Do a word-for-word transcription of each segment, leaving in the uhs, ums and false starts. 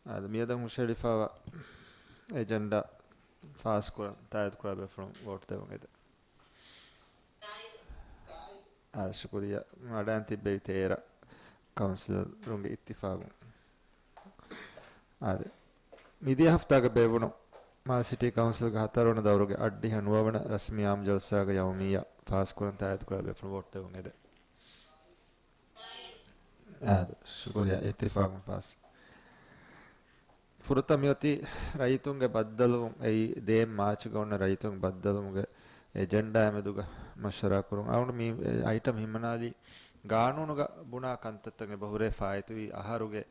އާދެ، މިއަދަށް ހުށަހެޅިފައިވާ އެޖެންޑާ ފާސްކުރަން ތާއީދުކުރާ ބޭފުޅުން ވޯޓް ދެވުން އެދެން. އާ، ޝުކުރިއްޔާ. ވަޑައިން ތިއްބެވި ތޭރަ ކައުންސިލަރުންގެ އިއްތިފާގުން. އާދެ، މިދިޔަ ހަފްތާގަ ބޭއްވުނު މާލެ ސިޓީ ކައުންސިލްގެ ހަތަރުވަނަ ދައުރުގެ އަށްޑިހަ ނުވަވަނަ ރަސްމީ އާއްމު ޖަލްސާގެ ޔައުމިއްޔާ ފާސްކުރަން ތާއީދުކުރާ ބޭފުޅުން ވޯޓް ދެވުން އެދެން. އާދެ، ޝުކުރިއްޔާ. އިއްތިފާގުން ފާސް. ފުރަތަމަ މިއޮތީ ރައްޔިތުންގެ ބައްދަލުވުން، އެއީ ދޭއް މާޗުގަ އޮންނަ ރައްޔިތުންގެ ބައްދަލުވުމުގެ އެޖެންޑާއާ މެދުގަ މަޝްވަރާ ކުރުން. އަޅުގަނޑު މި އައިޓަމް ހިމަނާލީ ގާނޫނުގަ ބުނާ ކަންތައްތައް އެބަހުރޭ ފާއިތުވި އަހަރުގެ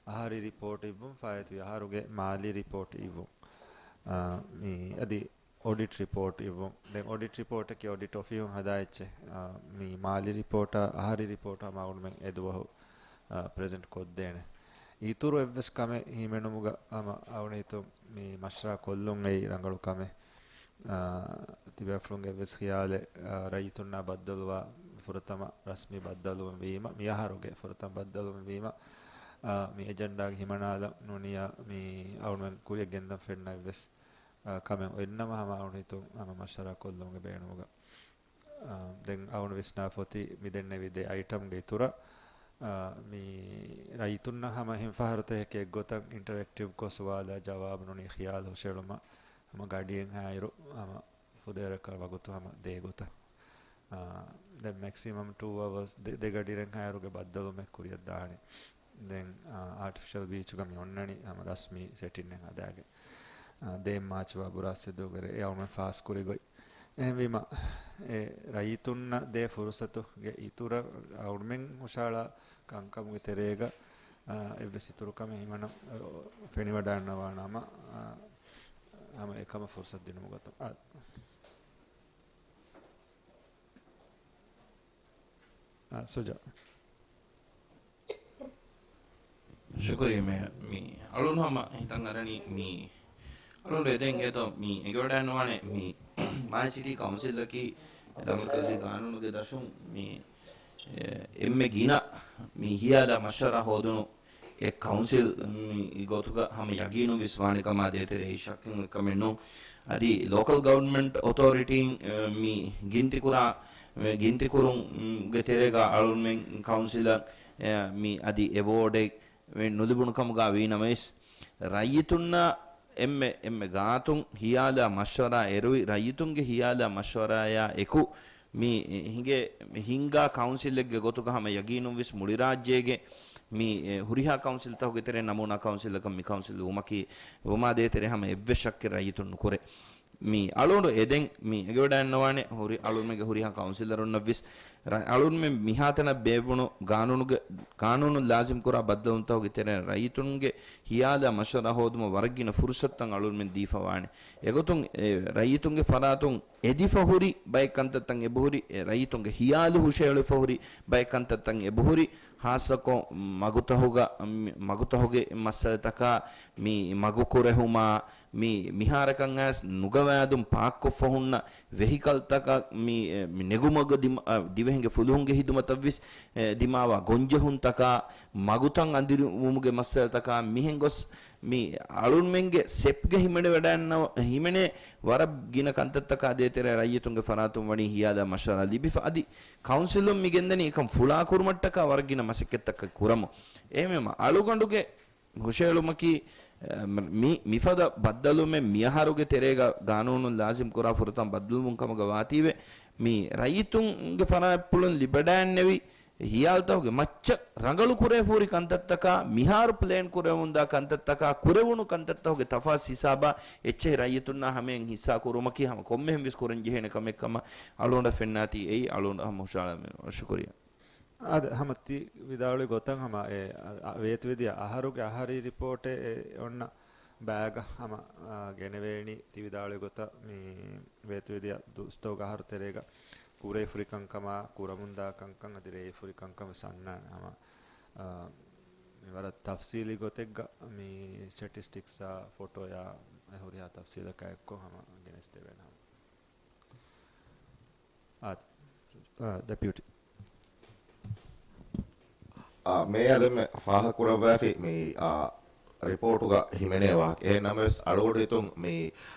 އަހަރީ ރިޕޯޓް އިއްވުން، ފާއިތުވި އަހަރުގެ މާލީ ރިޕޯޓް އިއްވުން. އާ، މި އަދި އޮޑިޓް ރިޕޯޓް އިއްވުން. ދެން އޮޑިޓް ރިޕޯޓަކީ އޮޑިޓް އޮފީހުން ހަދާ އެއްޗެއް. އާ، މި މާލީ ރިޕޯޓާ، އަހަރީ ރިޕޯޓާ މަ އަޅުގަނޑުމެން އެދުވަހު، އާ، ޕްރެޒެންޓް ކޮށްދޭނެ. އިތުރު އެއްވެސް ކަމެއް ހިމެނުމުގަ ހަމަ އަޅުގަނޑު ހިތުން މި މަޝްވަރާ ކޮށްލުން އެއީ ރަނގަޅު ކަމެއް. އާ، ތިބޭފުޅުންގެ އެއްވެސް ޚިޔާލެއް، އާ، ރައްޔިތުންނާ ބައްދަލުވާ ފުރަތަމަ ރަސްމީ ބައްދަލުވުން ވީމަ، މި އަހަރުގެ ފުރަތަމަ ބައްދަލުވުން ވީމަ، އާ، މި އެޖެންޑާގެ ހިމަނާލަން ނޫނިއްޔާ މި އަޅުގަނޑުމެން ކުރިއަށް ގެންދަން ފެންނަ އެއްވެސް އާ، ކަމެއް އޮތްނަމަ ހަމަ އަޅު ހިތުން ހަމަ މަޝްވަރާ ކޮށްލުމުގެ ބޭނުމުގަ، އާ، ދެން އަޅު ވިސްނާފަ އޮތީ މި ދެންނެވި ދެ އައިޓަމްގެ އިތުރަށް، އާ، މި ރައްޔިތުންނަށް ހަމަ ހިންފަހަރު ތަކެއް އެއްގޮތަށް އިންޓަރެކްޓިވްކޮށް ސުވާލާ ޖަވާބު ނޫނީ ޚިޔާލު ހުށައެޅުމަށް ހަމަ ގަޑިއެއްހާއިރު ހަމަ ފުދޭވަރަކަށް ވަގުތު ހަމަ ދޭ ގޮތަށް. އާ، ދެން މެކްސިމަމް ޓޫ އަވަރސް، ދެ، ދެ ގަޑިއެއްހާއިރުގެ ބައްދަލުމެއް ކުރިއަށް ދާނެ. ދެން، އާ، އާޓިފިޝަލް ބީޗުގަ މި އޮންނަނީ ހަމަ ރަސްމީ ސެޓިންއެއް ހަދާގެން. އާ، ދޭއް މާޗު ވާ ބުރާސް އެދުވަހުގެ ރޭ އެ އަޅުގަނޑުމެން ފާސްކުރި ގޮތް. އެހެންވީމަ، އެ ރައްޔިތުންނަށް ދޭ ފުރުސަތުގެ އިތުރަށް އަޅުގަނޑުމެން ހުށަހަޅާ ކަންކަމުގެ ތެރޭގަ، އާ، އެއްވެސް އިތުރު ކަމެއް ހިމަނަ، އާ، ފެނިވަޑައިންނަވާނަމަ، އާ، ހަމަ އެކަމަށް ފުރުސަތު ދިނުމުގަތު. އާ، އާ، ސުޖާ. ޝުކުރިއްޔާ މޭޔަރ. މި އަޅުން ހަމަ ހިތަށް އަރަނީ މި އަޅުން އެދެން އެދޯ މި އެނގިވަޑައިންނަވާނެ މި މާލެ ސިޓީ ކައުންސިލަކީ ދަމަރުކަޒީ ގާނޫނުގެ ދަށުން މި، އެ، އެންމެ ގިނަ މި ހިޔާލާ މަޝްވަރާ ހޯދުނު އެ ކައުންސިލް މި ގޮތުގަ ހަމަ ޔަގީނުން ވިސް ވާނެ ކަމާ ދޭތެރޭ ޝައްކެއް އެކަމެއް ނޫން. އަދި ލޯކަލް ގަވަރންމަންޓް އޮތޯރިޓީން، އެ، މި ގިންތިކުރާ، މި ގިންތިކުރުންގެ ތެރޭގަ އަޅުންމެން ކައުންސިލަށް، އެ، މި އަދި އެވޯޑެއް ނުލިބުނު ކަމުގަ ވީ ނަމަވެސް، ރައްޔިތުންނާ އެންމެ، އެންމެ ގާތުން ހިޔާލާ މަޝްވަރާ އެރުވި، ރައްޔިތުންގެ ހިޔާލާ މަޝްވަރާޔާ އެކު، މި ހިނގޭ، ހިންގާ ކައުންސިލެއްގެ ގޮތުގަ ހަމަ ޔަގީނުން ވިސް މުޅި ރާއްޖޭގެ މި ހުރިހާ ކައުންސިލްތަކުގެ ތެރޭ ނަމޫނާ ކައުންސިލަކަށް މި ކައުންސިލް ވުމަކީ، ވުމާ ދޭތެރޭ ހަމަ އެއްވެސް ޝައްކެއް ރައްޔިތުން ނުކުރޭ. މި އަޅުގަނޑު އެދެން މި އެނގިވަޑައިންނަވާނެ ހުރި އަޅުންމެންގެ ހުރިހާ ކައުންސިލަރުންނަށް ވިސް، ރަ-، އަޅުންމެން މިހާތަނަށް ބޭއްވުނު ގާނޫނުގެ، ގާނޫނުން ލާޒިމް ކުރާ ބައްދަލުވުންތަކުގެ ތެރެއިން ރައްޔިތުންގެ ހިޔާލާ މަޝްވަރާ ހޯދުމަށް ވަރަށް ގިނަ ފުރުސަތުތައް އަޅުންމެން ދީފަ ވާނެ. އެގޮތުން، އެ، ރައްޔިތުންގެ ފަރާތުން އެދިފަ ހުރި ބައެއް ކަންތައްތައް އެބަހުރި، އެ، ރައްޔިތުންގެ ހިޔާލު ހުށައެޅިފަ ހުރި ބައެއް ކަންތައްތައް އެބަހުރި، ހާއްސަކޮށް މަގުތަހުގަ، މި، މަގުތަހުގެ މައްސަލަތަކާ، މި މަގު ކުރެހުމާ، މި މިހާރަކަށް އައިސް ނުގަވާދުން ޕާކްކޮށްފަ ހުންނަ ވެހިކަލްތަކަށް މި، މި ނެގުމުގަ ދިމަ-، އަ، ދިވެހިންގެ ފުލުހުންގެ ހިދުމަތަށްވެސް، އެ، ދިމާވާ ގޮންޖެހުންތަކާ، މަގުތައް އަނދިރުވުމުގެ މައްސަލަތަކާ މިހެން ގޮސް މި އަޅުންމެންގެ ސެޕްގެ ހިމެނިވަޑައިންނަ-، ހިމެނޭ ވަރަށް ގިނަ ކަންތައްތަކާ ދޭތެރޭ ރައްޔިތުންގެ ފަރާތުން ވަނީ ހިޔާލާ މަޝްވަރާ ލިބިފަ. އަދި ކައުންސިލުން މި ގެންދަނީ އެކަން ފުޅާކުރުމަށްޓަކާ ވަރަށް ގިނަ މަސައްކަތްތަކެއް ކުރަމުން. އެހެންވީމަ އަޅުގަނޑުގެ ހުށައެޅުމަކީ، އަ، މި، މިފަދަ ބައްދަލުމެއް މިއަހަރުގެ ތެރޭގަ ގާނޫނުން ލާޒިމް ކުރާ ފުރަތަމަ ބައްދަލުވުން ކަމުގަ ވާތީވެ، މި ރައްޔިތުންގެ ފަރާތްޕުޅުން ލިބަޑައިންނެވި ހިޔާލުތަކުގެ މައްޗަށް ރަނގަޅު ކުރެވިފަ ހުރި ކަންތައްތަކާ، މިހާރު ޕްލޭން ކުރެވެމުންދާ ކަންތައްތަކާ، ކުރެވުނު ކަންތައްތަކުގެ ތަފާސް ހިސާބާ އެއްޗެހި ރައްޔިތުންނާ ހަމައިން ހިއްސާ ކުރުމަކީ ހަމަ ކޮންމެހެން ވެސް ކުރަން ޖެހޭނެ ކަމެއް ކަމަށް އަޅުގަނޑަށް ފެންނާތީ އެއީ އަޅުގަނޑަށް ހަމަ ހުށަހަޅަން ޝުކުރިއްޔާ. އާދެ، ހަމަ ތި ވިދާޅުވި ގޮތަށް ހަމަ އެ، އަ، ވޭތުވެދިޔަ އަހަރުގެ އަހަރީ ރިޕޯޓެއް އެ އޮންނަ ބައިގަ ހަމަ، އާ، ގެނެވޭނީ ތި ވިދާޅުވި ގޮތަށް މި ވޭތުވެދިޔަ ދުވަސްތަކުގެ އަހަރު ތެރޭގަ ކުރެވިފަ ހުރި ކަންކަމާ، ކުރަމުންދާ ކަންކަން އަދި ރޭވިފަ ހުރި ކަންކަން ވެސް އަންނާނެ. ހަމަ، އާ، މި ވަރަށް ތަފްސީލީ ގޮތެއްގަ މި ސްޓެޓިސްޓިކްސްއާ، ފޮޓޯއާ، އެ ހުރިހާ ތަފްސީލަކާ އެއްކޮށް ހަމަ ގެނެސްދެވޭނެ ހަމަ. އާ، އާ، ޑެޕިއުޓީ. އާ، މޭޔަރ ދެންމެ ފާހަގަކުރައްވައިފި މި، އާ، ރިޕޯޓުގަ ހިމެނޭ ވާހަކަ. އެހެން ނަމަވެސް، އަޅުގަޑު ހިތުން މި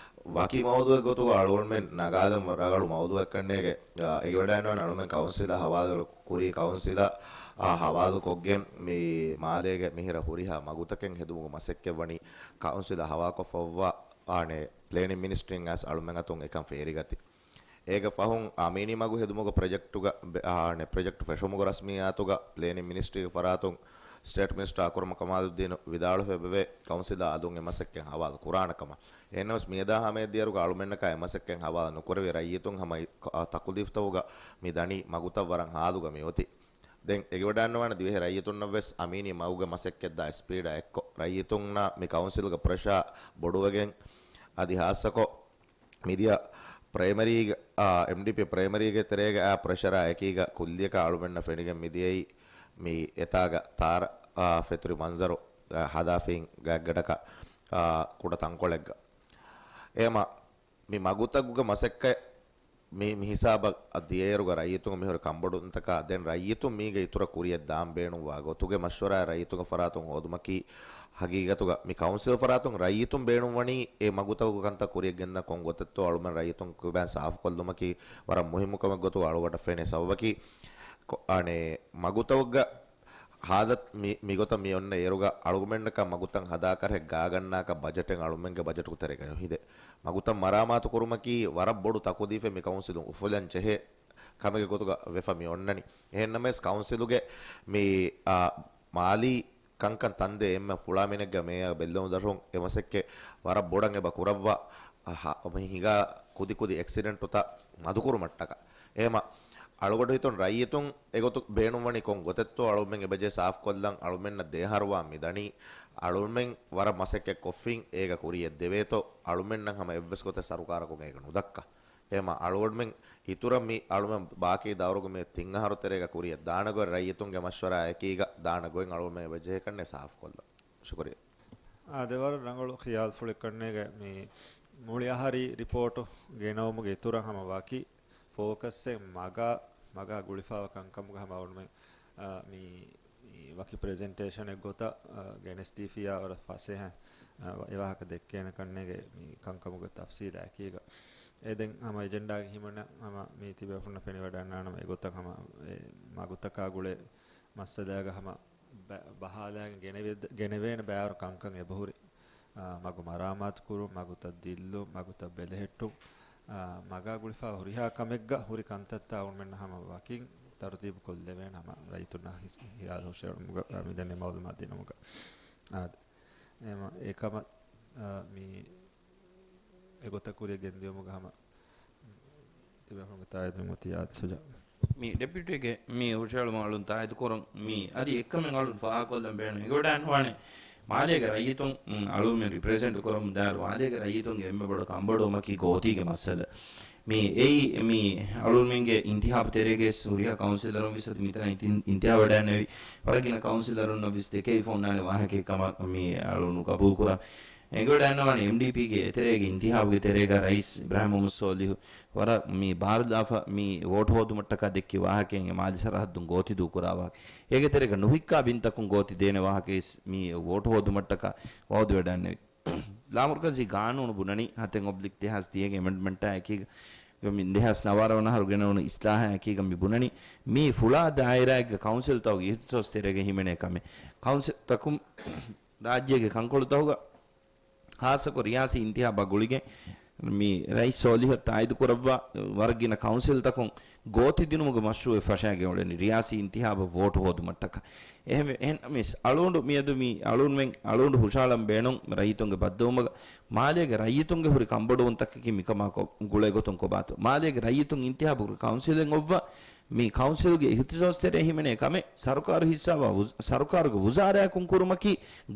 ވަކި މައުޟޫއެއް ގޮތުގަ އަޅުގަނޑުމެން ނަގާލަން ރަނގަޅު މައުޟޫއެއްކަންނޭގެ، އާ، އެނގިވަޑައިގަންނަވާނެ އަޅުމެން ކައުންސިލާ ހަވާލު ކުރީ ކައުންސިލާ، އާ، ހަވާލުކޮށްގެން މި މާލޭގެ މިހިރަ ހުރިހާ މަގުތަކެއް ހެދުމުގެ މަސައްކަތް ވަނީ ކައުންސިލާ ހަވާކޮށްފައްވާ، އާނެ، ޕްލޭނިން މިނިސްޓްރީން އައިސް އަޅުމެން އަތުން އެކަން ފޭރިގަތީ. އޭގެ ފަހުން އަމީނީ މަގު ހެދުމުގެ ޕްރޮޖެކްޓުގަ ބެ-، އާނެ، ޕްރޮޖެކްޓު ފެށުމުގެ ރަސްމިއްޔާތުގަ ޕްލޭނިން މިނިސްޓްރީގެ ފަރާތުން ސްޓޭޓް މިނިސްޓަރ އަކުރަމް ކަމާލުއްދީނު ވިދާޅުވެއެވެ. ކައުންސިލާ އަލުން އެ މަސައްކަތް ހަވާލު ކުރާނެ ކަމަށް. އެހެންނަމަވެސް މިއަދާ ހަމައަށް ދިޔައިރުގަ އަޅުމެންނަކާ އެ މަސައްކަތް ހަވާލު ނުކުރެވި ރައްޔިތުން ހަމަ ތަކުލީފްތަކުގަ މި ދަނީ މަގުތައް ވަރަށް ހާލުގަ މިއޮތީ. ދެން އެނގިވަޑައިގަންނަވާނެ ދިވެހި ރައްޔިތުންނަށް ވެސް އަމީނީ މަގުގެ މަސައްކަތް ދާ ސްޕީޑާ އެއްކޮށް، ރައްޔިތުންނާ މި ކައުންސިލްގެ ޕްރެޝާ ބޮޑުވެގެން އަދި ހާއްސަކޮށް މިދިޔަ ޕްރައިމަރީގެ، އާ، އެމްޑީޕީ ޕްރައިމަރީގެ ތެރޭގަ އާ ޕްރެޝަރާ އެކީގަ ކުއްލިއަކަށް އަޅުމެންނަށް ފެނިގެން މިދިޔައީ މި އެތާގަ ތާރަ، އާ، ފެތުރި މަންޒަރު، އާ، ހަދާފައިން ގާތްގަނޑަކަށް، އާ، ކުޑަ ތަންކޮޅެއްގަ. އެހެމަ މި މަގުތަކުގެ މަސައްކަތް މި، މި ހިސާބަށް ދިޔައިރުގަ ރައްޔިތުން މިހުރި ކަންބޮޑުވުންތަކާ ދެން ރައްޔިތުން މީގެ އިތުރަށް ކުރިއަށް ދާން ބޭނުންވާ ގޮތުގެ މަޝްވަރާ ރައްޔިތުންގެ ފަރާތުން ހޯދުމަކީ ހަގީގަތުގަ މި ކައުންސިލް ފަރާތުން ރައްޔިތުން ބޭނުންވަނީ އެ މަގުތަކުގެ ކަންތައް ކުރިއަށް ގެންދަން ކޮން ގޮތެއްތޯ އަޅުމެން ރައްޔިތުން ކިބައިން ސާފުކޮށްލުމަކީ ވަރަށް މުހިއްމު ކަމެއް ގޮތުގަ އަޅުގަނޑަށް ފެނޭ. ސަބަބަކީ ކޮ-، އަނެއް މަގުތަކުގަ ހާލަތު މި، މިގޮތަށް މި އޮންނަ އޭރުގަ އަޅުގަނޑުމެންނަކަށް މަގުތައް ހަދާކަށް ގާގަންނާކަށް ބަޖެޓެއް އަޅުމެންގެ ބަޖެޓުގެ ތެރޭގަ ނުހިދޭ. މަގުތައް މަރާމާތު ކުރުމަކީ ވަރަށް ބޮޑު ތަކުލީފެއް މި ކައުންސިލުން އުފުލަން ޖެހޭ ކަމެއްގެ ގޮތުގަ ވެފަ މި އޮންނަނީ. އެހެންނަމަވެސް ކައުންސިލުގެ މި، އާ، މާލީ ކަންކަން ތަންދޭ އެންމެ ފުޅާ މިނެއްގަ މޭޔަރ ބެއްލެވުނުދަށުން އެ މަސައްކަތް ވަރަށް ބޮޑަށް އެބަ ކުރައްވާ، އަ، ހަ-، މި ހިނގާ ކުދިކުދި އެކްސިޑެންޓުތައް މަދުކުރުމަށްޓަކާ. އެހެމަ އަޅުގަޑު ހިތުން ރައްޔިތުން އެގޮތު ބޭނުންވަނީ ކޮން ގޮތެއްތޯ އަޅުމެން އެބަޖެހޭ ސާފުކޮށްލަން އަޅުމެންނަށް ދެއަހަރުވާން މިދަނީ. އަޅުމެން ވަރަށް މަސައްކަތް ކޮށްފިން އޭގަ ކުރިއަށް ދެވޭތޯ އަޅުމެންނަށް ހަމަ އެއްވެސް ގޮތެއް ސަރުކާރަކުން އޭގަ ނުދައްކާ. އެހެމަ އަޅުގަޑުމެން އިތުރަށް މި އަޅުމެން ބާކީ ދައުރުގެ މި ތިން އަހަރު ތެރޭގަ ކުރިއަށް ދާނެ ގޮތް ރައްޔިތުންގެ މަޝްވަރާ އެކީގަ ދާނެ ގޮތް އަޅުމެން އެބަޖެހޭ ކަންނޭ ސާފުކޮށްލަން. ޝުކުރިއްޔާ. އާދެ، ވަރަށް ރަނގަޅު ޚިޔާލުފުޅެއްކަންނޭގެ މި މުޅި އަހަރީ ރިޕޯޓު ގެނައުމުގެ އިތުރަށް ހަމަ ވަކި ފޯކަސްއެއް މަގާ، މަގާ ގުޅިފައިވާ ކަންކަމުގަ ހަމަ އަޅުމެން، އާ، މި، މި ވަކި ޕްރެޒެންޓޭޝަނެއް ގޮތަށް، އާ، ގެނެސްދީފިއްޔާ ވަރަށް ފަސޭހަ، އާ، އެ ވާހަކަ ދެއްކޭނެ ކަންނޭގެ މި ކަންކަމުގެ ތަފްސީލާ އެކީގަ. އެ ދެން ހަމަ އެޖެންޑާގެ ހިމަނަ ހަމަ މި ތިބޭފުޅުންނަށް ފެނިވަޑައިގަންނަވާނަމަ އެގޮތަށް ހަމަ އެ މަގުތަކާ ގުޅޭ މައްސަލާގަ ހަމަ ބަ-، ބަހާލައިގެން ގެނެވި-، ގެނެވޭނެ ބައިވަރު ކަންކަން އެބަހުރި. އާ، މަގު މަރާމާތުކުރުން، މަގުތައް ދިއްލުން، މަގުތައް ބެލެހެއްޓުން، އާ، މަގާ ގުޅިފައި ހުރިހާ ކަމެއްގަ ހުރި ކަންތައްތައް އަޅުމެންނަށް ހަމަ ވަކިން ތަރުތީބު ކޮށްލެވޭނެ ހަމަ ރައްޔިތުންނާ ހިސް-، ހިޔާލު ހުށައެޅުމުގަ، އާ، މިދެންނެވި މައުލޫމާތު ދިނުމުގަ. އާދެ. އެހެމަ އެކަމަށް، އާ، މި އެގޮތަށް ކުރިއަށް ގެންދިޔުމުގަ ހަމަ ތިބޭފުޅުންގެ ތާއީދު މި އޮތީ އާދެ ސުޖާ. މި ޑެޕިއުޓީގެ މި ހުށައެޅުމަށް އަޅުން ތާއީދު ކުރަން މި އަދި އެއްކަމެއް އަޅުން ފާހަގަކޮށްލަން ބޭނުން އެނގިވަޑައިގަންނަވާނެ. މާލޭގެ ރައްޔިތުން، އަޅުން މި ރިޕްރެޒެންޓް ކުރަމުން ދާއިރު މާލޭގެ ރައްޔިތުންގެ އެންމެ ބޮޑު ކަންބޮޑުވުމަކީ ގޯތީގެ މައްސަލަ. މި އެއީ މި އަޅުންމެންގެ އިންތިހާބު ތެރޭގައި ހުރިހާ ކައުންސިލަރުން ވެސް އަދި މިތަނަށް އިންތި-، އިންތިހާބު ވަޑައިގެންނެވި ވަރަށް ގިނަ ކައުންސިލަރުންނަށް ވެސް ދެކެވިފަ އޮންނާނެ ވާހަކައެއް ކަމަށް މި އަޅުން ގަބޫލުކުރާ. އެނގިވަޑައިގަންނަވާނެ އެމްޑީޕީގެ އެތެރޭގެ އިންތިހާބުގެ ތެރޭގަ ރައީސް އިބްރާހިމް މުހައްމަދު ސޯލިހު ވަރަށް މި ބާރުލާފަ މި ވޯޓް ހޯދުމަށްޓަކާ ދެއްކި ވާހަކައިން އެ މާލެ ސަރަހައްދުން ގޯތި ދޫކުރާ ވާހަކަ. އޭގެ ތެރޭގަ ނުހިއްކާ ބިންތަކުން ގޯތި ދޭނެ ވާހަކައިސް މި ވޯޓް ހޯދުމަށްޓަކާ ވައުދުވެވަޑައިގެންނެވި. ލާމަރުކަޒީ ގާނޫނު ބުނަނީ ހަތެއް އޮބްލިކް ދެހާސް ދިހަގެ އެމެންޑްމަންޓާ އެކީގަ، މި ދެހާސް ނަވާރަ ވަނަ އަހަރު ގެނެވުނު އިސްލާހާ އެކީގަ މި ބުނަނީ، މީ ފުޅާ ދާއިރާއެއްގެ ކައުންސިލްތަކުގެ އިހްތިސޯސް ތެރޭގަ ހިމެނޭ ކަމެއް. ކައުންސިލްތަކުން ރާއްޖޭގެ ކަންކޮޅުތަކުގަ ހާއްސަކޮށް ރިޔާސީ އިންތިހާބާ ގުޅިގެން މި ރައީސް ސޯލިހަށް ތާއީދު ކުރައްވާ ވަރަށް ގިނަ ކައުންސިލްތަކުން ގޯތި ދިނުމުގެ މަޝްރޫއެއް ފަށައިގެން އުޅެނީ ރިޔާސީ އިންތިހާބަށް ވޯޓު ހޯދުމަށްޓަކާ. އެހެންވެ، އެހެން މިސް އަޅުގަނޑު މިއަދު މި އަޅުންމެން އަޅުގަނޑު ހުށަހަޅަން ބޭނުން ރައްޔިތުންގެ ބައްދަލުވުމަށް މާލޭގެ ރައްޔިތުންގެ ހުރި ކަންބޮޑުވުންތަކަކީ މިކަމާ ކޮ-، ގުޅޭ ގޮތުން ކޮބާތޯ؟ މާލޭގެ ރައްޔިތުން އިންތިހާބު ކުރި ކައުންސިލެއް އޮއްވާ މި ކައުންސިލްގެ އިހްތިސޯސް ތެރޭ ހިމެނޭ ކަމެއް ސަރުކާރު ހިއްސާވާ ވުޒް-، ސަރުކާރުގެ ވުޒާރާއަކުން ކުރުމަކީ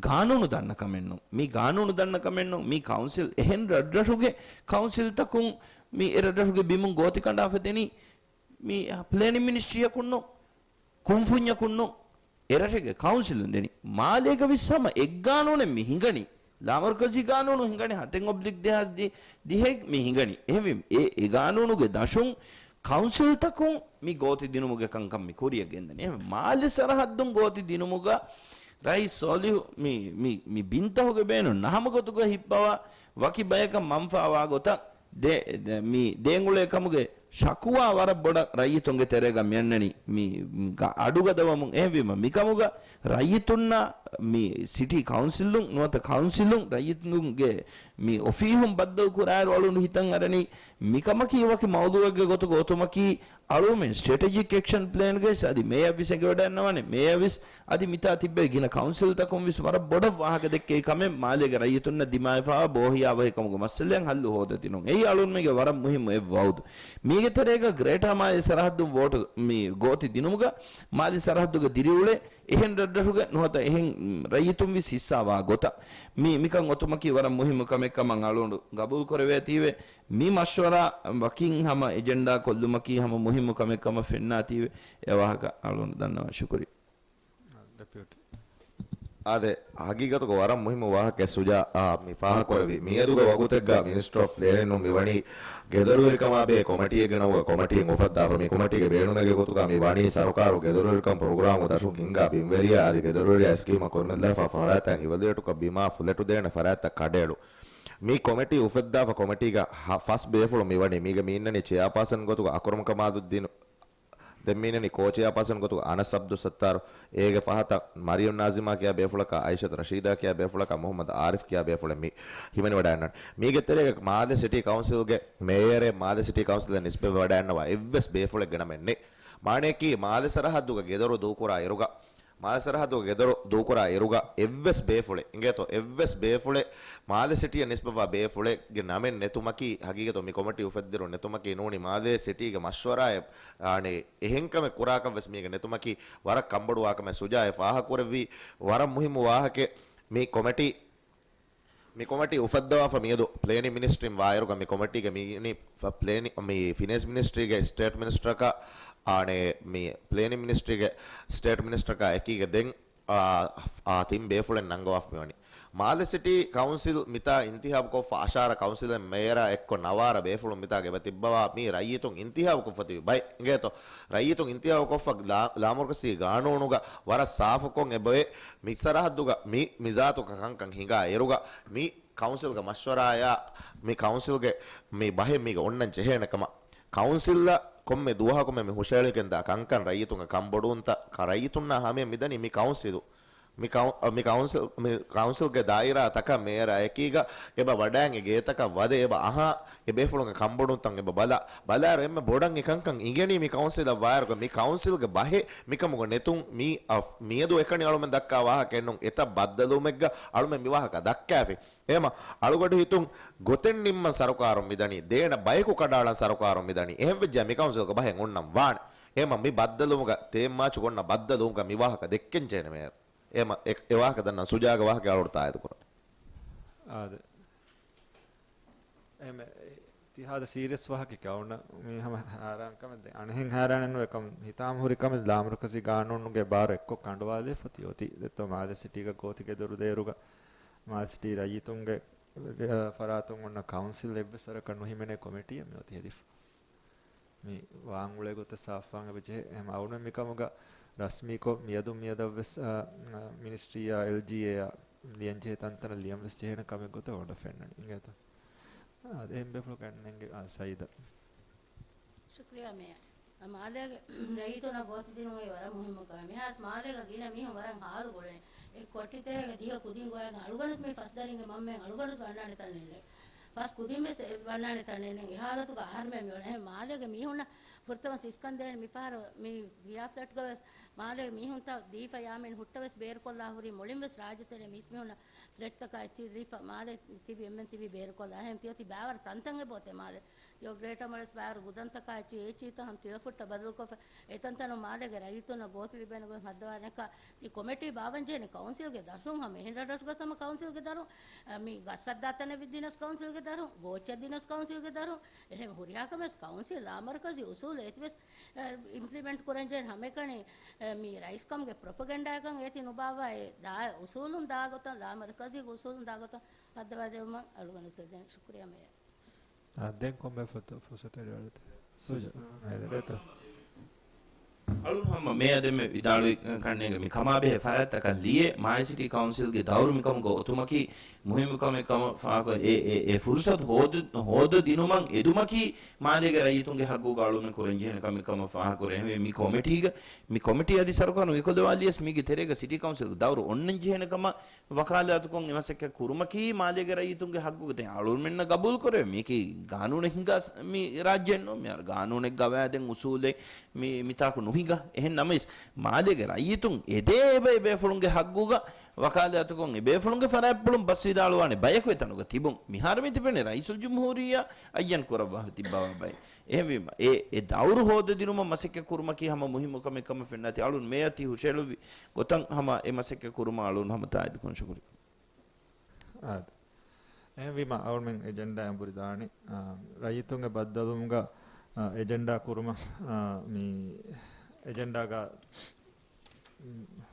ގާނޫނު ދަންނަ ކަމެއްނު. މީ ގާނޫނު ދަންނަ ކަމެއްނު. މީ ކައުންސިލް އެހެން ރަށްރަށުގެ ކައުންސިލްތަކުން މި އެ ރަށްރަށުގެ ބިމުން ގޯތި ކަނޑާފަ ދެނީ މި ޕްލޭނިން މިނިސްޓްރީއަކުންނު. ކުންފުންޏަކުންނު އެރަށެއްގެ ކައުންސިލުން ދެނީ. މާލޭގަ ވިސް ހަމަ އެއްގާނޫނެއް މި ހިނގަނީ. ލާމަރުކަޒީ ގާނޫނު ހިނގަނީ ހަތެއް އޮބްލިކް ދެހާސް ދި-، ދިހައެއް މި ހިނގަނީ. އެހެންވީމަ އެ، އެ ގާނޫނުގެ ދަށުން ކައުންސިލްތަކުން މި ގޯތި ދިނުމުގެ ކަންކަން މި ކުރިއަށް ގެންދަނީ. އެހެންވެ މާލެ ސަރަހައްދުން ގޯތި ދިނުމުގަ ރައީސް ސޯލިހު މި، މި، މި ބިންތަހުގެ ބޭނުން ނަހަމަ ގޮތުގަ ހިއްޕަވާ ވަކި ބަޔަކަށް މަންފާވާ ގޮތަށް ދޭ، ދޭ، މި ދޭން އުޅޭ ކަމުގެ ޝަކުވާ ވަރަށް ބޮޑަށް ރައްޔިތުންގެ ތެރޭގަ މިއަންނަނީ މި، މި ގަ-، އަޑުގަދަވަމުން. އެހެންވީމަ މިކަމުގަ ރައްޔިތުންނާ މި ސިޓީ ކައުންސިލުން ނުވަތަ ކައުންސިލުން ރައްޔިތުންގެ މި އޮފީހުން ބައްދަލު ކުރާއިރު އަޅުގަނޑު ހިތަށް އަރަނީ މިކަމަކީ ވަކި މައުޟޫއެއްގެ ގޮތުގަ އޮތުމަކީ އަޅުމެން ސްޓްރެޓެޖިކް އެކްޝަން ޕްލޭންގައި އަދި މޭޔަށްވެސް އެނގިވަޑައިގަންނަވާނެ. މޭޔަށްވެސް އަދި މިތާ ތިއްބެވި ގިނަ ކައުންސިލްތަކުން ވެސް ވަރަށް ބޮޑަށް ވާހަކަ ދެއްކެވި ކަމެއް މާލޭގެ ރައްޔިތުންނަށް ދިމާވެފައިވާ ބޯހިޔާވަހިކަމުގެ މައްސަލައަށް ހައްލު ހޯދަދިނުން. އެއީ އަޅުގަނޑުމެންގެ ވަރަށް މުހިއްމު އެއް ވައުދު. މީގެ ތެރޭގަ ގްރޭޓާ މާލެ ސަރަހައްދުން ވޯޓު މި ގޯތި ދިނުމުގަ މާލެ ސަރަހައްދުގަ ދިރިއުޅޭ އެހެން ރަށްރަށުގެ ނުވަތަ އެހެން ރައްޔިތުން ވެސް ހިއްސާވާ ގޮތަށް މި، މިކަން އޮތުމަކީ ވަރަށް މުހިއްމު ކަމެއް ކަމަށް އަޅުގަނޑު ގަބޫލު ކުރެވޭތީވެ. މި މަޝްވަރާ ވަކިން ހަމަ އެޖެންޑާ ކޮށްލުމަކީ ހަމަ މުހިއްމު ކަމެއް ކަމަށް ފެންނާތީވެ. އެ ވާހަކަ އަޅުގަނޑު ދަންނަވަން. ޝުކުރިއްޔާ. ޑެޕިއުޓީ. އާދެ، ހަގީގަތުގަ ވަރަށް މުހިއްމު ވާހަކައެއް ސުޖާ އާ މި ފާހަގަކުރެއްވީ. މިއަދުގެ ވަގުތެއްގަ މިނިސްޓަރ އޮފް ޕްލޭނިން މިވަނީ ގެދޮރުވެރިކަމާ ބެހޭ ކޮމިޓީއެއްގެ ނަމުގަ ކޮމިޓީއެއް އުފައްދާފަ. މި ކޮމިޓީގެ ބޭނުމެއްގެ ގޮތުގަ މި ވަނީ ސަރުކާރު ގެދޮރުވެރިކަން ޕްރޮގްރާމު ދަށުން ހިންގާ ބިންވެރިޔާ އަދި ގެދޮރުވެރިޔާ ސްކީމަށް ކުރިމަތިލާފަ ފަރާތްތައް ހިވަދުއެޓުކޮށް ބިމާ ފުލެޓު ދޭނެ ފަރާތްތައް ކަޑައެޅުން. މި ކޮމިޓީ އުފައްދާފަ ކޮމިޓީގަ ހަ-، ފަސް ބޭފުޅުން މިވަނީ. މީގަ މި އިންނަނީ ޗެއާޕާސަން ގޮތުގަ އަކުރަމް ކަމާލުއްދީނު، ދެން މި އިންނަނީ ކޯ ޗެއާޕާސަން ގޮތުގަ އަނަސް އަބްދުއްސައްތާރު، އޭގެ ފަހަތަށް މަރިޔަމް ނާޒިމާ ކިޔާ ބޭފުޅަކާ، އައިޝަތު ރަޝީދާ ކިޔާ ބޭފުޅަކާ، މުހައްމަދު އާރިފް ކިޔާ ބޭފުޅެއް މި ހިމެނިވަޑައިގަންނަވަނީ. މީގެ ތެރޭގަ މާލެ ސިޓީ ކައުންސިލްގެ މޭޔަރެއް މާލެ ސިޓީ ކައުންސިލަށް ނިސްބަތްވެވަޑައިގަންނަވާ އެއްވެސް ބޭފުޅެއްގެ ނަމެއް ނެތް. މާނަޔަކީ މާލެ ސަރަހައްދުގަ ގެދޮރު ދޫކުރާ އިރުގަ، މާލެ ސަރަހައްދުގަ ގެދޮރު ދޫކުރާ އިރުގަ އެއްވެސް ބޭފުޅެއް، އިނގޭތޯ، އެއްވެސް ބޭފުޅެއް މާލެ ސިޓީއަށް ނިސްބަތްވާ ބޭފުޅެއްގެ ނަމެއް ނެތުމަކީ، ހަގީގަތު މި ކޮމިޓީ އުފެއްދިރު ނެތުމަކީ ނޫނީ މާލޭ ސިޓީގެ މަޝްވަރާއެއް، އާނެ، އެހެން ކަމެއް ކުރާކަށް ވެސް މީގެ ނެތުމަކީ ވަރަށް ކަންބޮޑުވާ ކަމެއް ސުޖާއެއް ފާހަގަކުރެއްވީ. ވަރަށް މުހިއްމު ވާހަކައެއް. މި ކޮމިޓީ، މި ކޮމިޓީ އުފައްދަވާފަ މިއަދު ޕްލޭނިން މިނިސްޓްރީން ވާއިރުގަ މި ކޮމިޓީގެ މި، މި ފ-، ޕްލޭނި-، މި ފިނޭންސް މިނިސްޓްރީގެ ސްޓޭޓް މިނިސްޓަރަކާ، އާނެ، މި ޕްލޭނިން މިނިސްޓްރީގެ ސްޓޭޓް މިނިސްޓަރަކާ އެކީގަ ދެން އާ، އާ، ތިން ބޭފުޅެއް ނަންގަވާފަ މިވަނީ. މާލެ ސިޓީ ކައުންސިލް މިތާ އިންތިހާބުކޮށްފަ އަށާރަ ކައުންސިލެއް މޭޔަރާ އެއްކޮށް ނަވާރަ ބޭފުޅުން މިތާގަ އެބަ ތިއްބަވާ މީ ރައްޔިތުން އިންތިހާބުކޮށްފަ ތިބި ބައެއް އިނގޭތޯ. ރައްޔިތުން އިންތިހާބުކޮށްފަ ލާ-، ލާމަރުކަޒީ ގާނޫނުގަ ވަރަށް ސާފުކޮށް އެބައޮތް މި ސަރަހައްދުގަ މި މިޒާތުގަ ކަންކަން ހިނގާ އިރުގަ މި ކައުންސިލްގެ މަޝްވަރާޔާ މި ކައުންސިލްގެ މި ބަހެއް މީގަ އޮންނަން ޖެހޭނެ ކަމަށް. ކައުންސިލްއަށް ކޮންމެ ދުވަހަކު މި ހުށައެޅިގެންދާ ކަންކަން ރައްޔިތުންގެ ކަންބޮޑުވުންތައް، ކަ-، ރައްޔިތުންނާ ހަމަޔަށް މިދަނީ މި ކައުންސިލު. މި ކައު-، މި ކައުންސިލް، މި ކައުންސިލްގެ ދާއިރާތަކަށް މޭޔަރާ އެކީގަ އެބަ ވަޑައިގެން އެ ގޭތަކަށް ވަދެ އެބަ އަހާ، އެ ބޭފުޅުންގެ ކަންބޮޑުވުންތައް އެބަ ބަލާ، ބަލާއިރު އެންމެ ބޮޑަށް އެ ކަންކަން އިނގެނީ މި ކައުންސިލަށް ވާއިރުގަ މި ކައުންސިލްގެ ބަހެއް މިކަމުގަ ނެތުން މީ އަ-، މިއަދު އެކަނި އަޅުމެން ދައްކާ ވާހަކައެއް ނޫން. އެތައް ބައްދަލުވުމެއްގަ އަޅުމެން މި ވާހަކަ ދައްކާފި. އެހެމަ އަޅުގަޑު ހިތުން ގޮތެއް ނިންމަން ސަރުކާރުން މިދަނީ، ދޭނަ ބަޔަކު ކަޑައަޅަން ސަރުކާރުން މިދަނީ. އެހެންވެއްޖާ މި ކައުންސިލްގެ ބަހެއް އޮންނަން ވާނެ. އެހެމަ މި ބައްދަލުވުމުގަ ތޭން މާޗުގަ އޮންނަ ބައްދަލުވުމުގަ މި ވާހަކަ ދެއްކެން ޖެހޭނެ މޭޔަރު. އެހެމަ އެ، އެ ވާހަކަ ދަންނަ ސުޖާގެ ވާހަކަ އަޅުގަޑު ތާއީދު ކުރަން. އާދެ. އެހެމަ ތިހާދަ ސީރިއަސް ވާހަކަ ކައުނަ މީ ހަމަ ހައިރާން ކަމެއް ދެ. އަނެއްހެން ހައިރާނެއް ނުވެ ކަމަށް ހިތާމަ ހުރި ކަމެއް ލާމަރުކަޒީ ގާނޫނުގެ ބާރު އެއްކޮށް ކަނޑުވާލެވިފަ ތި އޮތީ. ދެއްތޯ މާލެ ސިޓީގަ ގޯތިގެ ދޮރު ދޭއިރުގަ މާލެ ސިޓީ ރައްޔިތުންގެ، އަ، ފަރާތުން އޮންނަ ކައުންސިލް އެއްވެސް ވަރަކަށް ނުހިމެނޭ ކޮމިޓީއެއް މި އޮތީ ހެދިފަ. މި ވާންއުޅޭ ގޮތަށް ސާފުވާން އެބަ ޖެހޭ. އެހެމަ އަޅުގަނޑު މިކަމުގަ ރަސްމީކޮށް މިއަދު މިއަދަށްވެސް، އަ، އަ، މިނިސްޓްރީއާ އެލްޖީއޭއާ ލިޔަންޖެހޭ ތަންތަނަށް ލިޔަންވެސް ޖެހޭނެ ކަމެއް ގޮތަށް އޮޑަ ފެންނަނީ. އިނގޭތަ؟ އާ، އެހެން ބޭފުޅަކަށް ނެނގެ، އާ، ސައީދަށް. ޝުކުރިއްޔާ މޭޔަރ. މާލޭގެ ރައްޔިތުންނަށް ގޯތި ދިނުމީ ވަރަށް މުހިއްމު ކަމެއް. މިހާރު މާލޭގަ ގިނަ މީހުން ވަރަށް ހާލު ގުޅޭ. އެ ކޮޓަރި ތެރޭގަ ދިހަ ކުދިން ގޮވައިގެން އަޅުގަނޑުވެސް މި ފަސް ދަރިންގެ މަންމައިން އަޅުގަނޑުވެސް ވަންނާނެ ތަނެއް ނެތް. ފަސް ކުދިންވެސް އެ ވަންނާނެ ތަނެއް ނެތް. އެ ހާލަތުގަ އަހަރުމެން މިއޮންނަ. އެހެން މާލޭގެ މީހުންނަށް ފުރަތަމަ ސިސްކަން ދޭން މި ފަހަރު މި ގިޔާ ފްލެޓްގަވެސް މާލޭގެ މީހުންތައް ދީފަ ޔާމީން ހުއްޓަވެސް ބޭރުކޮށްލާ ހުރީ. މުޅިންވެސް ރާއްޖެތެރޭ މީސްމީހުންނަށް ފްލެޓްތަކާ އެއްޗިހި ދީފަ މާލޭ ތިބި އެންމެން ތިބީ ބޭރުކޮށްލާ. އެހެން ތިއޮތީ ބައިވަރު ތަންތަން އެބައޮތޭ މާލޭ. ތިއޮ ގްރޭޓަ މޮޅެސް ބާރު ގުދަންތަކާ އެއްޗި އެއްޗިތަހަން ތިލަފުއްޓަ ބަދަލުކޮށްފަ އެތަންތަނުން މާލޭގެ ރައްޔިތުންނަށް ގޯތި ލިބޭނެ ގޮތް ހައްދަވާނެކާ ތި ކޮމިޓީ ބާވަންޖެހޭނެ ކައުންސިލްގެ ދަށުން ހަމަ އެހެން ރަށްރަށުގަ ހަމަ ކައުންސިލްގެ ދަށުން، އަ، މި ގަސް ހައްދާ ތަނެއް ވިއްދިނަސް ކައުންސިލްގެ ދަށުން، ގޯއްޗެއް ދިނަސް ކައުންސިލްގެ ދަށުން، އެހެން ހުރިހާ ކަމެސް ކައުންސިލް ލާމަރުކަޒީ އުސޫލު އޭތިވެސް، އަ، އިމްޕްލިމެންޓް ކުރަންޖެހޭނެ ހަމައެކަނި، އަ، މި ރައީސްކަމުގެ ޕްރޮޕަގެންޑާއަކަށް އޭތި ނުބާއްވާ އެ ދާ އުސޫލުން ދާގޮތަށް ލާމަރުކަޒީ އުސޫލުން ދާގޮތަށް ހައްދަވާދެވުމަށް އަޅުގަނޑު ސަދެން ޝުކުރިއްޔާ މޭޔަރ. އާ، ދެން ކޮންމެ ފުރު-، ފުރުސަތެއް ރައްޔިތުން ސުޖާ، އާ، ދެތޯ. އަޅުން ހަމަ މޭޔަ ދެންމެ ވިދާޅުވި ކަންނޭނގެ މި ކަމާބެހޭ ފަރާތްތަކަށް ލިޔެ، މާލެ ސިޓީ ކައުންސިލްގެ ދައުރު މިކަމުގަ އޮތުމަކީ މުހިއްމު ކަމެއް ކަމަށް ފާހަގަ އެ، އެ، އެ ފުރުސަތު ހޯދު-، ހޯދަދިނުމަށް އެދުމަކީ މާލޭގެ ރައްޔިތުންގެ ހައްގުގަ އަޅުމެން ކުރަންޖެހޭނެ ކަމެއް ކަމަށް ފާހަގަކުރޭ. އެހެންވެ، މި ކޮމިޓީގަ، މި ކޮމިޓީ އަދި ސަރުކާރުން އެކޮށްލަވާލިޔަސް މީގެ ތެރޭގަ ސިޓީ ކައުންސިލްގެ ދައުރު އޮންނަން ޖެހޭނެ ކަމަށް ވަކާލާތުކޮށް އެ މަސައްކަތް ކުރުމަކީ މާލޭގެ ރައްޔިތުންގެ ހައްގުގެ ތެ އަޅުމެންނަށް ގަބޫލު ކުރެވޭ. މީކީ ގާނޫނެއް ހިނގާ ސް-، މި ރާއްޖެއެއް ނޫން. މި ގާނޫނެއް ގަވާއިދެއް އުސޫލެއް މި، މިތާކު ނުހިނގާ. އެހެން ނަމަވެސް، މާލޭގެ ރައްޔިތުން އެދޭ އެބަ އެބޭފުޅުންގެ ހައްގުގަ ވަކާލާތުކޮށް އެބޭފުޅުންގެ ފަރާތްޕުޅުން ބަސް ވިދާޅުވާނެ ބަޔަކު އެތަނުގަ ތިބުން. މިހާރު މި ތިބެނީ ރައީސުލްޖުމްހޫރިއްޔާ އައްޔަން ކުރައްވާފަ ތިއްބަވާ ބައެއް. އެހެންވީމަ، އެ، އެ ދައުރު ހޯދަދިނުމަށް މަސައްކަތް ކުރުމަކީ ހަމަ މުހިއްމު ކަމެއް ކަމަށް ފެންނާތީ އަޅުން މޭޔަ ތި ހުށައެޅުއްވި ގޮތަށް ހަމަ އެ މަސައްކަތް ކުރުމަށް އަޅުން ހަމަ ތާއީދުކުރަން ޝުކުރިއްޔާ. އާދެ. އެހެންވީމަ އަޅުމެން އެޖެންޑާއަށް އެނބުރި ދާނީ، އާ، ރައްޔިތުންގެ ބައްދަލުވުމުގަ، އާ، އެޖެންޑާ ކުރުމަށް، އާ، މި އެޖެންޑާގަ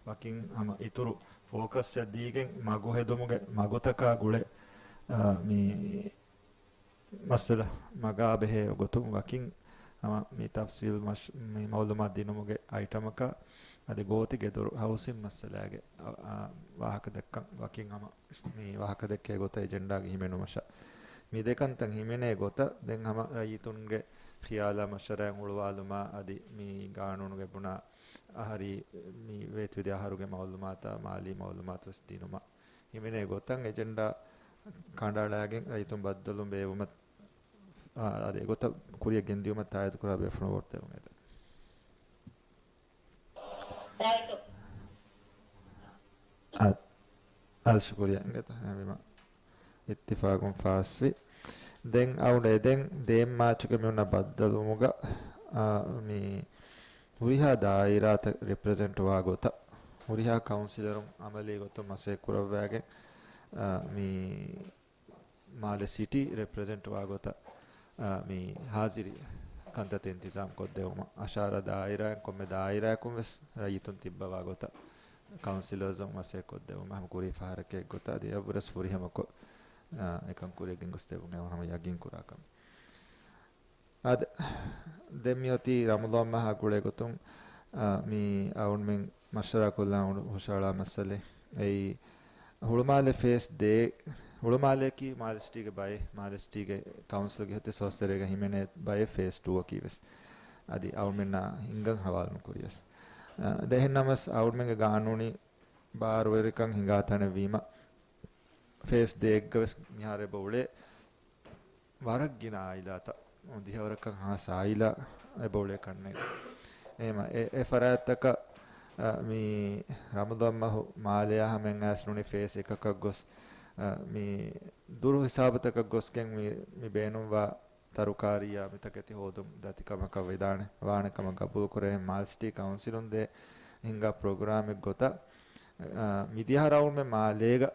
ވަކިން ހަމަ އިތުރު ފޯކަސްއެއް ދީގެން މަގު ހެދުމުގެ މަގުތަކާ ގުޅޭ، އާ، މި މައްސަލަ މަގާ ބެހޭ ގޮތުން ވަކިން ހަމަ މި ތަފްސީލް މަޝް-، މި މައުލޫމާތު ދިނުމުގެ އައިޓަމަކާ އަދި ގޯތި ގެދޮރު ހައުސިން މައްސަލާގެ އަ-، އަ-، ވާހަކަ ދެއްކަން ވަކިން ހަމަ މި ވާހަކަ ދެއްކޭ ގޮތަށް އެޖެންޑާގެ ހިމެނުމަށާ. މި ދެކަންތައް ހިމެނޭ ގޮތަށް ދެން ހަމަ ރައްޔިތުންގެ ޚިޔާލާ މަޝްވަރާއިން އުޅުވާލުމާ އަދި މި ގާނޫނުގެ ބުނާ އަހަރީ މި ވޭތުވެދިޔަ އަހަރުގެ މައުލޫމާތާ މާލީ މައުލޫމާތު ވެސް ދިނުމަށް ހިމެނޭ ގޮތަށް އެޖެންޑާ ކަނޑައަޅާގެން ރައްޔިތުން ބައްދަލުވުން ބޭއްވުމަށް، އާ، އަދި އެގޮތަށް ކުރިއަށް ގެންދިއުމަށް ތާއީދުކުރާ ބޭފުޅުން ވޯޓް ދެވުން އެދެން. އާ، އާދެ، ޝުކުރިއްޔާ އިނގޭތަ؟ އެހެންވީމަ އިއްތިފާގުން ފާސްވި. ދެން އަޅުގަނޑު އެދެން ދޭން މާޗުގެ މި އޮންނަ ބައްދަލުވުމުގަ، އާ، މި ހުރިހާ ދާއިރާތައް ރެޕްރެޒެންޓް ވާ ގޮތަށް، ހުރިހާ ކައުންސިލަރުން އަމަލީ ގޮތުން މަސައްކަތް ކުރައްވާގެން، އާ، މި މާލެ ސިޓީ ރެޕްރެޒެންޓް ވާ ގޮތަށް، އާ، މި ހާޒިރީ ކަންތައްތައް އިންތިޒާމް ކޮށްދެވުމަށް، އަށާރަ ދާއިރާއިން ކޮންމެ ދާއިރާއަކުން ވެސް ރައްޔިތުން ތިއްބަވާ ގޮތަށް ކައުންސިލަރސް މަސައްކަތް ކޮށްދެވުމަށް ހަމަ ކުރީ ފަހަރަކީ އެއްގޮތަށް އަދި އެއަށްވުރެސް ފުރިހަމަކޮށް، އާ، އެކަން ކުރިއަށް ގެންގޮސްދެވުން އެ ހަމަ ޔަގީން ކުރާ ކަމެއް. އާދެ، ދެން މިއޮތީ ރަމަޟާން މަހާ ގުޅޭ ގޮތުން، އާ، މި އަޅުންމެން މަޝްވަރާ ކޮށްލާ އުޅު ހުށައަޅާ މައްސަލައެއް. އެއީ، ހުޅުމާލެ ފޭސް ދޭ، ހުޅުމާލެއަކީ މާލެ ސިޓީގެ ބައެއް، މާލެ ސިޓީގެ ކައުންސިލްގެ އިހްތިސާސްތެރޭގަ ހިމެނޭ ބައެއް ފޭސް ޓޫއަކީ ވެސް. އަދި އަޅުމެންނާ ހިންގަން ހަވާލު ނުކުރިޔަސް. އާ، ދެ އެހެންނަމަސް އަޅުމެންގެ ގާނޫނީ ބާރުވެރިކަން ހިނގާ ތަނެއް ވީމަ، ފޭސް ދޭއްގަ ވެސް މިހާރު އެބަ އުޅޭ ވަރަށް ގިނަ އާއިލާތައް، ދިހަވަރަކަށް ހާސް އާއިލާ އެބަ އުޅޭ ކަންނޭނގެ. އެހެމަ އެ، އެ ފަރާތްތަކަށް، އަ، މި ރަމަޟާން މަހު މާލެއާ ހަމައަށް އައިސް ނޫނީ ފޭސް އެކަކަށް ގޮސް، އަ، މި ދުރު ހިސާބުތަކަށް ގޮސްގެން މި، މި ބޭނުންވާ ތަރުކާރީއާ މި ތަކެތި ހޯދުން ދަތިކަމަކަށް ވެދާނެ ވާނެ ކަމަށް ގަބޫލުކުރެވެން މާލެ ސިޓީ ކައުންސިލުން ދޭ ހިންގާ ޕްރޮގްރާމެއް ގޮތަށް، އަ، މިދިޔަ ރައުންޑް މާލޭގަ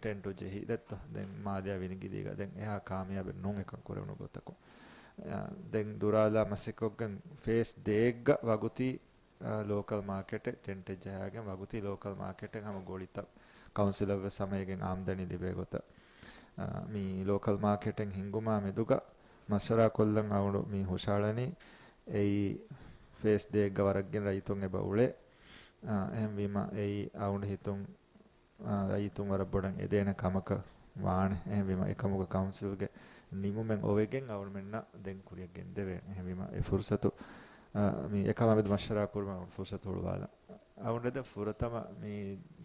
ޓެންޓު ޖެހި ދެއްތޯ. ދެން މާލެއާ ވިނިގިލީގަ ދެން އެހާ ކާމިޔާބެއް ނޫން އެކަން ކުރެވުނު ގޮތަކުން. އަ، ދެން ދުރާލާ މަސައްކަތްކޮށްގެން ފޭސް ދޭއްގަ ވަގުތީ، އަ، ލޯކަލް މާކެޓެއް ޓެންޓެއް ޖަހާގެން ވަގުތީ ލޯކަލް މާކެޓެއް ހަމަ ގޮޅިތައް ކައުންސިލަށްވެސް ހަމައޭގެން އާމްދަނީ ލިބޭ ގޮތަށް. އަ، މި ލޯކަލް މާކެޓެއް ހިންގުމާ މެދުގަ މަޝްވަރާ ކޮށްލަން އަޅުގަނޑު މި ހުށައަޅަނީ އެއީ ފޭސް ދޭއްގަ ވަރަށް ގިނަ ރައްޔިތުން އެބަ އުޅޭ. އަ، އެހެންވީމަ އެއީ އަޅުގަނޑު ހިތުން އާ، ރައްޔިތުން ވަރަށް ބޮޑަށް އެދޭނެ ކަމަކަށް ވާނެ. އެހެންވީމަ، އެކަމުގަ ކައުންސިލްގެ ނިމުމެއް އޮވެގެން އަޅުމެންނަށް ދެން ކުރިއަށް ގެންދެވޭނެ. އެހެންވީމަ، އެ ފުރުސަތު، އާ، މި އެކަމާ މެދު މަޝްވަރާ ކުރުމަށް ފުރުސަތު ހުޅުވާލަން. އަޅުގަނޑު ދެން ފުރަތަމަ މި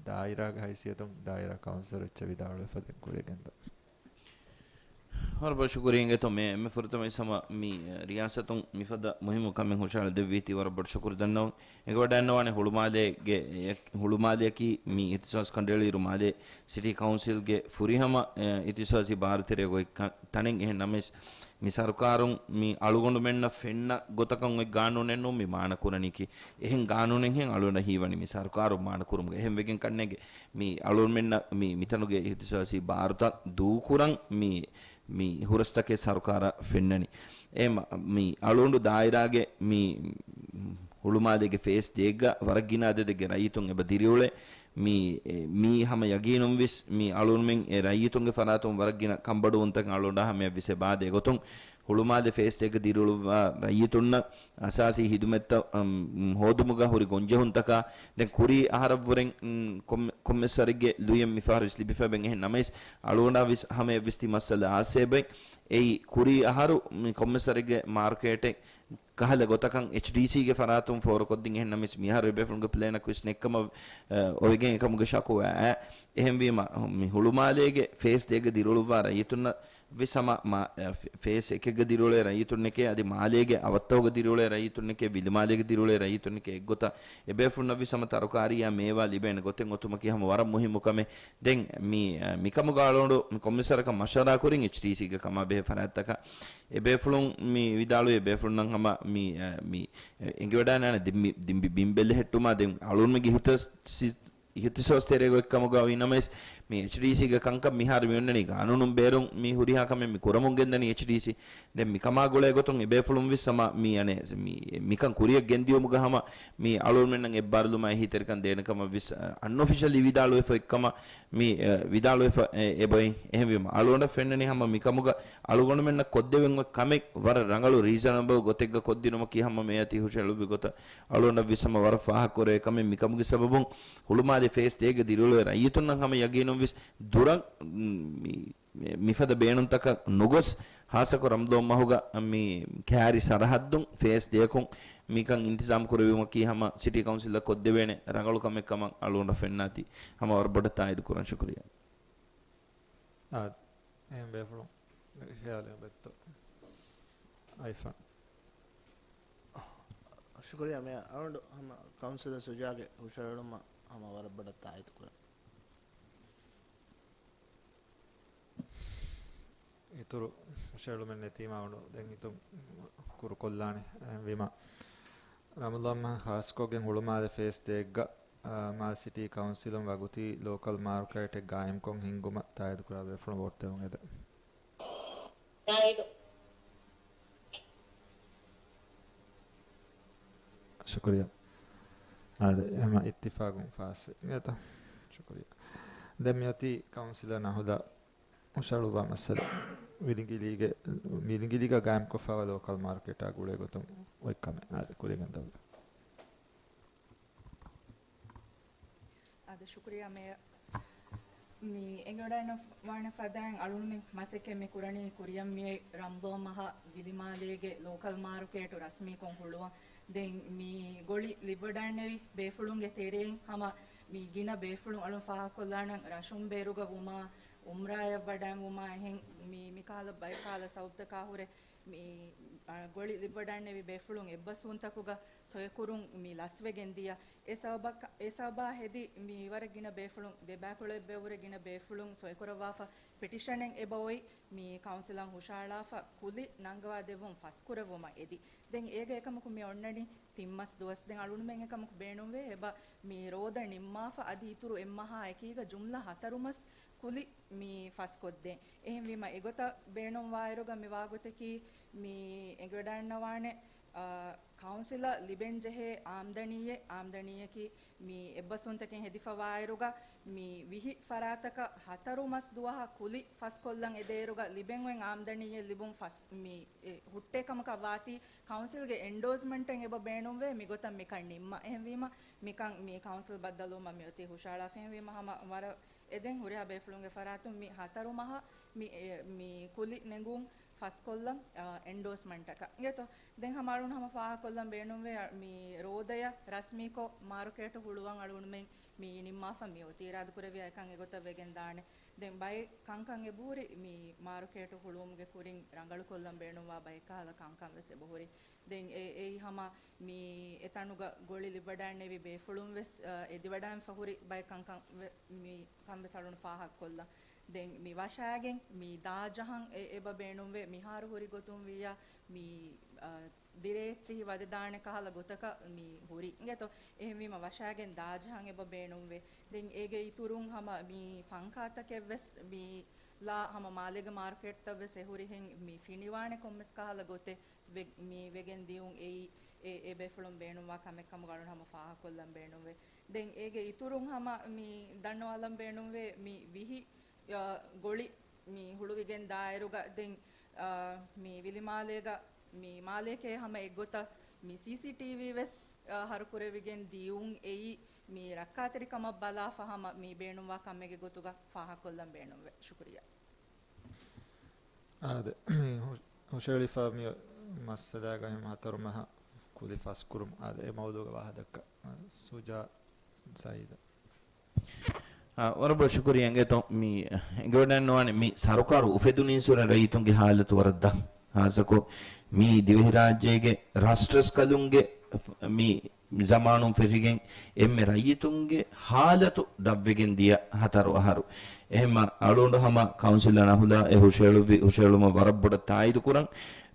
ދާއިރާގެ ހައިސިއްޔަތުން ދާއިރާ ކައުންސިލަރު އެއްޗެއް ވިދާޅުވެފަ ދެން ކުރިއަށް ގެންދަން. ވަރަށް ބޮޑަށް ޝުކުރިއްޔާ އިނގޭތޯ މޭ، އެންމެ ފުރަތަމަ އިސް ހަމަ މި ރިޔާސަތުން މިފަދަ މުހިއްމު ކަމެއް ހުށަހަޅަ ދެއްވީތީ ވަރަށް ބޮޑަށް ޝުކުރު ދަންނަވަން. އެނގިވަޑައިގަންނަވާނެ ހުޅުމާލޭގެ، އެ، ހުޅުމާލެއަކީ މި އިހްތިސާސް ކަނޑައެޅިއިރު މާލޭ ސިޓީ ކައުންސިލްގެ ފުރިހަމަ، އެ، އިހްތިސާސީ ބާރުތެރޭގަ އޮތް ތަނެއް. އެހެން ނަމަވެސް، މި ސަރުކާރުން މި އަޅުގަނޑުމެންނަށް ފެންނަ ގޮތަކަށް އޮތް ގާނޫނެއް ނޫން މި މާނަ ކުރަނީކީ. އެހެން ގާނޫނެއްހެން އަޅުގަނޑަށް ހީވަނީ މި ސަރުކާރުން މާނަ ކުރުމުގަ. އެހެން ވެގެން ކަންނޭނގެ މި އަޅުގަނޑުމެންނަށް މި މިތަނުގެ އިހްތިސާސީ ބާރުތައް ދޫކުރަން މި، މި ހުރަސްތަކެއް ސަރުކާރަށް ފެންނަނީ. އެ މަ-، މި އަޅުގަނޑު ދާއިރާގެ މި ހުޅުމާލޭގެ ފޭސް ދޭއްގަ ވަރަށް ގިނަ އަދަދެއްގެ ރައްޔިތުން އެބަ ދިރިއުޅޭ. މި، އެ، މީ ހަމަ ޔަގީނުންވެސް މި އަޅުގަނޑުމެން އެ ރައްޔިތުންގެ ފަރާތުން ވަރަށް ގިނަ ކަންބޮޑުވުންތަކެއް އަޅުގަނޑާ ހަމަޔަށްވެސް އެބަ ދޭ ގޮތުން ހުޅުމާލެ ފޭސް ދޭގަ ދިރިއުޅުއްވާ ރައްޔިތުންނަށް އަސާސީ ހިދުމަތްތައް، އަމް، ހޯދުމުގަ ހުރި ގޮންޖެހުންތަކާ، ދެން ކުރީ އަހަރަށްވުރެން، އުން، ކޮން-، ކޮންމެސް ވަރެއްގެ ލުޔެއް މިފަހަރު ވެސް ލިބިފަ އެބައިން. އެހެން ނަމަވެސް، އަޅުގަނޑާ ވެސް ހަމަޔަށް ވެސް ތި މައްސަލަ އާސޭބެ. އެއީ، ކުރީ އަހަރު މި ކޮންމެސް ވަރެއްގެ މާރުކޭޓެއް ކަހަލަ ގޮތަކަށް އެޗްޑީސީގެ ފަރާތުން ފޯރުކޮށްދިން. އެހެން ނަމަވެސް، މިހާރު އެބޭފުޅުންގެ ޕްލޭނަކު ވެސް ނެއްކަމަށް، އަ، އޮވެގެން އެކަމުގެ ޝަކުވާ އައި. އެހެންވީމަ، މި ހުޅުމާލޭގެ ފޭސް ދޭގަ ދިރިއުޅުއްވާ ރައްޔިތުންނަށް ވެސް ހަމަ މާ-، އެ، ފޭ-، ފޭސް އެކެއްގަ ދިރިއުޅޭ ރައްޔިތުންނެކޭ، އަދި މާލޭގެ އަވަށްތަކުގަ ދިރިއުޅޭ ރައްޔިތުންނެކޭ، ވިލިމާލޭގަ ދިރިއުޅޭ ރައްޔިތުންނެކޭ އެއްގޮތަށް އެބޭފުޅުންނަށް ވެސް ހަމަ ތަރުކާރީއާ މޭވާ ލިބޭނެ ގޮތެއް އޮތުމަކީ ހަމަ ވަރަށް މުހިއްމު ކަމެއް. ދެން މި، އަ، މިކަމުގަ އަޅުގަނޑު މި ކޮންމެސް ވަރަކަށް މަޝްވަރާ ކުރިން އެޗްޑީސީގެ ކަމާ ބެހޭ ފަރާތްތަކަށް. އެބޭފުޅުން މި ވިދާޅުވި އެބޭފުޅުންނަށް ހަމަ މި، އަ، މި، އެ، އެނގިވަޑާނާނެ ދި-، މި-، ދި-، މި-، ބިން ބެލެހެއްޓުމާ ދެން އަޅުގަނޑުމެންގެ ހިތަށް ސި-، އިހްތިސޯސް ތެރޭގަ އޮތްކަމުގަ އޮތް ނަމަވެސް، މި އެޗްޑީސީގެ ކަންކަން މިހާރު މި އޮންނަނީ ގާނޫނުން ބޭރުން މި ހުރިހާ ކަމެއް މި ކުރަމުން ގެންދަނީ އެޗްޑީސީ. ދެން މިކަމާ ގުޅޭ ގޮތުން އެބޭފުޅުން ވެސް ހަމަ މި އަނެއް މި، މިކަން ކުރިއަށް ގެންދިޔުމުގަ ހަމަ މި އަޅުގަނޑުމެންނަށް އެއްބާރުލުމާ އެހީތެރިކަން ދޭނެ ކަމަށް ވެސް، އަ، އަންއޮފިޝަލީ ވިދާޅުވެފަ އޮތްކަމަށް މި، އަ، ވިދާޅުވެފަ އެ-، އެބައޮތް. އެހެންވީމަ އަޅުގަނޑަށް ފެންނަނީ ހަމަ މިކަމުގަ އަޅުގަނޑުމެންނަށް ކޮށްދެވެން އޮތް ކަމެއް ވަރަށް ރަނގަޅު ރީޒަނަބަލް ގޮތެއްގަ ކޮށްދިނުމަކީ ހަމަ މޭޔަ ތި ހުށަހެޅުއްވި ގޮތަށް އަޅުގަނޑަށް ވެސް ހަމަ ވަރަށް ފާހަގަކުރެވޭ ކަމެއް. މިކަމުގެ ސަބަބުން ހުޅުމާލެ ފޭސް ދޭގެ ދިރިއުޅޭ ރައްޔިތުންނަށް ހަމަ ޔަގީނުން ވެސް ދުރަށް، މި-، މިފަދަ ބޭނުންތަކަށް ނުގޮސް، ހާއްސަކޮށް ރަމަޟާން މަހުގަ މި ކާރި ސަރަހައްދުން ފޭސް ދެއަކުން މިކަން އިންތިޒާމް ކުރެވުމަކީ ހަމަ ސިޓީ ކައުންސިލަށް ކޮށްދެވޭނެ ރަނގަޅު ކަމެއް ކަމަށް އަޅުގަނޑަށް ފެންނާތީ ހަމަ ވަރަށް ބޮޑަށް ތާއީދު ކުރަން. ޝުކުރިއްޔާ. އާ، އެހެން ބޭފުޅުން ޚިޔާލެއް އޮތްތޯ؟ އައިފާން. ޝުކުރިއްޔާ މޭޔަރ. އަޅުގަނޑު ހަމަ ކައުންސިލަރ ޝުޖާގެ ހުށަހެޅުމަށް ހަމަ ވަރަށް ބޮޑަށް ތާއީދު ކުރަން. އިތުރު ހުށަހެޅުމެއް ނެތީމާ އަޅުގަނޑު ދެން ހިތުން ކުރުކޮށްލާނެ. އެހެންވީމާ، ރަމަޟާން މަހަށް ޚާއްޞަކޮށްގެން ހުޅުމާލެ ފޭސް ދޭއްގަ، އާ، މާލެ ސިޓީ ކައުންސިލުން ވަގުތީ ލޯކަލް މާރުކޭޓެއް ގާއިމްކޮށް ހިންގުމަށް ތާއީދު ކުރާ ބޭފުޅުން ވޯޓް ދެވުން އެދެން. ޝުކުރިއްޔާ. އާދެ، ހަމަ އިއްތިފާގުން ފާސްވި. އިނގޭތަ؟ ޝުކުރިއްޔާ. ދެން މިއޮތީ ކައުންސިލަރ ނަހުލާ ހުށަހަޅުއްވާ މައްސަލަ. ވިލިނގިލީގެ، ވިލިނގިލީގަ ގާއިމްކޮށްފައިވާ ލޯކަލް މާރުކޭޓާ ގުޅޭ ގޮތުން އޮތް ކަމެއް. އާދެ، ކުރިއަށް ގެންދަވާ. އާދެ، ޝުކުރިއްޔާ މޭޔަރ. މި އެނގިވަޑައިގަންނަވާނެ ފަދައިން އަޅުގަނޑުމެން މަސައްކަތް މި ކުރަނީ ކުރިއަށް މިއޮތް ރަމަޟާން މަހަށް ވިލިމާލޭގެ ލޯކަލް މާރުކޭޓު ރަސްމީކޮށް ހުޅުވަން. ދެން މި ގޮޅި ލިބިވަޑައިގެންނެވި ބޭފުޅުންގެ ތެރެއިން ހަމަ މި ގިނަ ބޭފުޅުން އަޅުން ފާހަގަކޮށްލާނަން ރަށުން ބޭރުގަ ވުމާ، އުމްރާއަށް ވަޑައިން ވުމާ އެހެން މި، މި ކަހަލަ ބައެއް ކަހަލަ ސަބަބުތަކާ ހުރެ މި، އަ، ގޮޅި ލިބިވަޑައިގެންނެވި ބޭފުޅުން އެއްބަސްވުންތަކުގަ ސޮއެކުރުން މި ލަސްވެގެން ދިޔަ. އެ ސަބަބަކަ-، އެ ސަބަބާ ހެދި މި ވަރަށް ގިނަ ބޭފުޅުން، ދެބައިކުޅައެއް ބޭއްވުރެ ގިނަ ބޭފުޅުން ސޮއެކުރައްވާފަ ޕެޓިޝަނެއް އެބައޮތް މި ކައުންސިލަށް ހުށައަޅާފަ ކުލި ނަންގަވާ ދެއްވުން ފަސްކުރެއްވުމަށް އެދި. ދެން އޭގެ އެކަމަކު މި އޮންނަނީ ތިން މަސް ދުވަސް. ދެން އަޅުގަނޑުމެން އެކަމަކު ބޭނުންވޭ އެބަ މި ރޯދަ ނިންމާފަ އަދި އިތުރު އެއްމަހާ އެކީގަ ޖުމްލަ ހަތަރު މަސް ކުލި މި ފަސްކޮށްދޭން. އެހެންވީމަ އެގޮތަށް ބޭނުންވާއިރުގަ މި ވާގޮތަކީ މި އެނގިވަޑައިގަންނަވާނެ، އާ، ކައުންސިލަށް ލިބެންޖެހޭ އާމްދަނީއެއް، އާމްދަނީއަކީ މި އެއްބަސްވުންތަކެއް ހެދިފަވާއިރުގަ މި ވިހި ފަރާތަކަށް ހަތަރު މަސް ދުވަހަށް ކުލި ފަސްކޮށްލަން އެދޭއިރުގަ ލިބެން އޮތް އާމްދަނީއެއް ލިބުން ފަސް-، މި، އެ، ހުއްޓޭ ކަމަކަށް ވާތީ ކައުންސިލްގެ އެންޑޯސްމަންޓެއް އެބަ ބޭނުންވޭ މިގޮތަށް މިކަން ނިންމަ. އެހެންވީމަ މިކަން މި ކައުންސިލް ބައްދަލުވުމަށް މިއޮތީ ހުށައަޅާފަ. އެހެންވީމަ ހަމަ ވަރަށް އެދެން ހުރިހާ ބޭފުޅުންގެ ފަރާތުން މި ހަތަރު މަހަށް މި، އެ، މި ކުލި ނެގުން ފަސްކޮށްލަން، އާ، އެންޑޯސްމަންޓަކަށް. އިނގޭތޯ؟ ދެން ހަމަ އަޅުން ހަމަ ފާހަގަކޮށްލަން ބޭނުންވޭ، އަ، މި ރޯދަޔަށް ރަސްމީކޮށް މާރުކޭޓު ހުޅުވަން އަޅުގަނޑުމެން މި ނިންމާފަ މިއޮތީ. އިރާދަކުރެއްވިޔާ އެކަން އެގޮތަށް ވެގެން ދާނެ. ދެން ބައެއް ކަންކަން އެބަހުރި މި މާރުކޭޓު ހުޅުވުމުގެ ކުރިން ރަނގަޅުކޮށްލަން ބޭނުންވާ ބައެއް ކަހަލަ ކަންކަން ވެސް އެބަހުރި. ދެން އެ-، އެއީ ހަމަ މި އެތަނުގަ ގޮޅި ލިބިވަޑައިންނެވި ބޭފުޅުން ވެސް، އަ، އެދިވަޑައިންފަ ހުރި ބައެއް ކަންކަން ވެ-، މި ކަން ވެސް އަޅުން ފާހަގަކޮށްލަން. ދެން މި ވަށާގެން މި ދާ ޖަހަން އެ-، އެބަ ބޭނުންވޭ. މިހާރު ހުރި ގޮތުން ވިއްޔާ މި، އަ، ދިރޭ އެއްޗިހި ވަދެދާނެ ކަހަލަ ގޮތަކަށް މި ހުރި. އިނގޭތޯ؟ އެހެންވީމަ ވަށާގެން ދާ ޖަހަން އެބަ ބޭނުންވޭ. ދެން އޭގެ އިތުރުން ހަމަ މި ފަންކާތަކެއް ވެސް މި ލާ ހަމަ މާލޭގެ މާރުކޭޓްތައް ވެސް އެހުރިހެން މި ފިނިވާނެ ކޮންމެސް ކަހަލަ ގޮތެއް ވެ-، މި ވެގެން ދިޔުން އެއީ އެ-، އެ ބޭފުޅުން ބޭނުންވާ ކަމެއް ކަމުގަ އަޅުން ހަމަ ފާހަގަކޮށްލަން ބޭނުންވޭ. ދެން އޭގެ އިތުރުން ހަމަ މި ދަންނަވާލަން ބޭނުންވޭ މި ވިހި، އަ، ގޮޅި މި ހުޅުވިގެން ދާއިރުގަ ދެން އާ، މި ވިލިމާލޭގަ މި މާލޭގެ ހަމަ އެއްގޮތަށް މި ސީސީޓީވީ ވެސް، އާ، ހަރުކުރެވިގެން ދިޔުން އެއީ މި ރައްކާތެރިކަމަށް ބަލާފަ ހަމަ މި ބޭނުންވާ ކަމެއްގެ ގޮތުގަ ފާހަގަކޮށްލަން ބޭނުންވޭ. ޝުކުރިއްޔާ. އާދެ، މި ހު-، ހުށައެޅިފަ މި މައްސަލާގަ ހަމަ ހަތަރު މަހަށް ކުލި ފަސްކުރުން. އާދެ، އެ މައުޟޫގަ ވާހަކަ ދައްކަން. ސުޖާ ސައީދަށް. އާ، ވަރަށް ބޮޑަށް ޝުކުރިއްޔާ. އިނގޭތޯ މި އެނގިވަޑައިގަންނަވާނެ މި ސަރުކާރު އުފެދުނީންސުރެ ރައްޔިތުންގެ ހާލަތު ވަރަށް ދަށް. ހާއްސަކޮށް މި ދިވެހިރާއްޖޭގެ ރަސްރަސްކަލުންގެ މި ޒަމާނުން ފެށިގެން އެންމެ ރައްޔިތުންގެ ހާލަތު ދަށްވެގެން ދިޔަ ހަތަރު އަހަރު. އެހެންމަ އަޅުގަނޑު ހަމަ ކައުންސިލަށް ނަހުލާ އެ ހުށައެޅުއްވި ހުށައެޅުމަށް ވަރަށް ބޮޑަށް ތާއީދު ކުރަން.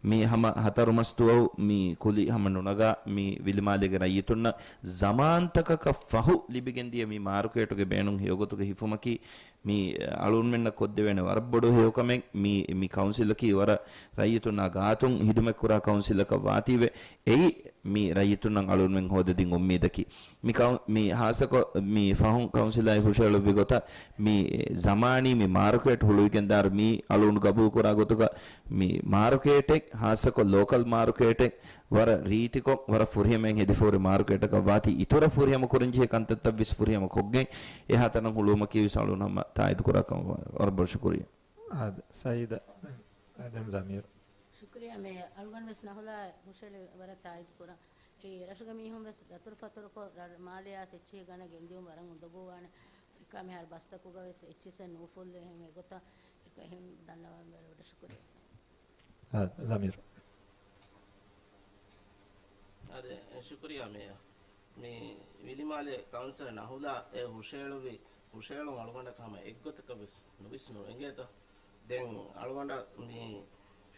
މި ހަމަ ހަތަރު މަސް ދުވަހު މި ކުލި ހަމަ ނުނަގާ މި ވިލިމާލޭގެ ރައްޔިތުންނަށް ޒަމާންތަކަކަށް ފަހު ލިބިގެން ދިޔަ މި މާރުކޭޓުގެ ބޭނުން ހެޔޮގޮތުގަ ހިފުމަކީ މި އަޅުގަނޑުމެންނަށް ކޮށްދެވޭނެ ވަރަށް ބޮޑު ހެޔޮކަމެއް. މި، މި ކައުންސިލަކީ ވަރަށް ރައްޔިތުންނާ ގާތުން ހިދުމަތްކުރާ ކައުންސިލަކަށް ވާތީވެ، އެއީ މި ރައްޔިތުންނަށް އަޅުގަނޑުމެން ހޯދަދިން އުއްމީދަކީ. މި ކައު-، މި ހާއްސަކޮށް މި ފަހުން ކައުންސިލާއި ހުށައެޅުއްވި ގޮތަށް މި ޒަމާނީ މި މާރުކޭޓް ހުޅުވިގެންދާއިރު މި އަޅުގަނޑު ގަބޫލުކުރާ ގޮތުގަ މި މާރުކޭޓެއް ހާއްސަކޮށް ލޯކަލް މާރުކޭޓެއް ވަރަށް ރީތިކޮށް، ވަރަށް ފުރިހަމައިން ހެދިފަހުރި މާރުކޭޓަކަށް ވާތީ، އިތުރަށް ފުރިހަމަ ކުރަންޖެހޭ ކަންތައްތައް ވެސް ފުރިހަމަ ކޮށްގެން، އެ ހަތަރަށް ހުޅުވުމަކީ ވެސް އަޅުގަނޑު ހަމަ ތާއީދު ކުރާ ކަމަށް ވަރަށް ބޮޑަށް ޝުކުރިއްޔާ. އާދެ، ސައީދަށް ދެން ޒަމީރު. ޝުކުރިއްޔާ މޭޔަރ. އަޅުގަނޑު ވެސް ނަހުލާ ހުށައެޅި ވަރަށް ތާއީދު ކުރަން. އެ ރަށުގެ މީހުން ވެސް ދަތުރުފަތުރުކޮށް، ރަ-، މާލެއާ އެއްޗިހި ގަނެ ގެންދިއުން ވަރަށް އުނދަގޫވާނެ. އެކަމިހާރު ބަސްތަކުގަ ވެސް އެއްޗިސް ނޫފުއްލު އެހެން އެގޮތަށް އެކަ އެހެން ދަންނަވަން ވެރި ބޮޑަށް ޝުކުރިއްޔާ. އާ، ޒަމީރު. އާދެ، ޝުކުރިއްޔާ މޭޔަރ. މި ވިލިމާލެ ކައުންސިލަށް ނަހުލާ އެ ހުށައެޅުއްވި، ހުށައެޅުން އަޅުގަނޑަށް ހަމަ އެއްގޮތަކަށް ވެސް ނުވިސްނުން އެނގޭތަ؟ ދެން އަޅުގަނޑަށް މި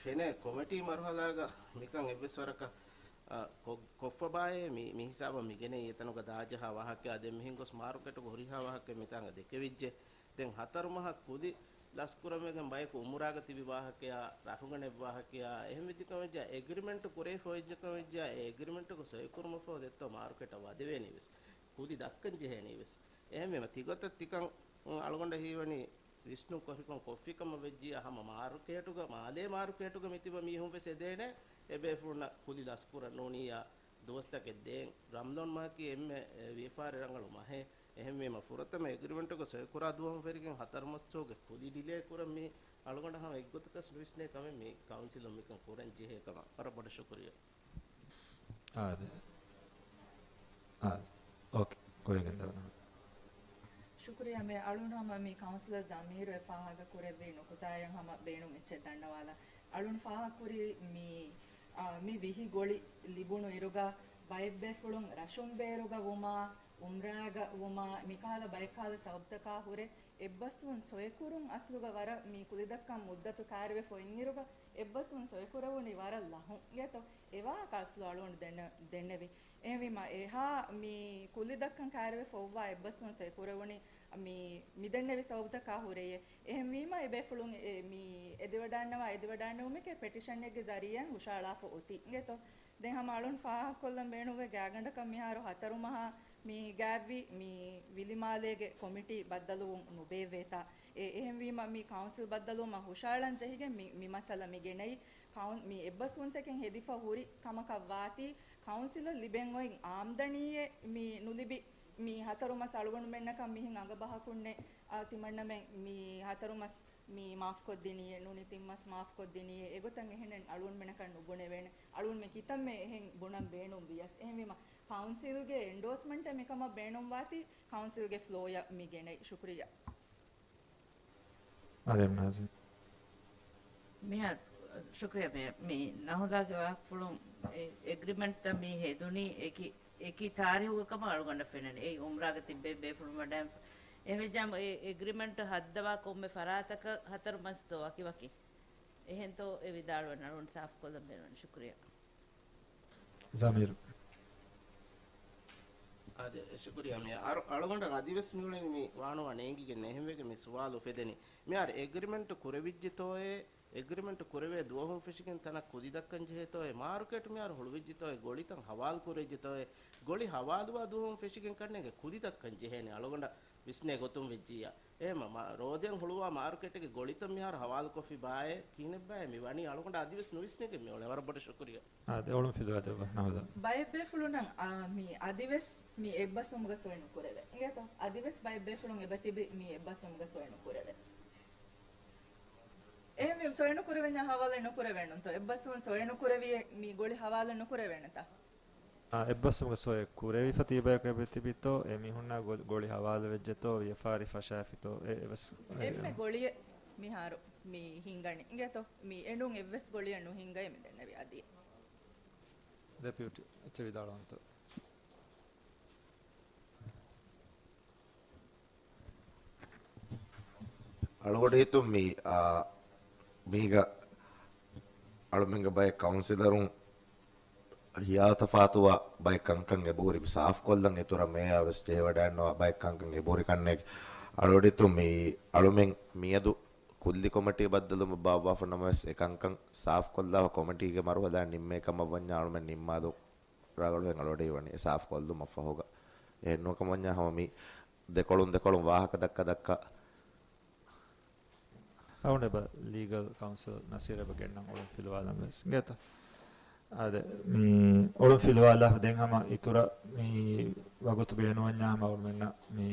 ފެނޭ ކޮމިޓީ މަރުހަލާގަ މިކަން އެއްވެސް ވަރަކަށް، އަ، ކޮ-، ކޮށްފަ ބާއޭ މި، މި ހިސާބަށް މި ގެނައީ އެތަނުގަ ދާޖަހާ ވާހަކައާ ދެން މިހެން ގޮސް މާރުކޭޓުގަ ހުރިހާ ވާހަކައެއް މިތާނގަ ދެކެވިއްޖެ. ދެން ހަތަރު މަހަށް ކުލި ލަސްކުރަންވެގެން ބަޔަކު އުމުރާގަ ތިބި ވާހަކަޔާ، ރަށުގަނެ ވާހަކަޔާ، އެހެން ވެއްޖެކަމެއްޖާ، އެގްރިމެންޓު ކުރެވިފަ ވެއްޖެކަމެއްޖާ، އެ އެގްރިމެންޓުގަ ސޮއިކުރުމަށްފަހު ދެއްތޯ މާރުކޭޓަށް ވަދެވޭނީ ވެސް. ކުލި ދައްކަން ޖެހޭނީ ވެސް. އެހެންވީމަ ތިގޮތަށް ތިކަން އަޅުގަނޑަށް ހީވަނީ ވިސްނުން ކޮށްފިކަމަށް ވެއްޖިއްޔާ ހަމަ މާރުކޭޓުގަ، މާލޭ މާރުކޭޓުގަ މިތިބަ މީހުން ވެސް އެދޭނެ އެބޭފުޅުންނަށް ކުލި ލަސްކުރަން ނޫނިއްޔާ. ދުވަސްތަކެއް ދޭން. ރަމްޟާން މަހަކީ އެންމެ، އެ، ވިޔަފާރި ރަނގަޅު މަހެއް. އެހެންވީމަ، ފުރަތަމަ އެގްރިމެންޓުގަ ސޮއިކުރާ ދުވަހުން ފެށިގެން ހަތަރު މަސްތޯގެ ކުލި ޑިލޭ ކުރަން މީ އަޅުގަނޑަށް ހަމަ އެއްގޮތަކަސް ނުވިސްނޭ ކަމެއް މި ކައުންސިލުން މިކަން ކުރަން ޖެހޭ ކަމަށް. ވަރަށް ބޮޑަށް ޝުކުރިއްޔާ. އާދެ. އާދެ. އޯކޭ. ކުރިއަށް ގެންދަވާނަން. ޝުކުރިއްޔާ މޭޔަރ. އަޅުގަނޑު ހަމަ މި ކައުންސިލަރ ޒަމީރު އެ ފާހަގަ ކުރެއްވި ނުކުތާއަށް ހަމަ ބޭނުން އެއްޗެއް ދަންނަވާލަން. އަޅުން ފާހަގަކުރީ މި، އާ، މި ވިހި ގޮޅި ލިބުނު އިރުގަ ބައެއްބޭފުޅުން ރަށުން ބޭރުގަ ވުމާ، އުމްރާގަ ވުމާ، މިކަހަލަ ބައެއްކަހަލަ ސަބަބުތަކާ ހުރެ އެއްބަސްވުން ސޮއިކުރުން އަސްލުގަ ވަރަށް މި ކުލިދައްކަން މުއްދަތު ކައިރިވެފަ އިންއިރުގަ އެއްބަސްވުން ސޮއިކުރެވުނީ ވަރަށް ލަހުން އިނގޭތޯ؟ އެވާހަކަ އަސްލު އަޅުގަނޑު ދެންނެ-، ދެންނެވި. އެހެންވީމަ އެހާ މި ކުލިދައްކަން ކައިރިވެފަ އޮއްވާ އެއްބަސްވުން ސޮއިކުރެވުނީ މި، މި ދެންނެވި ސަބަބުތަކާ ހުރެޔޭ. އެހެންވީމަ އެބޭފުޅުން އެ، މި އެދިވަޑާންނަވާ އެދިވަޑާންނެވުމެކޭ ޕެޓިޝަނެއްގެ ޒަރީއާއިން ހުށައަޅާފަ އޮތީ އިނގޭތޯ؟ ދެން ހަމަ އަޅުން ފާހަގަކޮށްލަން ބޭނުންވޭ ގާތްގަނޑަކަށް މިހާރު ހަތަރު މަހާ މި ގާތްވި މި ވިލިމާލޭގެ ކޮމިޓީ ބައްދަލުވުން ނުބޭއްވޭތާ. އެ، އެހެންވީމަ މި ކައުންސިލް ބައްދަލުވުމަށް ހުށައަޅަން ޖެހިގެން މި، މި މައްސަލަ މި ގެނައީ. ކައުން-، މި އެއްބަސްވުންތަކެއް ހެދިފަ ހުރި ކަމަކަށް ވާތީ، ކައުންސިލަށް ލިބެން އޮތް އާމްދަނީއެއް މި ނުލިބި، މި ހަތަރު މަސް އަޅުގަނޑުމެންނަކަށް މިހެން އަނގަ ބަހަކުންނެއް، އާ، ތިމަންނަމެން މި ހަތަރު މަސް މި މާފްކޮށްދިނީއޭ، ނޫނީ ތިން މަސް މާފްކޮށްދިނީއޭ، އެގޮތަށް އެހެނެއް އަޅުގަނޑުމެންނަކަށް ނުބުނެވޭނެ. އަޅުގަނޑުމެން ކިތަންމެ އެހެން ބުނަން ބޭނުން ވިޔަސް. އެހެންވީމަ، ކައުންސިލްގެ އެންޑޯސްމަންޓެއް މިކަމަށް ބޭނުންވާތީ، ކައުންސިލްގެ ފްލޯއަށް މި ގެނައި. ޝުކުރިއްޔާ. މާލޭ ނާޒިމް. މިހާރު، ޝުކުރިއްޔާ މޭޔަރ. މި ނަހުލާގެ ވާހަކަފުޅުން އެ އެގްރިމެންޓްތައް މި ހެދުނީ އެކި، އެކި ތާރީހުގަ ކަމަށް އަޅުގަނޑަށް ފެނެނެ. އެއީ އުމްރާގަ ތިއްބެވި ބޭފުޅުން ވަޑައިގެންފަ. އެހެންވެއްޖާމަ އެ އެގްރިމެންޓް ހައްދަވާ ކޮންމެ ފަރާތަކަށް ހަތަރު މަސްތޯ ވަކިވަކި. އެހެންތޯ އެ ވިދާޅުވަން އަޅުގަނޑު ސާފުކޮށްލަން ބޭނުން. ޝުކުރިއްޔާ. ޒަމީރު. އާދެ، ޝުކުރިއްޔާ މޭޔަރ. އަޅު-، އަޅުގަނޑަށް އަދިވެސް މިއުޅެނީ މި ވާނުވާ ނޭނގިގެން އެހެންވެގެން މި ސުވާލު އުފެދެނީ. މިހާރު އެގްރިމެންޓު ކުރެވިއްޖެތޯއޭ، އެގްރިމެންޓު ކުރެވޭ ދުވަހުން ފެށިގެން ތަނަށް ކުލި ދައްކަން ޖެހޭތޯއޭ، މާރުކޭޓު މިހާރު ހުޅުވިއްޖެތޯއޭ، ގޮޅިތައް ހަވާލު ކުރެއްޖެތޯއޭ، ގޮޅި ހަވާލުވާ ދުވަހުން ފެށިގެން ކަންނޭނގެ ކުލި ދައްކަން ޖެހޭނެ އަޅުގަނޑަށް ވިސްނޭ ގޮތުން ވެއްޖިއްޔާ. އެހެމަ މާ-، ރޯދައަށް ހުޅުވާ މާރުކެޓްގެ ގޮޅިތައް މިހާރު ހަވާލުކޮށްފި ބާއޭ ކިހިނެއްބާއޭ މި ވަނީ އަޅުގަނޑަށް އަދިވެސް ނުވިސްނެގެން މި އުޅެ. ވަރަށް ބޮޑަށް ޝުކުރިއްޔާ. އާދެ، އޮޅުން ފިލުވާ ދެއްވާ ނަހުލާ. ބައެއް ބޭފުޅުންނަށް، އާ، މި އަދިވެސް މި އެއްބަސްވުމުގަ ސޮއި ނުކުރެވޭ. އިނގޭތޯ؟ އަދިވެސް ބައެއް ބޭފުޅުން އެބަ ތިބި މި އެއްބަސްވުމުގަ ސޮއި ނުކުރެވޭ. އެހެންވީމަ ސޮއި ނުކުރެވެންޏާ ހަވާލެއް ނުކުރެވޭނުންތޯ؟ އެއްބަސްވުން ސޮއި ނުކުރެވިއޭ މި ގޮޅި ހަވާލު ނުކުރެވޭނެތާ؟ އާ، އެއްބަސްވުމުގަ ސޮއި ކުރެވިފަ ތިބަޔަކު އެބަ ތިބިތޯ، އެ މީހުންނާ ގޮ-، ގޮޅި ހަވާލު ވެއްޖެތޯ، ވިޔަފާރި ފަށާފިތޯ، އެ އެވެސް އެންމެ ގޮޅިއެއް މިހާރު މި ހިނގަނީ. އިނގޭތޯ؟ މި އެނޫން އެއްވެސް ގޮޅިއެއް ނުހިނގައޭ މި ދެންނެވި އަދި. ޑެޕިއުޓީ އެއްޗެއް ވިދާޅުވަންތޯ؟ އަޅުގަޑު ހިތުން މި، އާ، މީގަ އަޅުމެންގެ ބައެއް ކައުންސިލަރުން ހިޔާތަފާތުވާ ބައެއް ކަންކަން އެބަހުރި ސާފުކޮށްލަން އިތުރަށް މޭޔާ ވެސް ޖެހިވަޑައިންނަވާ ބައެއް ކަންކަން އެބަހުރި ކަންނޭނގެ. އަޅުގަޑު ހިތުން މި އަޅުމެން މިއަދު ކުއްލި ކޮމިޓީ ބައްދަލުވުމަށް ބާއްވާފަ ނަމަވެސް އެ ކަންކަން ސާފުކޮށްލާފަ ކޮމިޓީގެ މަރުހަލާ ނިންމޭ ކަމަށް ވަންޏާ އަޅުމެން ނިންމާލުން ރަނގަޅު ހެން އަޅުގަޑު ވަނީ އެ ސާފުކޮށްލުމަށްފަހުގަ. އެހެންނުވަ ކަމަށް ވަންޏާ ހަމަ މި ދެކޮޅުން ދެކޮޅުން ވާހަކަ ދައްކާ ދައްކާ. އަޅުގަނޑު އެބަ ލީގަލް ކައުންސިލް ނަސީރު އެބަ ގެންނަން އޮޅުން ފިލުވާލަން ވެސް އިނގޭތަ؟ އާދެ، މި އޮޅުން ފިލުވާލާ ދެން ހަމަ އިތުރަށް މި ވަގުތު ބޭނުންވަންޏާ ހަމަ އަޅުމެންނަށް މި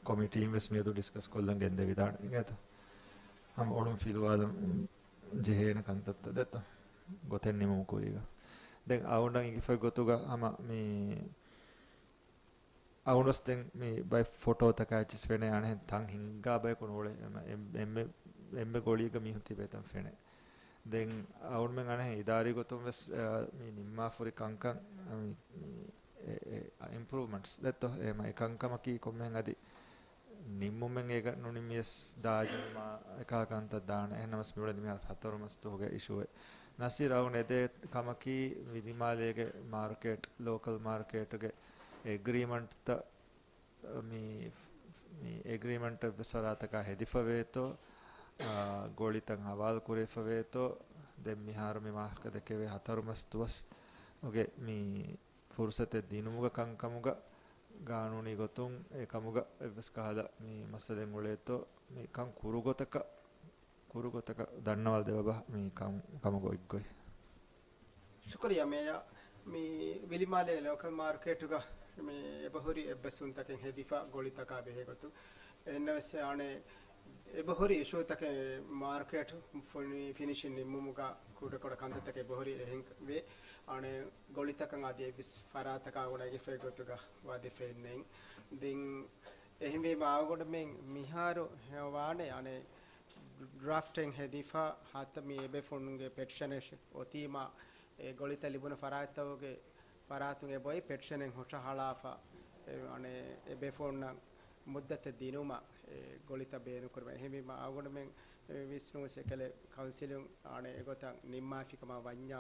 ކޮމިޓީން ވެސް މިއަދު ޑިސްކަސް ކޮށްލަން ގެންދެވިދާނެ އިނގޭތަ؟ ހަމަ އޮޅުން ފިލުވާލަން ޖެހޭނެ ކަންތައްތައް ދެއްތަ؟ ގޮތެއް ނިމުމު ކުރީގަ. ދެން އަޅުގަނޑަށް އިނގިފައި ގޮތުގަ ހަމަ މި އަޅުގަނޑު ވެސް ދެން މި ބައެއް ފޮޓޯތަކާ އެއްޗިސް ފެނޭ އަނެއް ތަން ހިންގާ ބަޔަކު ނޫޅޭ. އެ-، އެ-، އެންމެ، އެންމެ ގޮޅިއެއްގަ މީހުން ތިބޭ ތަން ފެނޭ. ދެން އަޅުގަނޑުމެން އަނެއް އިދާރީ ގޮތުން ވެސް، އަ، މި ނިންމާފަ ހުރި ކަންކަން، އަ، މި، މި، އެ، އެ، އިމްޕްރޫވްމަންޓްސް ދެއްތޯ؟ އެ މަ-، އެ ކަންކަމަކީ ކޮންމެހެން އަދި ނިންމުމެއް އޭގަ ނުނިންމިޔަސް ދާޖެހުމާ އެކާ ކަންތައް ދާނެ. އެހެންނަމަސް މިއުޅެނީ މިހާރު ހަތަރު މަސް ދުވަހުގެ އިޝޫއެއް. ނަސީރު އަޅުގަނޑު އެދޭ ކަމަކީ ވިލިމާލޭގެ މާރުކޭޓް، ލޯކަލް މާރުކޭޓުގެ އެގްރީމަންޓްތައް މި، މި އެގްރީމަންޓް އެއްވެސް ފަރާތަކާ ހެދިފަވޭތޯ، އާ، ގޮޅިތައް ހަވާލު ކުރެވިފަވޭތޯ، ދެން މިހާރު މި މާހަކަ ދެކެވޭ ހަތަރު މަސް ދުވަސް އުގެ މި ފުރުސަތެއް ދިނުމުގަ ކަންކަމުގަ ގާނޫނީ ގޮތުން އެކަމުގަ އެއްވެސް ކަހަލަ މި މައްސަލައެއް އުޅޭތޯ، މި ކަން ކުރު ގޮތަކަށް، ކުރު ގޮތަކަށް ދަންނަވާލަ ދެވަބަ މި ކަން، ކަމުގަ އޮތްގޮތް. ޝުކުރިއްޔާ މޭޔާ. މި ވިލިމާލޭ ލޯކަލް މާރުކޭޓުގަ މި އެބަހުރި އެއްބަސްވުންތަކެއް ހެދިފަ ގޮޅިތަކާ ބެހޭ ގޮތުން. އެހެންނަމަވެސް އަނެއް އެބަހުރި އިޝޫތަކެއް މާރުކޭޓު ފުނި-، ފިނިޝިން ނިންމުމުގަ ކުޑަކުޑަ ކަންތައްތަކެއް އެބަހުރި އެހެން ވޭ. އަނެއް ގޮޅިތަކަށް އަދި އެއްވެސް ފަރާތަކާ ގުޅޭ އެގިފައި ގޮތުގަ ވަދެފައެއްނެތް. ދެން އެހެންވީމަ އަޅުގަނޑުމެން މިހާރު ވާނެ އަނެއް ޑްރާފްޓެއް ހެދިފަ ހަތަ މި އެބޭފުޅުންގެ ޕެޓިޝަނެއް އޮތީމަ އެ ގޮޅިތައް ލިބުނު ފަރާތްތަކުގެ ފަރާތުން އެބައޮތް ޕެޓިޝަނެއް ހުށަހަޅާފަ، އެ، އަނެއް، އެބޭފުޅުންނަށް މުއްދަތެއް ދިނުމަށް އެ ގޮޅިތައް ބޭނުންކުރުމަށް. އެހެންވީމަ އަޅުގަނޑުމެން ވިސްނުން އެކަލޭ ކައުންސިލުން އަނެއް އެގޮތަށް ނިންމާފިކަމަށް ވަންޏާ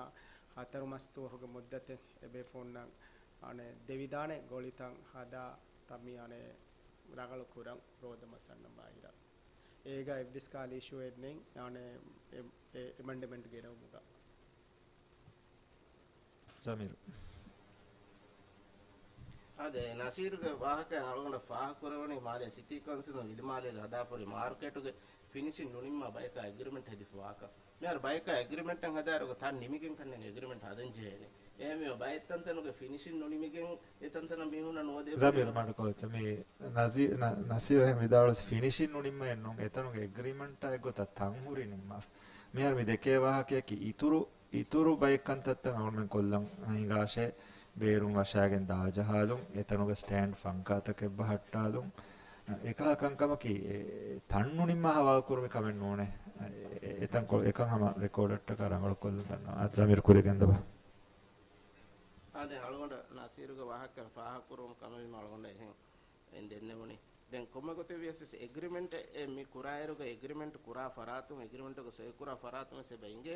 ހަތަރު މަސް ދުވަހުގެ މުއްދަތެއް އެބޭފުޅުންނަށް އަނެއް ދެވިދާނެ ގޮޅިތައް ހަދާ ތަން މި އަނެއް ރަނގަޅު ކުރަން ރޯދަ މަސް އަންނަ ބާއިރަށް. އޭގަ އެއްވެސް ކާލި އިޝޫއެއް ނެތް އަނެއް އެ، އެ، އެމެންޑްމަންޓް ގެނައުމުގަ. ޒަމީރު. އާދެ، ނަސީރުގެ ވާހަކަ އަޅުގަނޑަށް ފާހަގަކުރެވުނީ މާލޭ ސިޓީ ކައުންސިލުން ވިލިމާލޭގެ ހަދާފަހުރި މާރުކޭޓުގެ ފިނިޝިން ނުނިންމާ ބަޔަކާ އެގްރިމެންޓް ހެދިފަ ވާކަން. މިހާރު ބަޔަކާ އެގްރިމެންޓެއް ހަދާއިރު ތަން ނިމިގެން ކަންނޭނގެ އެގްރިމެންޓް ހަދަން ޖެހޭނެ. އެހެންވީމަ ބައެއް ތަންތަނުގެ ފިނިޝިން ނުނިމިގެން އެ ތަންތަނަށް މީހުންނަށް ނުވަދެވޭ. ޒަމީރު މަޑުކޮށް މި ނަޒީ-، ނަ-، ނަސީރު އެހެން ވިދާޅުވެސް ފިނިޝިން ނުނިންމައެއް ނޫން. އެތަނުގެ އެގްރިމެންޓާ އެއްގޮތަށް ތަން ހުރީ ނިންމާފަ. މިހާރު މި ދެކޭ ވާހަކަޔަކީ އިތުރު އިތުރު ބައެއް ކަންތައްތައް އަޅުގަނޑުމެން ކޮށްލަން ހިނގާށޭ، ބޭރުން ވަށާގެން ދާޖަހާލުން، އެތަނުގެ ސްޓޭންޑް ފަންކާތަކެއް ބަހައްޓާލުން، އެކަހަލަ ކަންކަމަކީ، އެ، ތަން ނުނިންމާ ހަވާލު ކުރުމެއް ކަމެއް ނޫނޭ. އެ، އެތަން ކޮ-، އެކަން ހަމަ ރެކޯޑަށްޓަކާ ރަނގަޅު ކޮށްލަން ދަންނަވަން. އާ، ޒަމީރު ކުރިއަށް ގެންދަވާ. އާދެ، އަޅުގަނޑަށް ނަސީރުގެ ވާހަކަ ފާހަގަކުރުމަށް ކަމެއް ވީމަ އަޅުގަނޑަށް އެހެން އެން ދެންނެވުނީ. ދެން ކޮންމެ ގޮތެއް ވިޔަސް އެގްރިމެންޓެއް އެ މި ކުރާއިރުގަ އެގްރިމެންޓް ކުރާ ފަރާތުން، އެގްރިމެންޓުގަ ސޮއި ކުރާ ފަރާތުން ވެސް އެބަ އިނގޭ.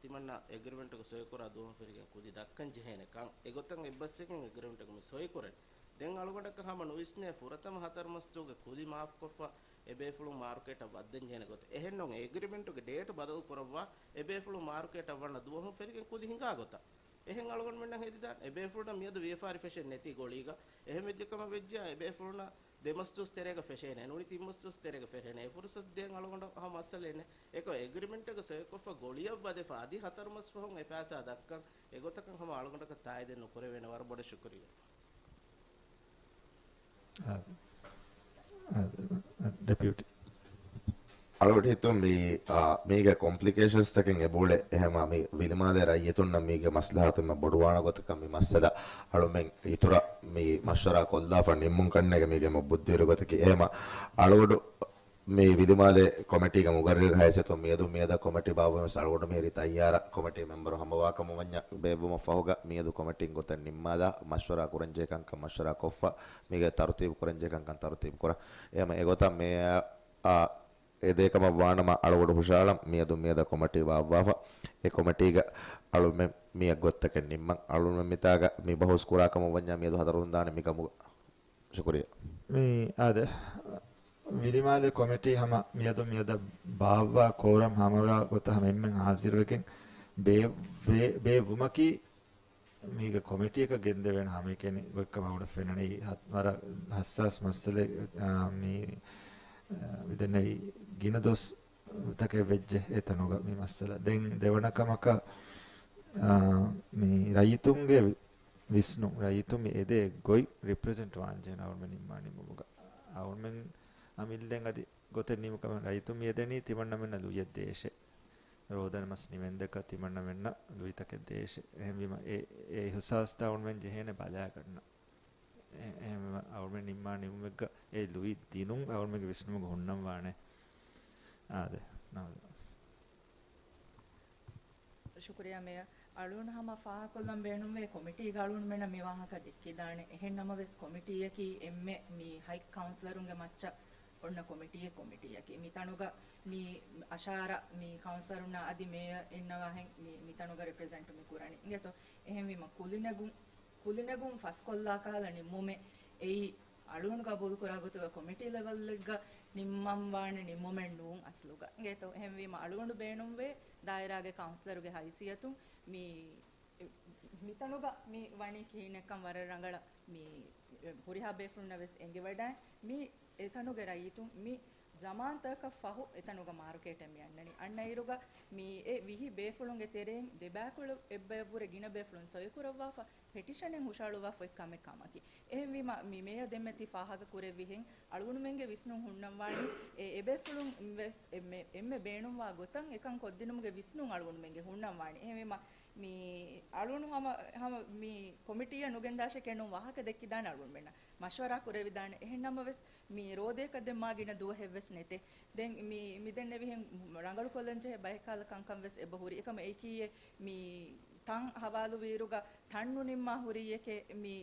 ތިމަންނަ އެގްރިމެންޓުގަ ސޮއިކުރާ ދުވަހު ފެށިގެން ކުދި ދައްކަން ޖެހޭނެ ކަން. އެގޮތަށް އެއްބަސްވެގެން އެގްރިމެންޓުގަ މި ސޮއިކުރަން. ދެން އަޅުގަނޑަކަށް ހަމަ ނުވިސްނޭ ފުރަތަމަ ހަތަރު މަސްދުވަހުގެ ކުލި މާފުކޮށްފަ އެބޭފުޅުން މާރުކޭޓަށް ވައްދަން ޖެހޭނެ ގޮތަށް. އެހެންނޫން އެގްރިމެންޓުގެ ޑޭޓް ބަދަލު ކުރައްވާ އެބޭފުޅުން މާރުކޭޓަށް ވަންނަ ދުވަހުން ފެށިގެން ކުލި ހިނގާ ގޮތަށް. އެހެން އަޅުގަނޑުމެންނަށް ހެދިދާނެ އެބޭފުޅުންނަށް މިއަދު ވިޔަފާރި ފެށެން ނެތީ ގޮޅީގަ. އެހެން ވެއްޖެ ކަމަށް ވެއްޖެއްޔާ އެބޭފުޅުންނަށް ދެމަސް ޖޫސް ތެރޭގަ ފެށޭނެ. ނޫނީ ތިން މަސް ޖޫސް ތެރޭގަ ފެށޭނެ. އެ ފުރުސަތު ދޭން އަޅުގަނޑަށް ހަމަ މައްސަލައެއް ނެތް. އެކަމަކު އެގްރިމެންޓެއްގަ ސޮއިކޮށްފަ ގޮޅިއަށް ވަދެފަ އަދި ހަތަރު މަސް ފަހުން އެ ފައިސާ ދައްކަން އެގޮތަކަށް ހަމަ އަޅުގަނޑަކަށް ތާއީދެއް ނުކުރެވޭނެ. ވަރަށް ބޮޑަށް ޝުކުރިއްޔާ. އާ، އާ، ޑެޕިއުޓީ. އަޅުގަނޑު ހިތުން މީ، އާ، މީގެ ކޮމްޕްލިކޭޝަންސްތަކެއް އެބައުޅޭ. އެހެންވީމަ މި ވިލިމާލޭ ރައްޔިތުންނަށް މީގެ މަސްލަހަތު މި ބޮޑުވާނެ ގޮތަކަށް މި މައްސަލަ އަޅުމެން އިތުރަށް މި މަޝްވަރާ ކޮށްލާފަ ނިންމުން ކަންނޭނގެ މީގެ މު ބުއްދިވެރި ގޮތަކީ. އެހެންވީމަ އަޅުގަނޑު މި ވިލިމާލޭ ކޮމިޓީގެ މުގައްރިރުގެ ހައިސިއްޔަތުން މިއަދު މިއަދަށް ކޮމިޓީ ބާއްވަމުން ވެސް އަޅުގަނޑު މިހިރީ ތައްޔާރަށް ކޮމިޓީ މެމްބަރު ހަމަވާކަމަށް ވަންޏާ ބޭއްވުމަށް ފަހުގަ މިއަދު ކޮމިޓީން ގޮތެއް ނިންމާލާ މަޝްވަރާ ކުރަންޖެހޭ ކަންކަން މަޝްވަރާ ކޮށްފަ މީގެ ތަރުތީބު ކުރަންޖެހޭ ކަންކަން ތަރުތީބު ކުރަން. އެހެންވީމަ އެގޮތަށް މިއަށް އާ، އެދޭ ކަމަށް ވާނަމަ އަޅުގަނޑު ހުށަހަޅަން މިއަދު މިއަދަށް ކޮމިޓީ ބާއްވާފަ އެ ކޮމިޓީގަ އަޅުމެން މިއަށް ގޮތްތަކެއް ނިންމަން. އަޅުމެން މިތާގަ މި ބަހުސް ކުރާ ކަމަށް ވަންޏާ މިއަދު ހަތަރު ހުން ދާނެ މިކަމުގަ. ޝުކުރިއްޔާ. މި އާދެ، ވިލިމާލެ ކޮމިޓީ ހަމަ މިއަދު މިއަދަށް ބާއްވާ ކޯރަމް ހަމަވާ ގޮތަށް ހަމަ އެންމެން ހާޒިރުވެގެން ބޭ-، ބޭ-، ބޭއްވުމަކީ މީގެ ކޮމިޓީއަކަށް ގެންދެވޭނެ ހަމައެކަނި ގޮތްކަމަށް އަޅުގަނޑަށް ފެންނަނީ. ހަ-، ވަރަށް ހައްސާސް މައްސަލައެއް، އާ، މި، އާ، މިދެންނެވި ގިނަ ދުވަސް ތަކެއް ވެއްޖެ އެތަނުގަ މި މައްސަލަ. ދެން ދެވަނަ ކަމަކަށް، އާ، މި ރައްޔިތުންގެ ވިސްނުން، ރައްޔިތުން މި އެދޭ ގޮތް ރިޕްރެޒެންޓް ވާންޖެހޭނެ އަޅުމެން ނިންމާ ނިންމުމުގަ. އަޅުމެން އަމިއްލައިން އަދި ގޮތެއް ނިމުކަމަށް ރައްޔިތުން މި އެދެނީ ތިމަންނަމެންނަށް ލުޔެއް ދޭށޭ. ރޯދަ މަސް ނިމެންދަކަށް ތިމަންނަމެންނަށް ލުއިތަކެއް ދޭށޭ. އެހެންވީމަ އެ، އެ އިހުސާސްތައް އަޅުމެން ޖެހޭނެ ބަލާގަންނަ. އެ، އެހެންވީމަ އަޅުމެން ނިންމާ ނިންމުމެއްގަ އެ ލުއި ދިނުން އަޅުމެންގެ ވިސްނުމުގަ ހުންނަން ވާނެ. އާދެ، ނާދެ. ޝުކުރިއްޔާ މޭޔަރ. އަޅުން ހަމަ ފާހަގަކޮށްލަން ބޭނުންވޭ ކޮމިޓީގަ އަޅުންމެންނަށް މި ވާހަކަ ދެއްކިދާނެ. އެހެން ނަމަވެސް ކޮމިޓީއަކީ އެންމެ މި ހަތް ކައުންސިލަރުންގެ މައްޗަށް އޮންނަ ކޮމިޓީއެއް، ކޮމިޓީއަކީ. މިތަނުގަ މި އަށާރަ މި ކައުންސިލަރުންނާ އަދި މޭޔަރ އިންނަވާހެން މި، މިތަނުގަ ރެޕްރެޒެންޓް މި ކުރަނީ. އިނގޭތޯ؟ އެހެންވީމަ ކުލިނެގުން، ކުލިނެގުން ފަސްކޮށްލާ ކަހަލަ ނިންމުމެއް އެއީ އަޅުގަނޑު ގަބޫލުކުރާ ގޮތުގަ ކޮމިޓީ ލެވަލްއެއްގަ ނިންމަން ވާނެ ނިންމުމެއް ނޫން އަސްލުގަ. އިނގޭތޯ؟ އެހެންވީމަ އަޅުގަނޑު ބޭނުންވޭ ދާއިރާގެ ކައުންސިލަރުގެ ހައިސިއްޔަތުން މި މިތަނުގަ މި ވަނީ ކިހިނެއްކަން ވަރަށް ރަނގަޅަށް މި ހުރިހާ ބޭފުޅުންނަށް ވެސް އެނގިވަޑައި، މި އެތަނުގެ ރައްޔިތުން މި ޒަމާންތަކަށް ފަހު އެތަނުގަ މާރުކޭޓެއް މި އަންނަނީ. އަންނަ އިރުގަ މި އެ ވިހި ބޭފުޅުންގެ ތެރެއިން ދެބައިކުޅަ އެއްބަޔަށްވުރެ ގިނަ ބޭފުޅުން ސޮއިކުރައްވާފަ، ޕެޓިޝަނެއް ހުށަހަޅުއްވާފަ އޮތް ކަމެއް ކަމަކީ. އެހެންވީމަ، މި މޭޔަ ދެންމެ ތި ފާހަގަ ކުރެއްވިހެން، އަޅުގަނޑުމެންގެ ވިސްނުން ހުންނަންވާނީ، އެ، އެބޭފުޅުން ވެސް އެންމެ، އެންމެ ބޭނުންވާ ގޮތަށް އެކަން ކޮށްދިނުމުގެ ވިސްނުން އަޅުގަނޑުމެންގެ ހުންނަންވާނީ. އެހެންވީމަ، މި އަޅުގަނޑު ހަމަ، ހަމަ މި ކޮމިޓީއަށް ނުގެންދާށޭ ކެނޑުން ވާހަކަ ދެއްކިދާނެ އަޅުގަނޑުމެންނަށް. މަޝްވަރާ ކުރެވިދާނެ. އެހެން ނަމަވެސް، މި ރޯދަޔަކަށް ދެން މާ ގިނަ ދުވަހެއްވެސް ނެތޭ. ދެން މި، މި ދެންނެވިހެން ރަނގަޅުކޮށްލަންޖެހޭ ބައެއްކަހަލަ ކަންކަން ވެސް އެބަހުރި. އެކަމަ އެކީއެއް މި ތަން ހަވާލުވިއިރުގަ ތަން ނުނިންމާ ހުރިއެކޭ މި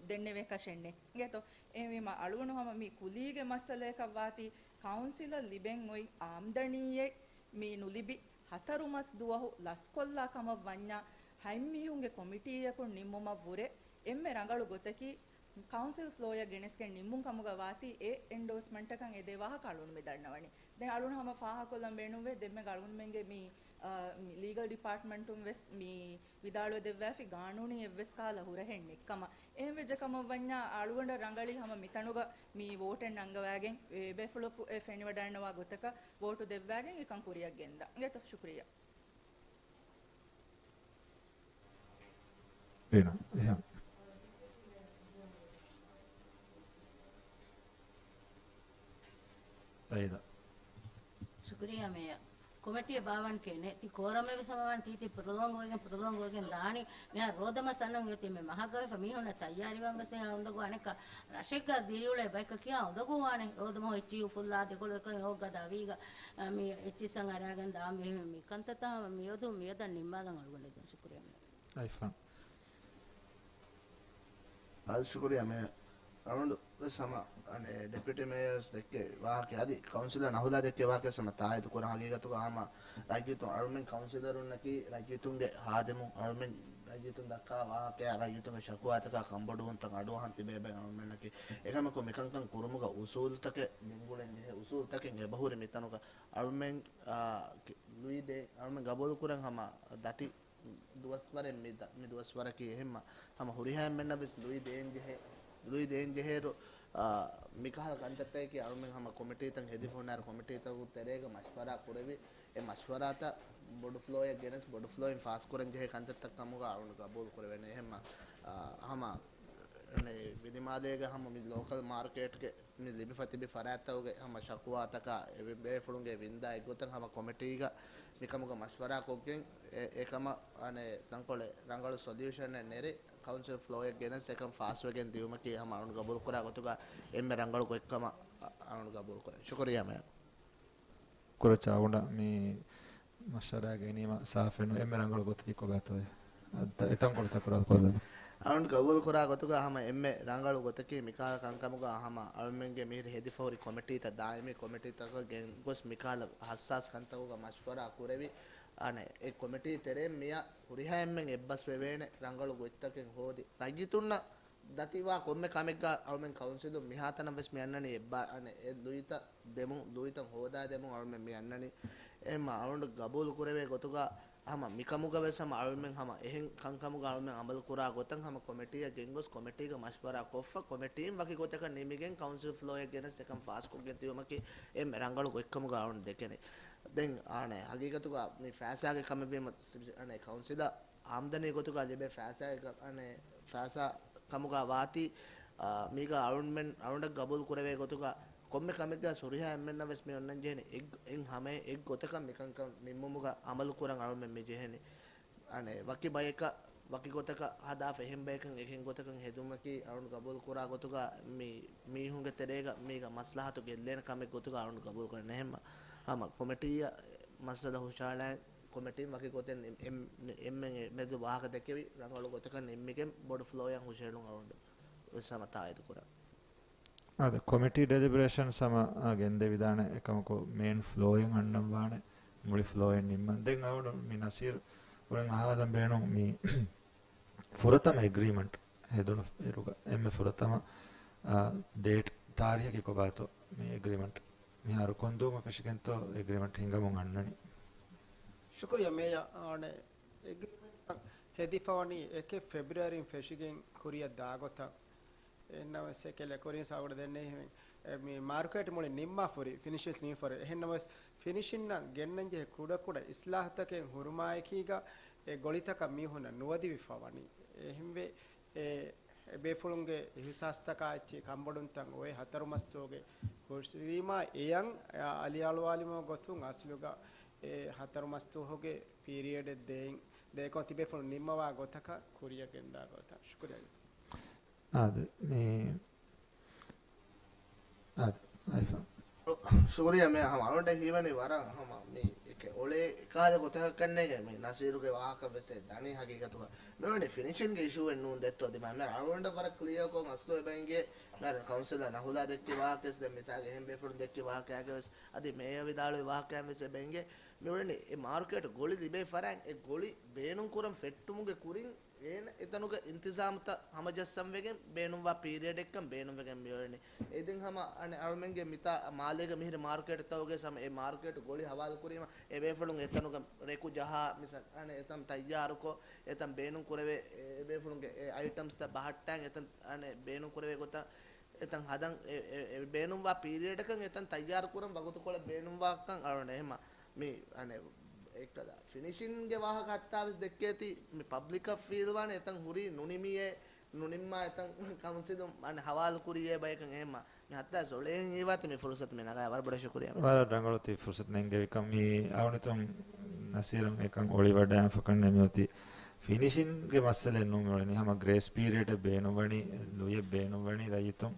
ދެންނެވޭކަށެއްނެތް. އިނގޭތޯ؟ އެހެންވީމަ އަޅުގަނޑު ހަމަ މި ކުލީގެ މައްސަލަޔަކަށް ވާތީ ކައުންސިލަށް ލިބެން އޮތް އާމްދަނީއެއް މި ނުލިބި ހަތަރު މަސް ދުވަހު ލަސްކޮށްލާ ކަމަށް ވަންޏާ، ހަތްމީހުންގެ ކޮމިޓީއަކުން ނިންމުމަށްވުރެ އެންމެ ރަނގަޅު ގޮތަކީ، ކައުންސިލް ފްލޯއަށް ގެނެސްގެން ނިންމުން ކަމުގަ ވާތީ އެ އެންޑޯސްމަންޓަކަށް އެދޭ ވާހަކަ އަޅުން މި ދަންނަވަނީ. ދެން އަޅުން ހަމަ ފާހަގަކޮށްލަން ބޭނުންވޭ، ދެންމެ އަޅުންމެންގެ މި، އާ، މި ލީގަލް ޑިޕާޓްމަންޓުން ވެސް މި ވިދާޅުވެ ދެއްވާފި ގާނޫނީ އެއްވެސް ކަހަލަ ހުރަހެއް ނެތްކަމަށް. އެހެން ވެއްޖެ ކަމަށް ވަންޏާ އަޅުގަނޑަށް ރަނގަޅީ ހަމަ މިތަނުގަ މި ވޯޓެއް ނަންގަވާގެން އެ ބޭފުޅަކު އެ ފެނިވަޑައިންނަވާ ގޮތަކަށް ވޯޓު ދެއްވާގެން އެކަން ކުރިއަށް ގެންދާ. އިނގޭތޯ؟ ޝުކުރިއްޔާ. ރީނާ، އެހެން. ސައީދާ. ޝުކުރިއްޔާ މޭޔަރ. ކޮމިޓީއެއް ބާވަން ކޭނެ. ތި ކޯރަމެއް ވެސް ހަމަވާން ތީ ތި ޕްރޮލޯންގް ވެގެން، ޕްރޮލޯންގް ވެގެން ދާނީ. މިހާރު ރޯދަ މަސް އަންނަން އޮތީ މި މަހަކަށް ވެފަ މީހުންނަށް ތައްޔާރީވާން ވެސް އެހާ އުނދަގޫ އަނެއްކާ ރަށެއްގަ ދިރިއުޅޭ ބަޔަކަށް ކިހާ އުނދަގޫ ވާނެ؟ ރޯދަ މަހު އެއްޗިހި އުފުއްލާ ދެކޮޅު ދެކޮޅު ހޮއްގަ ދަވީގަ، އަ، މި އެއްޗިއްސަން އަރާގެން ދާން ވީމަ މި ކަންތައްތައް ހަމަ މިއަދު މިއަދަށް ނިންމާލަން އަޅުގަނޑަށް ދޭން ޝުކުރިއްޔާ. އައިފާން. އަލް ޝުކުރިއްޔާ މޭޔަރ. އަޅުގަނޑު ވެސް ހަމަ، އަނެ، ޑެޕިއުޓީ މޭޔަރސް ދެއްކޭ ވާހަކަ އަދި ކައުންސިލަރ ނަހުލާ ދެއްކޭ ވާހަކަ ހަމަ ތާއީދު ކުރަން. ހަގީގަތުގަ ހަމަ ރައްޔިތުން އަޅުމެން ކައުންސިލަރުންނަކީ ރައްޔިތުންގެ ހާދިމުން. އަޅުމެން ރައްޔިތުން ދައްކާ ވާހަކައާ ރައްޔިތުންގެ ޝަކުވާތަކާ ކަންބޮޑުވުންތައް އަޑުއަހަން ތިބޭބެން އަޅުމެންނަކީ. އެކަމަކު މިކަންކަން ކުރުމުގަ އުސޫލުތަކެއް ގެންގުޅެން ޖެހޭ. އުސޫލުތަކެއް އެބަހުރި މިތަނުގަ. އަޅުމެން، އާ، ކި-، ލުއިދޭ، އަޅުމެން ގަބޫލުކުރަން ހަމަ ދަތި ދުވަސްވަރެއް މި ދަ-، މި ދުވަސްވަރަކީ. އެހެންމަ ހަމަ ހުރިހާ އެންމެންނަށް ވެސް ލުއި ދޭން ޖެހޭ، ލުއި ދޭން ޖެހޭއިރު، އާ، މިކަހަލަ ކަންތައްތަކަކީ އަޅުމެން ހަމަ ކޮމިޓީތައް ހެދިފަ ހުންނާއިރު ކޮމިޓީތަކުގެ ތެރޭގަ މަޝްވަރާ ކުރެވި، އެ މަޝްވަރާތައް ބޮޑު ފްލޯއެއް ގެނެސް، ބޮޑު ފްލޯއިން ފާސް ކުރަން ޖެހޭ ކަންތައްތައް ކަމުގަ އަޅުން ގަބޫލު ކުރެވޭނެ. އެހެންމަ، އާ، ހަމަ އެ ވިލިމާލޭގެ ހަމަ މި ލޯކަލް މާރކޭޓްގެ މި ލިބިފަ ތިބި ފަރާތްތަކުގެ ހަމަ ޝަކުވާތަކާ އެ ބޭފުޅުންގެ ވިންދާ އެއްގޮތަށް ހަމަ ކޮމިޓީގަ މިކަމުގަ މަޝްވަރާ ކޮށްގެން އެ، އެކަމަށް އަނެއް ތަންކޮޅެއް ރަނގަޅު ސޮލިއުޝަނެއް ނެރެ ކައުންސިލް ފްލޯއެއް ގެނެސް އެކަން ފާސްވެގެން ދިއުމަކީ ހަމަ އަޅުން ގަބޫލު ކުރާ ގޮތުގަ އެންމެ ރަނގަޅު ގޮތްކަމަށް އަ-، އަޅުން ގަބޫލު ކުރަން. ޝުކުރިއްޔާ މޭޔަރ. ކުރަ ޗާވުނޑ މި މަޝްވަރާ ގެނީމަ ސާފެއް ނޫން. އެންމެ ރަނގަޅު ގޮތަކީ ކޮބާތޯއޭ؟ އަދި އެތަންކޮޅު ތަކުރާރު ކޮށްލަމު. އަޅުން ގަބޫލު ކުރާ ގޮތުގަ ހަމަ އެންމެ ރަނގަޅު ގޮތަކީ މިކަހަލަ ކަންކަމުގަ ހަމަ އަޅުމެންގެ މިހިރި ހެދިފަ ހުރި ކޮމިޓީތައް ދާއިމީ ކޮމިޓީތަކަށް ގެންގޮސް މިކަހަލަ ހައްސާސް ކަންތަކުގަ މަޝްވަރާ ކުރެވި، އަނެއް އެ ކޮމިޓީ ތެރެއިން މިއަށް ހުރިހާ އެންމެން އެއްބަސްވެވޭނެ ރަނގަޅު ގޮތްތަކެއް ހޯދި، ރައްޔިތުންނަށް ދަތިވާ ކޮންމެ ކަމެއްގަ އަޅުމެން ކައުންސިލުން މިހާތަނަށް ވެސް މި އަންނަނީ އެއްބާ-، އަނެއް އެ ލުއިތައް ދެމުން، ލުއިތައް ހޯދާ ދެމުން އަޅުމެން މި އަންނަނީ. އެހެންމަ އަޅުން ގަބޫލު ކުރެވޭ ގޮތުގަ ހަމަ މިކަމުގަ ވެސް ހަމަ އަޅުމެން ހަމަ އެހެން ކަންކަމުގަ އަޅުމެން އަމަލު ކުރާ ގޮތަށް ހަމަ ކޮމިޓީއަށް ގެންގޮސް ކޮމިޓީގަ މަޝްވަރާ ކޮށްފަ ކޮމިޓީން ވަކި ގޮތަކަށް ނިމިގެން ކައުންސިލް ފްލޯއެއް ގެނެސް އެކަން ފާސްކޮށްގެން ދިއުމަކީ އެންމެ ރަނގަޅު ގޮތްކަމުގަ އަޅުން ދެކެނީ. ދެން އާނެ ހަގީގަތުގަ މި ފައިސާގެ ކަމެއް ވީމަ، އަނެއް ކައުންސިލަށް އާމްދަނީ ގޮތުގަ ލިބޭ ފައިސާގެ ކަ-، އަނެއް ފައިސާ ކަމުގަ ވާތީ، އާ، މީގަ އަޅުންމެން، އަޅުންނަށް ގަބޫލު ކުރެވޭ ގޮތުގަ ކޮންމެ ކަމެއްގަ ހުރިހާ އެންމެންނަށް ވެސް މި އޮންނަން ޖެހެނީ އެއް، އެއް ހަމައެއް އެއް ގޮތަކަށް މިކަންކަން ނިންމުމުގަ އަމަލު ކުރަން އަޅުމެން މި ޖެހެނީ. އަނެއް ވަކި ބަޔަކަށް ވަކި ގޮތަކަށް ހަދާފަ އެހެން ބަޔަކަށް އެހެން ގޮތަކަށް ހެދުމަކީ އަޅުން ގަބޫލު ކުރާ ގޮތުގަ މި މީހުންގެ ތެރޭގަ މީގަ މަސްލަހަތު ގެއްލޭނެ ކަމެއް ގޮތުގަ އަޅުން ގަބޫލު ކުރަން. އެހެންމަ ހަމަ ކޮމިޓީއަށް މައްސަލަ ހުށަހަޅައި ކޮމިޓީން ވަކި ގޮތެއް އެން-، އެން-، އެންމެން މެދު ވާހަކަ ދެކެވި ރަނގަޅު ގޮތަކަށް ނިންމިގެން ބޮޑު ފްލޯއަށް ހުށަހެޅުން އަޅުގަނޑު ވެސް ހަމަ ތާއީދު ކުރަން. އާދެ، ކޮމިޓީ ޑެލިބަރޭޝަންސް ހަމަ، އާ، ގެންދެވިދާނެ އެކަމަކު މޭން ފްލޯއިން އަންނަން ވާނެ، މުޅި ފްލޯއިން ނިންމަން. ދެން އަޅުގަނޑު މި ނަސީރު އުޅެން އަހާލަން ބޭނުން މި ފުރަތަމަ އެގްރީމަންޓް ހެދުނު އިރުގަ އެންމެ ފުރަތަމަ، އާ، ޑޭޓް ތާރީހަކީ ކޮބާތޯ މި އެގްރީމަންޓް؟ މިހާރު ކޮންދުވަހު ފެށިގެންތޯ އެގްރީމަންޓް ހިނގަމުން އަންނަނީ؟ ޝުކުރިއްޔާ މޭޔަރ. އާނެ، އެގްރީމަންޓް ހެދިފަވަނީ އެކެއް ފެބްރުއަރީން ފެށިގެން ކުރިއަށް ދާގޮތަށް. އެހެންނަމަވެސް އެކެއް ކުރިން ސާގުޑަ ދެންނެވި މި މާރުކޭޓް މުޅި ނިންމާފަ ހުރި، ފިނިޝިންސް ނިންމާފަ ހުރި. އެހެންނަމަވެސް ފިނިޝިންއަށް ގެންނަންޖެހޭ ކުޑަކުޑަ އިސްލާހުތަކެއް ހުރުމާއެކީގަ އެ ގޮޅިތަކަށް މީހުންނަށް ނުވަދެވިފަ ވަނީ. އެހެންވެ، އެ، އެބޭފުޅުންގެ އިހުސާސްތަކާ އެއްޗެއް ކަންބޮޑުންތައް އޮވޭ ހަތަރު މަސްދުވަހުގެ ކުރުސީމާ އެޔަން އަލިއަޅުވާލީމަ ގޮތުން އަސްލުގަ އެ ހަތަރު މަސްދުވަހުގެ ޕީރިއަޑެއް ދޭން ދޭކޮށް ތިބޭފުޅުން ނިންމަވާ ގޮތަކަށް ކުރިއަށް ގެންދާ ގޮތަށް. ޝުކުރިއްޔާ. އާދެ، މި، އާދެ، އައިފާ. ޝުކުރިއްޔާ މޭޔަރ. ހަމަ އަޅުގަނޑަށް ހީވަނީ ވަރަށް ހަމަ މި އެކެއް އޮޅޭ އެކަހަލަ ގޮތަކަށް ކަންނޭނގެ މި ނަސީރުގެ ވާހަކަ ވެސް އެ ދަނީ ހަގީގަތުގަ. މިވަނީ ފިނިޝިންގެ އިޝޫއެއް ނޫން ދެއްތޯ ދިމާ. މޭޔަރ އަޅުގަނޑަށް ވަރަށް ކްލިއާކޮށް އަސްލު އެބަ އިނގޭ މޭޔަރ ކައުންސިލަރ ނަހުލާ ދެއްކި ވާހަކަ ވެސް ދެން މިތާގެ އެހެން ބޭފުޅުން ދެއްކި ވާހަކައިގެ ވެސް އަދި މޭޔަރ ވިދާޅުވި ވާހަކައިން ވެސް އެބަ އިނގޭ. މިވަނީ އެ މާރުކޭޓް ގޮޅި ލިބޭ ފަރާތް އެ ގޮޅި ބޭނުން ކުރަން ފެއްޓުމުގެ ކުރިން އޭނަ އެތަނުގެ އިންތިޒާމުތައް ހަމަޖައްސަން ވެގެން ބޭނުންވާ ޕީރިއަޑެއްކަން ބޭނުންވެގެން މިއޮތްނީ. އެދެން ހަމަ އަނެއް އަޅުމެންގެ މިތާ މާލޭގެ މިހިރި މާރުކޭޓްތަކުގެ ހަމަ އެ މާރުކޭޓް ގޮޅި ހަވާލު ކުރީމަ އެބޭފުޅުން އެތަނުގެ ރެކު ޖަހާ މިސަ-، އަނެއް އެތަން ތައްޔާރުކޮށް އެތަން ބޭނުން ކުރެވޭ އެ-، އެބޭފުޅުންގެ އެ އައިޓަމްސްތައް ބަހައްޓާން އެތަން އަނެއް ބޭނުން ކުރެވޭ ގޮތަށް އެތަން ހަދަން އެ-، އެ-، އެ ބޭނުންވާ ޕީރިއަޑަކަށް އެތަން ތައްޔާރު ކުރަން ވަގުތުކޮޅެއް ބޭނުންވާކަން އަޅުނެ. އެހެމަ މި އަނެއް އެއްކަލަ ފިނިޝިންގެ ވާހަކަ ހައްތާ ވެސް ދެއްކޭތީ، މި ޕަބްލިކަށް ފީލްވާނެ އެތަން ހުރީ ނުނިމިއޭ، ނުނިންމާ އެތަން ކައުންސިލުން އަނެއް ހަވާލު ކުރިޔޭ ބަޔަކަށް. އެހެމަ މި ހައްތާ ސޮޅޭން ހީވާތި މި ފުރުސަތު މި ނަގާ ވަރަށް ބޮޑަށް ޝުކުރިޔާ. ވަރަށް ރަނގަޅު ތި ފުރުސަތު ނެންގެވިކަން. މި އަޅުނިތުން ނަސީރަށް އެކަން އޮޅިވަޑައިފަ ކަންނެ މިއޮތީ ފިނިޝިންގެ މައްސަލައެއް ނޫން މިއުޅެނީ. ހަމަ ގްރޭސް ޕީރިއަޑެއް ބޭނުންވަނީ، ލުޔެއް ބޭނުންވަނީ ރައްޔިތުން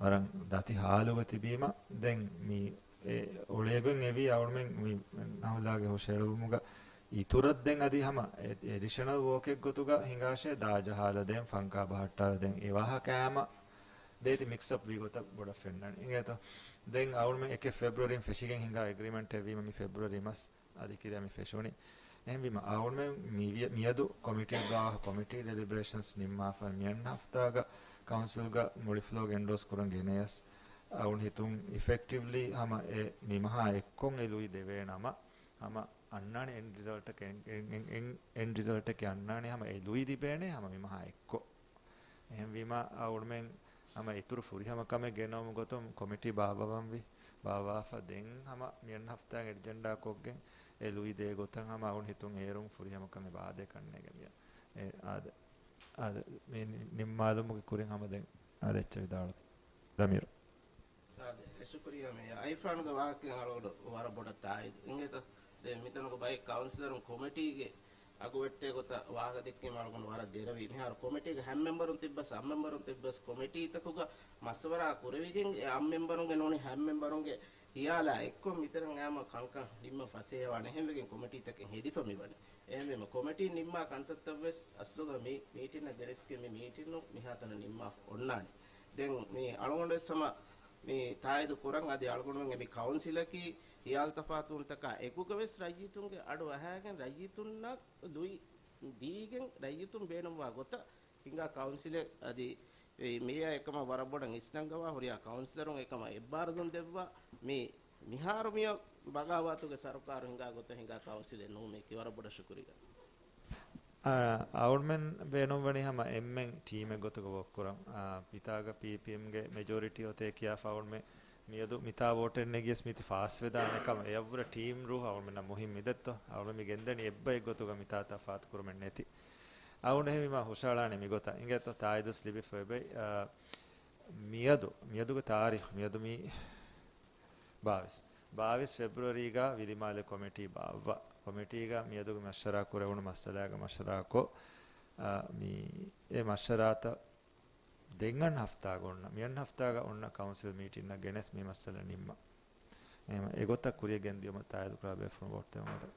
ވަރަށް ދަތި ހާލުގަ ތިބީމަ، ދެން މި އެ އޮޅޭގޮތް އެވީ އަޅުމެން މި ނަހުލާގެ ހުށަހެޅުވުމުގަ އިތުރަށް ދެން އަދި ހަމަ އެ-، އެޑިޝަނަލް ވޯކެއް ގޮތުގަ ހިނގާށޭ ދާ ޖަހާލަ ދެން ފަންކާ ބަހައްޓާލަ ދެން އެ ވާހަކައިމަ ދޭތި މިކްސްއަޕް ވީ ގޮތަށް ބޮޑަށް ފެންނަނީ. އިނގޭތޯ؟ ދެން އަޅުމެން އެކެއް ފެބްރުއަރީން ފެށިގެން ހިނގާ އެގްރިމަންޓެއް ވީމަ މި ފެބްރުއަރީ މަސް އަދި ކިރިޔާ މި ފެށުނީ. އެހެންވީމަ އަޅުމެން މި-، މިއަދު ކޮމިޓީ ގާ ކޮމިޓީ ޑެލިބަރޭޝަންސް ނިންމާފަ މިއަންނަ ހަފްތާގަ ކައުންސިލްގަ މުޅި ފްލޯ އެންޑޯސް ކުރަން ގެނެޔަސް އަޅުން ހިތުން އިފެކްޓިވްލީ ހަމަ އެ ނިމަހާ އެއްކޮށް އެ ލުއި ދެވޭނަމަ، ހަމަ އަންނާނެ އެންޑް ރިޒަލްޓަކަށް، އެން، އެން، އެން، އެންޑް ރިޒަލްޓަކީ އަންނާނެ ހަމަ އެ ލުއި ލިބޭނެ ހަމަ މި މަހާ އެއްކޮށް. އެހެންވީމަ އަޅުމެން ހަމަ އިތުރު ފުރިހަމަ ކަމެއް ގެނައުމު ގޮތުން ކޮމިޓީ ބާއްވަވަންވީ. ބާއްވާފަ ދެން ހަމަ މިއަންނަ ހަފްތާއިން އެޖެންޑާ ކޮށްގެން އެ ލުއި ދޭ ގޮތަށް ހަމަ އަޅުން ހިތުން އޭރުން ފުރިހަމަ ކަމެއް ވާދޭ ކަންނޭގެ މިއަ. އެ އާދެ، އާދެ، މި ނި-، ނިންމާލުމުގެ ކުރިން ހަމަ ދެން އާދެ އެއްޗެއް ވިދާޅުވަތަ. ދަމީރު. އާދެ، އެ ޝުކުރިއްޔާ މޭޔާ. އައިފާންގެ ވާހަކައިން އަޅުގަނޑު ވަރަށް ބޮޑަށް ތާއީދު. އިނގޭތަ؟ ދެން މިތަނުގަ ބައެއް ކައުންސިލަރުން ކޮމިޓީގެ އަގުވެއްޓޭ ގޮތަށް ވާހަކަ ދެއްކީމަ އަޅުގަނޑު ވަރަށް ދެރަވީ. މިހާރު ކޮމިޓީގެ ހަތް މެމްބަރުން ތިއްބަސް، އަށް މެމްބަރުން ތިއްބަސް ކޮމިޓީތަކުގަ މަޝްވަރާ ކުރެވިގެން އެ އަށް މެމްބަރުންގެ ނޫނީ ހަތް މެމްބަރުންގެ ހިޔާލާ އެއްކޮށް މިތަނަށް އައިމަ ކަންކަން ނިންމަން ފަސޭހަވާނެ. އެހެންވެގެން ކޮމިޓީތަކެއް ހެދިފަ މިވަނީ. އެހެންވީމަ ކޮމިޓީން ނިންމާ ކަންތައްތައްވެސް އަސްލުގަ މި މީޓިންއަށް ދެނެސްގެން މި މީޓިން މިހާތަނަށް ނިންމާފަ އޮންނާނެ. ދެން މި އަޅުގަނޑުވެސް ހަމަ މި ތާއީދު ކުރަން އަދި އަޅުގަނޑުމެންގެ މި ކައުންސިލަކީ ހިޔާލު ތަފާތުވުންތަކާ އެކުގަވެސް ރައްޔިތުންގެ އަޑު އަހައިގެން ރައްޔިތުންނަށް ލުއި ދީގެން ރައްޔިތުން ބޭނުންވާ ގޮތަށް ހިނގާ ކައުންސިލެއް. އަދި މިއާ އެކަމަށް ވަރަށް ބޮޑަށް އިސްނަންގަވާ ހުރިހާ ކައުންސިލަރުން އެކަމަށް އެއްބާރުލުން ދެއްވާ މި މިހާރު މިއޮ ބަޣާވާތުގެ ސަރުކާރު ހިނގާ ގޮތަށް ހިނގާ ކައުންސިލެއް ނޫން މީކީ. ވަރަށް ބޮޑަށް ޝުކުރިއްޔާ. އަ، އަޅުމެން ބޭނުންވަނީ ހަމަ އެންމެން ޓީމެއް ގޮތުގަ ވޯކް ކުރަން. އަ، މިތާގަ ޕީޕީއެމްގެ މެޖޯރިޓީ އޮތޭ ކިޔާފަ އަޅުމެން މިއަދު މިތާ ވޯޓެއް ނެގިޔަސް މީތި ފާސްވެދާނެ ކަމަށް އެއަށްވުރެ ޓީމް ރޫހު އަޅުމެންނަށް މުހިންމު ދެއްތޯ. އަޅުމެން މި ގެންދަނީ އެއްބައެއް ގޮތުގަ މިތާ ތަފާތު ކުރުމެއް ނެތި. އަޅުގަނޑު އެހެންވީމާ ހުށައަޅާނެ މިގޮތަށް. އިނގޭތޯ ތާއީދުވެސް ލިބިފަ އެބައި، އަ، މިއަދު، މިއަދުގެ ތާރީޚު، މިއަދު މި ބާވީސް، ބާވީސް ފެބްރުއަރީގަ ވިލިމާލެ ކޮމިޓީ ބާއްވާ. ކޮމިޓީގަ މިއަދުގެ މަޝްވަރާ ކުރެވުނު މައްސަލާގެ މަޝްވަރާކޮށް، އަ، މި އެ މަޝްވަރާތައް ދެން އަންނަ ހަފްތާގަ އޮންނަ، މިއަންނަ ހަފްތާގަ އޮންނަ ކައުންސިލް މީޓިންއަށް ގެނެސް މި މައްސަލަ ނިންމަ. އެހެން އެގޮތަށް ކުރިއަށް ގެންދިޔުމަށް ތާއީދު ކުރާ ބޭފުޅުން ވޯޓް ދެވުމަށް.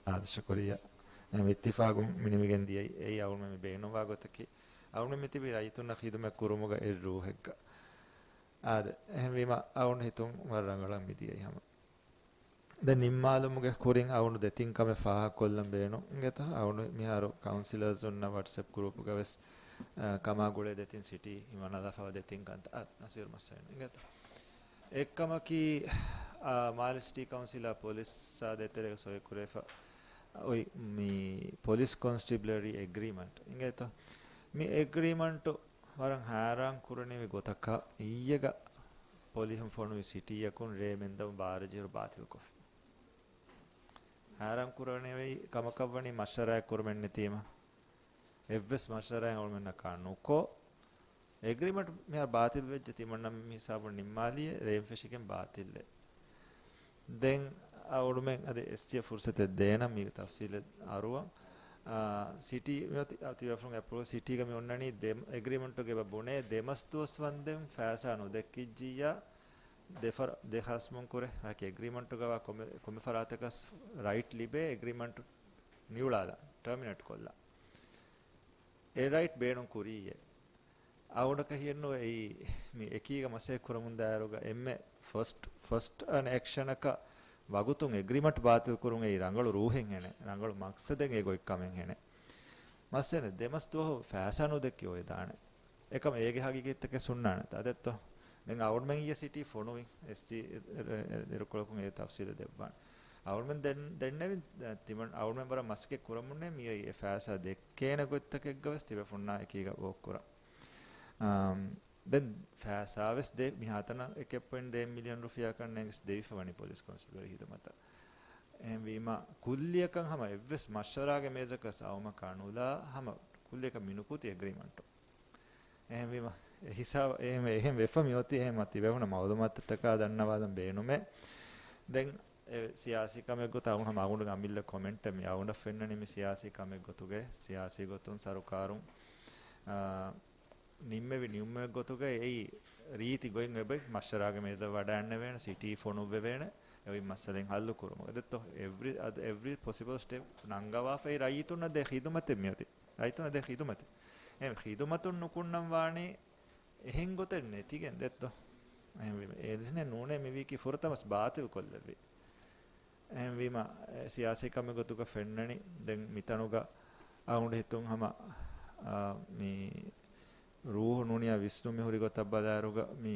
އާދެ، ޝުކުރިއްޔާ. އެހެން އިއްތިފާގުން މި ނިމިގެން ދިޔައީ. އެއީ އަޅުމެން މި ބޭނުންވާ ގޮތަކީ. އަޅުމެން މި ތިބީ ރައްޔިތުންނަށް ޚިދުމަތް ކުރުމުގަ އެއް ރޫހެއްގަ. އާދެ، އެހެންވީމަ އަޅުން ހިތުން ވަރަށް ރަނގަޅަށް މިދިޔައީ ހަމަ. ދެން ނިންމާލުމުގެ ކުރިން އަޅުން ދެތިން ކަމެއް ފާހަގަކޮށްލަން ބޭނުން. އިނގޭތަ؟ އަޅުން މިހާރު ކައުންސިލަރސް އޮންނަ ވަޓްސްއެޕް ގްރޫޕުގަވެސް، އަ، ކަމާ ގުޅޭ ދެތިން ސިޓީ ހިމަނާލާފަވާ ދެތިން ކަންތައް، އަ، ނަސީރު މައްސަލައެއް ނޫން. އިނގޭތަ؟ އެއްކަމަކީ، އާ، މާލެ ސިޓީ ކައުންސިލާ ޕޮލިސްއާ ދޭތެރޭގަ ސޮއިކުރެފަ އޮތް މި ޕޮލިސް ކޮންސްޓެބްލަރީ އެގްރީމަންޓް އިނގޭތޯ؟ މި އެގްރީމަންޓު ވަރަށް ހައިރާން ކުރަނިވި ގޮތަކަށް އިއްޔެގަ ޕޮލިހުން ފޮނުވި ސިޓީއަކުން ރޭ މެންދަވުން ބާރަ ޖެހިރު ބާތިލްކޮށްފި. ހައިރާން ކުރަނިވި ކަމަކަށްވަނީ މަޝްވަރާއެއް ކުރުމެއް ނެތީމަ. އެއްވެސް މަޝްވަރާއެއް އަޅުމެންނަކާ ނުކޮށް، އެގްރީމަންޓް މިހާރު ބާތިލް ވެއްޖެ ތިމަންނަ މި ހިސާބުން ނިންމާލިއޭ، ރޭން ފެށިގެން ބާތިލްއޭ. ދެން އަޅުމެން އަދި އެސްޖީއަށް ފުރުސަތެއް ދޭނަން މީގެ ތަފްސީލެއް އަރުވަން. އާ، ސިޓީ މިއޮތި ތިބޭފުޅުން އެޕްރޫވް ސިޓީގަ މި އޮންނަނީ ދެ، އެގްރީމަންޓުގެ އެބަ ބުނޭ ދެމަސް ދުވަސް ވަންދެން ފައިސާ ނުދެއްކިއްޖިއްޔާ ދެ ފަރ، ދެ ޚަސްމުން ކުރެ، އެގްރީމަންޓުގަވާ ކޮންމެ، ކޮންމެ ފަރާތަކަސް ރައިޓް ލިބޭ އެގްރީމަންޓު ނިއުޅާލާ، ޓަރމިނޭޓް ކޮށްލާ. އެ ރައިޓް ބޭނުން ކުރީއޭ. އަޅުގަނޑަކަށް ހިޔެއްނުވޭ އެއީ މި އެކީގަ މަސައްކަތް ކުރަމުންދާއިރުގަ އެންމެ ފަސްޓް، ފަސްޓް އަން އެކްޝަނަކަށް ވަގުތުން އެގްރީމަންޓް ބާތިލް ކުރުން އެއީ ރަނގަޅު ރޫހެއް ހެނެއް، ރަނގަޅު މަޤްޞަދެއް އެ ގޮތް ކަމެއް ހެނެއް. މައްސަލަ ދެމަސް ދުވަހު ފައިސާ ނުދެއްކި އޮވެދާނެ. އެކަމަ އޭގެ ހަގީގަތްތަކެއް ހުންނާނެތަ؟ އަދެއްތޯ؟ ދެން އަޅުމެން އިއްޔެ ސިޓީ ފޮނުވި، އެސްޖީ އިރުކޮޅަކުން އެ ތަފްސީލެއް ދެއްވާނެ. އަޅުމެން ދެން، ދެންނެވި، ތިމަން އަޅުމެން ވަރަށް މަސައްކަތް ކުރަމުންނޭ މިއީ އެ ފައިސާ ދެއްކޭނެ ގޮތްތަކެއްގަވެސް ތިބޭފުޅުންނާ އެކީގަ ވޯކް ކުރަން. އާ، ދެން ފައިސާވެސް ދޭ، މިހާތަނަށް އެކެއް ޕޮއިންޓް ދޭއް މިލިއަން ރުފިޔާ ކަންނޭނގެސް ދެވިފަ ވަނީ ޕޮލިސް ކޮންސްޓެބްލަރީ ހިދުމަތަށް. އެހެންވީމަ، ކުއްލިއަކަށް ހަމަ އެއްވެސް މަޝްވަރާގެ މޭޒަކަށް އައުމަކާ ނުލާ، ހަމަ ކުއްލިއަކަށް މިނުކުތި އެގްރީމަންޓު. އެހެންވީމަ، އެ ހިސާބަށް އެހެން، އެހެން ވެފަ މިއޮތީ، އެހެން މަ ތިބޭފުޅުންނަށް މައުލޫމާތުތަކާ ދަންނަވާލަން ބޭނުމޭ. ދެން އެ ސިޔާސީ ކަމެއް ގޮތަށް އަޅުގަނޑު ހަމަ އަޅުގަނޑުގެ އަމިއްލަ ކޮމެންޓެއް މި އަޅުގަނޑަށް ފެންނަނީ މި ސިޔާސީ ކަމެއް ގޮތުގައި، ސިޔާސީ ގޮތުން ސަރުކާރުން، އާ، ނިންމެވި ނިންމުމެއް ގޮތުގައި އެއީ ރީތި ގޮތް އެބައި މަޝްވަރާގެ މޭޒަށް ވަޑައިގަންނެވޭނެ، ސިޓީ ފޮނުއްވެވޭނެ، އެ އޮތް މައްސަލައިން ހައްލު ކުރުމަށް. އެދެއްތޯ؟ އެވްރި، އަދި އެވްރި ޕޮސިބަލް ސްޓެޕް ނަންގަވާފައި ރައްޔިތުންނަށް ދޭ ޚިދުމަތެއް މިއޮތީ. ރައްޔިތުންނަށް ދޭ ޚިދުމަތެއް. އެހެން ޚިދުމަތުން ނުކުންނަން ވާނީ އެހެން ގޮތެއް ނެތިގެން ދެއްތޯ؟ އެހެންވީމަ، އެހެނެއް ނޫނޭ މިވީކީ ފުރަތަމަސް ބާތިލް ކޮށްލެއްވީ. އެހެންވީމަ، އެ، ސިޔާސީ ކަމެއް ގޮތުގަ ފެންނަނީ، ދެން މިތަނުގަ އަޅުގަނޑު ހިތުން ހަމަ، އާ، މި ރޫހު ނޫނިއްޔާ ވިސްނުން މި ހުރި ގޮތަށް ބަލާއިރުގަ މި،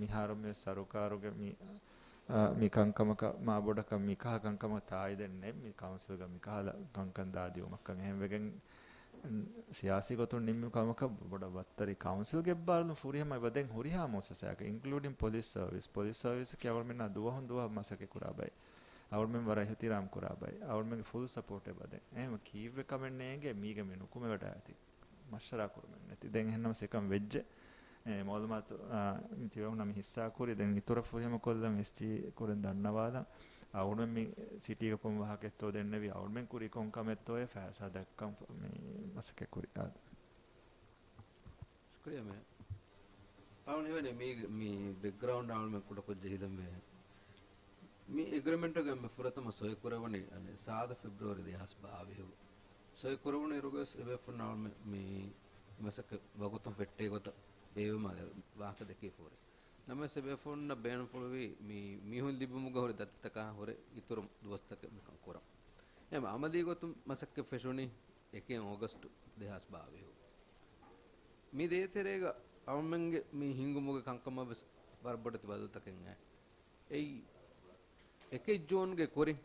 މިހާރު މި ސަރުކާރުގެ މި އާ، މި ކަންކަމަކަށް މާ ބޮޑަކަށް މިކަހަލަ ކަންކަމަށް ތާއީދެއް ނެތް. މި ކައުންސިލްގަ މިކަހަލަ ކަންކަން ދާދިއުމަކަށް އެހެންވެގެން، ސިޔާސީ ގޮތުން ނިންމި ކަމަކަށް ބޮޑަށް ވައްތަރި. ކައުންސިލްގެ އެއްބާރުލުން ފުރިހަމަ އެބަދޭން ހުރިހާ މުއައްސަސާއަކަށް، އިންކްލޫޑިން ޕޮލިސް ސަރވިސް. ޕޮލިސް ސަރވިސްއަކީ އަޅުމެންނާ ދުވަހުން ދުވަހަށް މަސައްކަތް ކުރާ ބައެއް. އަޅުމެންގެ ފުލް ސަޕޯޓް އެބަދޭން. އެހެން ކީއްވެ ކަމެއް ނޭނގެ މީގެ މި ނުކުމެވަޑައިގަތީ. މަޝްވަރާ ކުރުމެއް ނެތި. ދެން އެހެންނަމަސް އެކަން ވެއްޖެ. އެ، މައުލޫމާތު، އާ، ތިބޭފުޅުންނާ މި ހިއްސާ ކުރި. ދެން އިތުރަށް ފުރިހަމަ ކޮށްލަން އެސްޖީ ކުރިން ދަންނަވާލަން. އަޅުމެން މި ސިޓީގަ ކޮން ވާހަކައެއްތޯ ދެންނެވި، އަޅުމެން ކުރީ ކޮން ކަމެއްތޯއޭ ފައިސާ ދައްކަން މި މަސައްކަތް ކުރި. އާ. ޝުކުރިއްޔާ މޭ. އަޅުން ހިމެނޭ މީ، މި ބެކްގްރައުންޑް އަޅުމެން ކުޑަކޮށް ޖެހިލަންވޭ. މި އެގްރިމެންޓުގަ އެންމެ ފުރަތަމަ ސޮއިކުރެވުނީ އަނެއް ސާދަ ފެބްރުއަރީ ދެހާސް ބާވީހު. ސޮއިކުރެވުނު އިރުގަވެސް އެބޭފުޅުން އަޅުމެން މި މަސައްކަތް ވަގުތުން ފެއްޓޭ ގޮތަށް ބޭއްވުމާ ވާހަކަ ދެކޭ ފޯރެ. ނަމަވެސް އެބޭފުޅުންނަށް ބޭނުންފުޅުވީ މި މީހުން ލިބުމުގަ ހުރި ދަތިތަކާ ހުރެ އިތުރު ދުވަސްތަކެއް މިކަން ކުރަން. އެހެން އަމަލީ ގޮތުން މަސައްކަތް ފެށުނީ އެކެއް އޮގަސްޓު ދެހާސް ބާވީހު. މި ދޭތެރޭގަ އަޅުމެންގެ މި ހިންގުމުގެ ކަންކަމަށް ވެސް ވަރަށް ބޮޑެތި ބަދަލުތަކެއް އައި. އެއީ، އެކެއް ޖޫންގެ ކުރިން،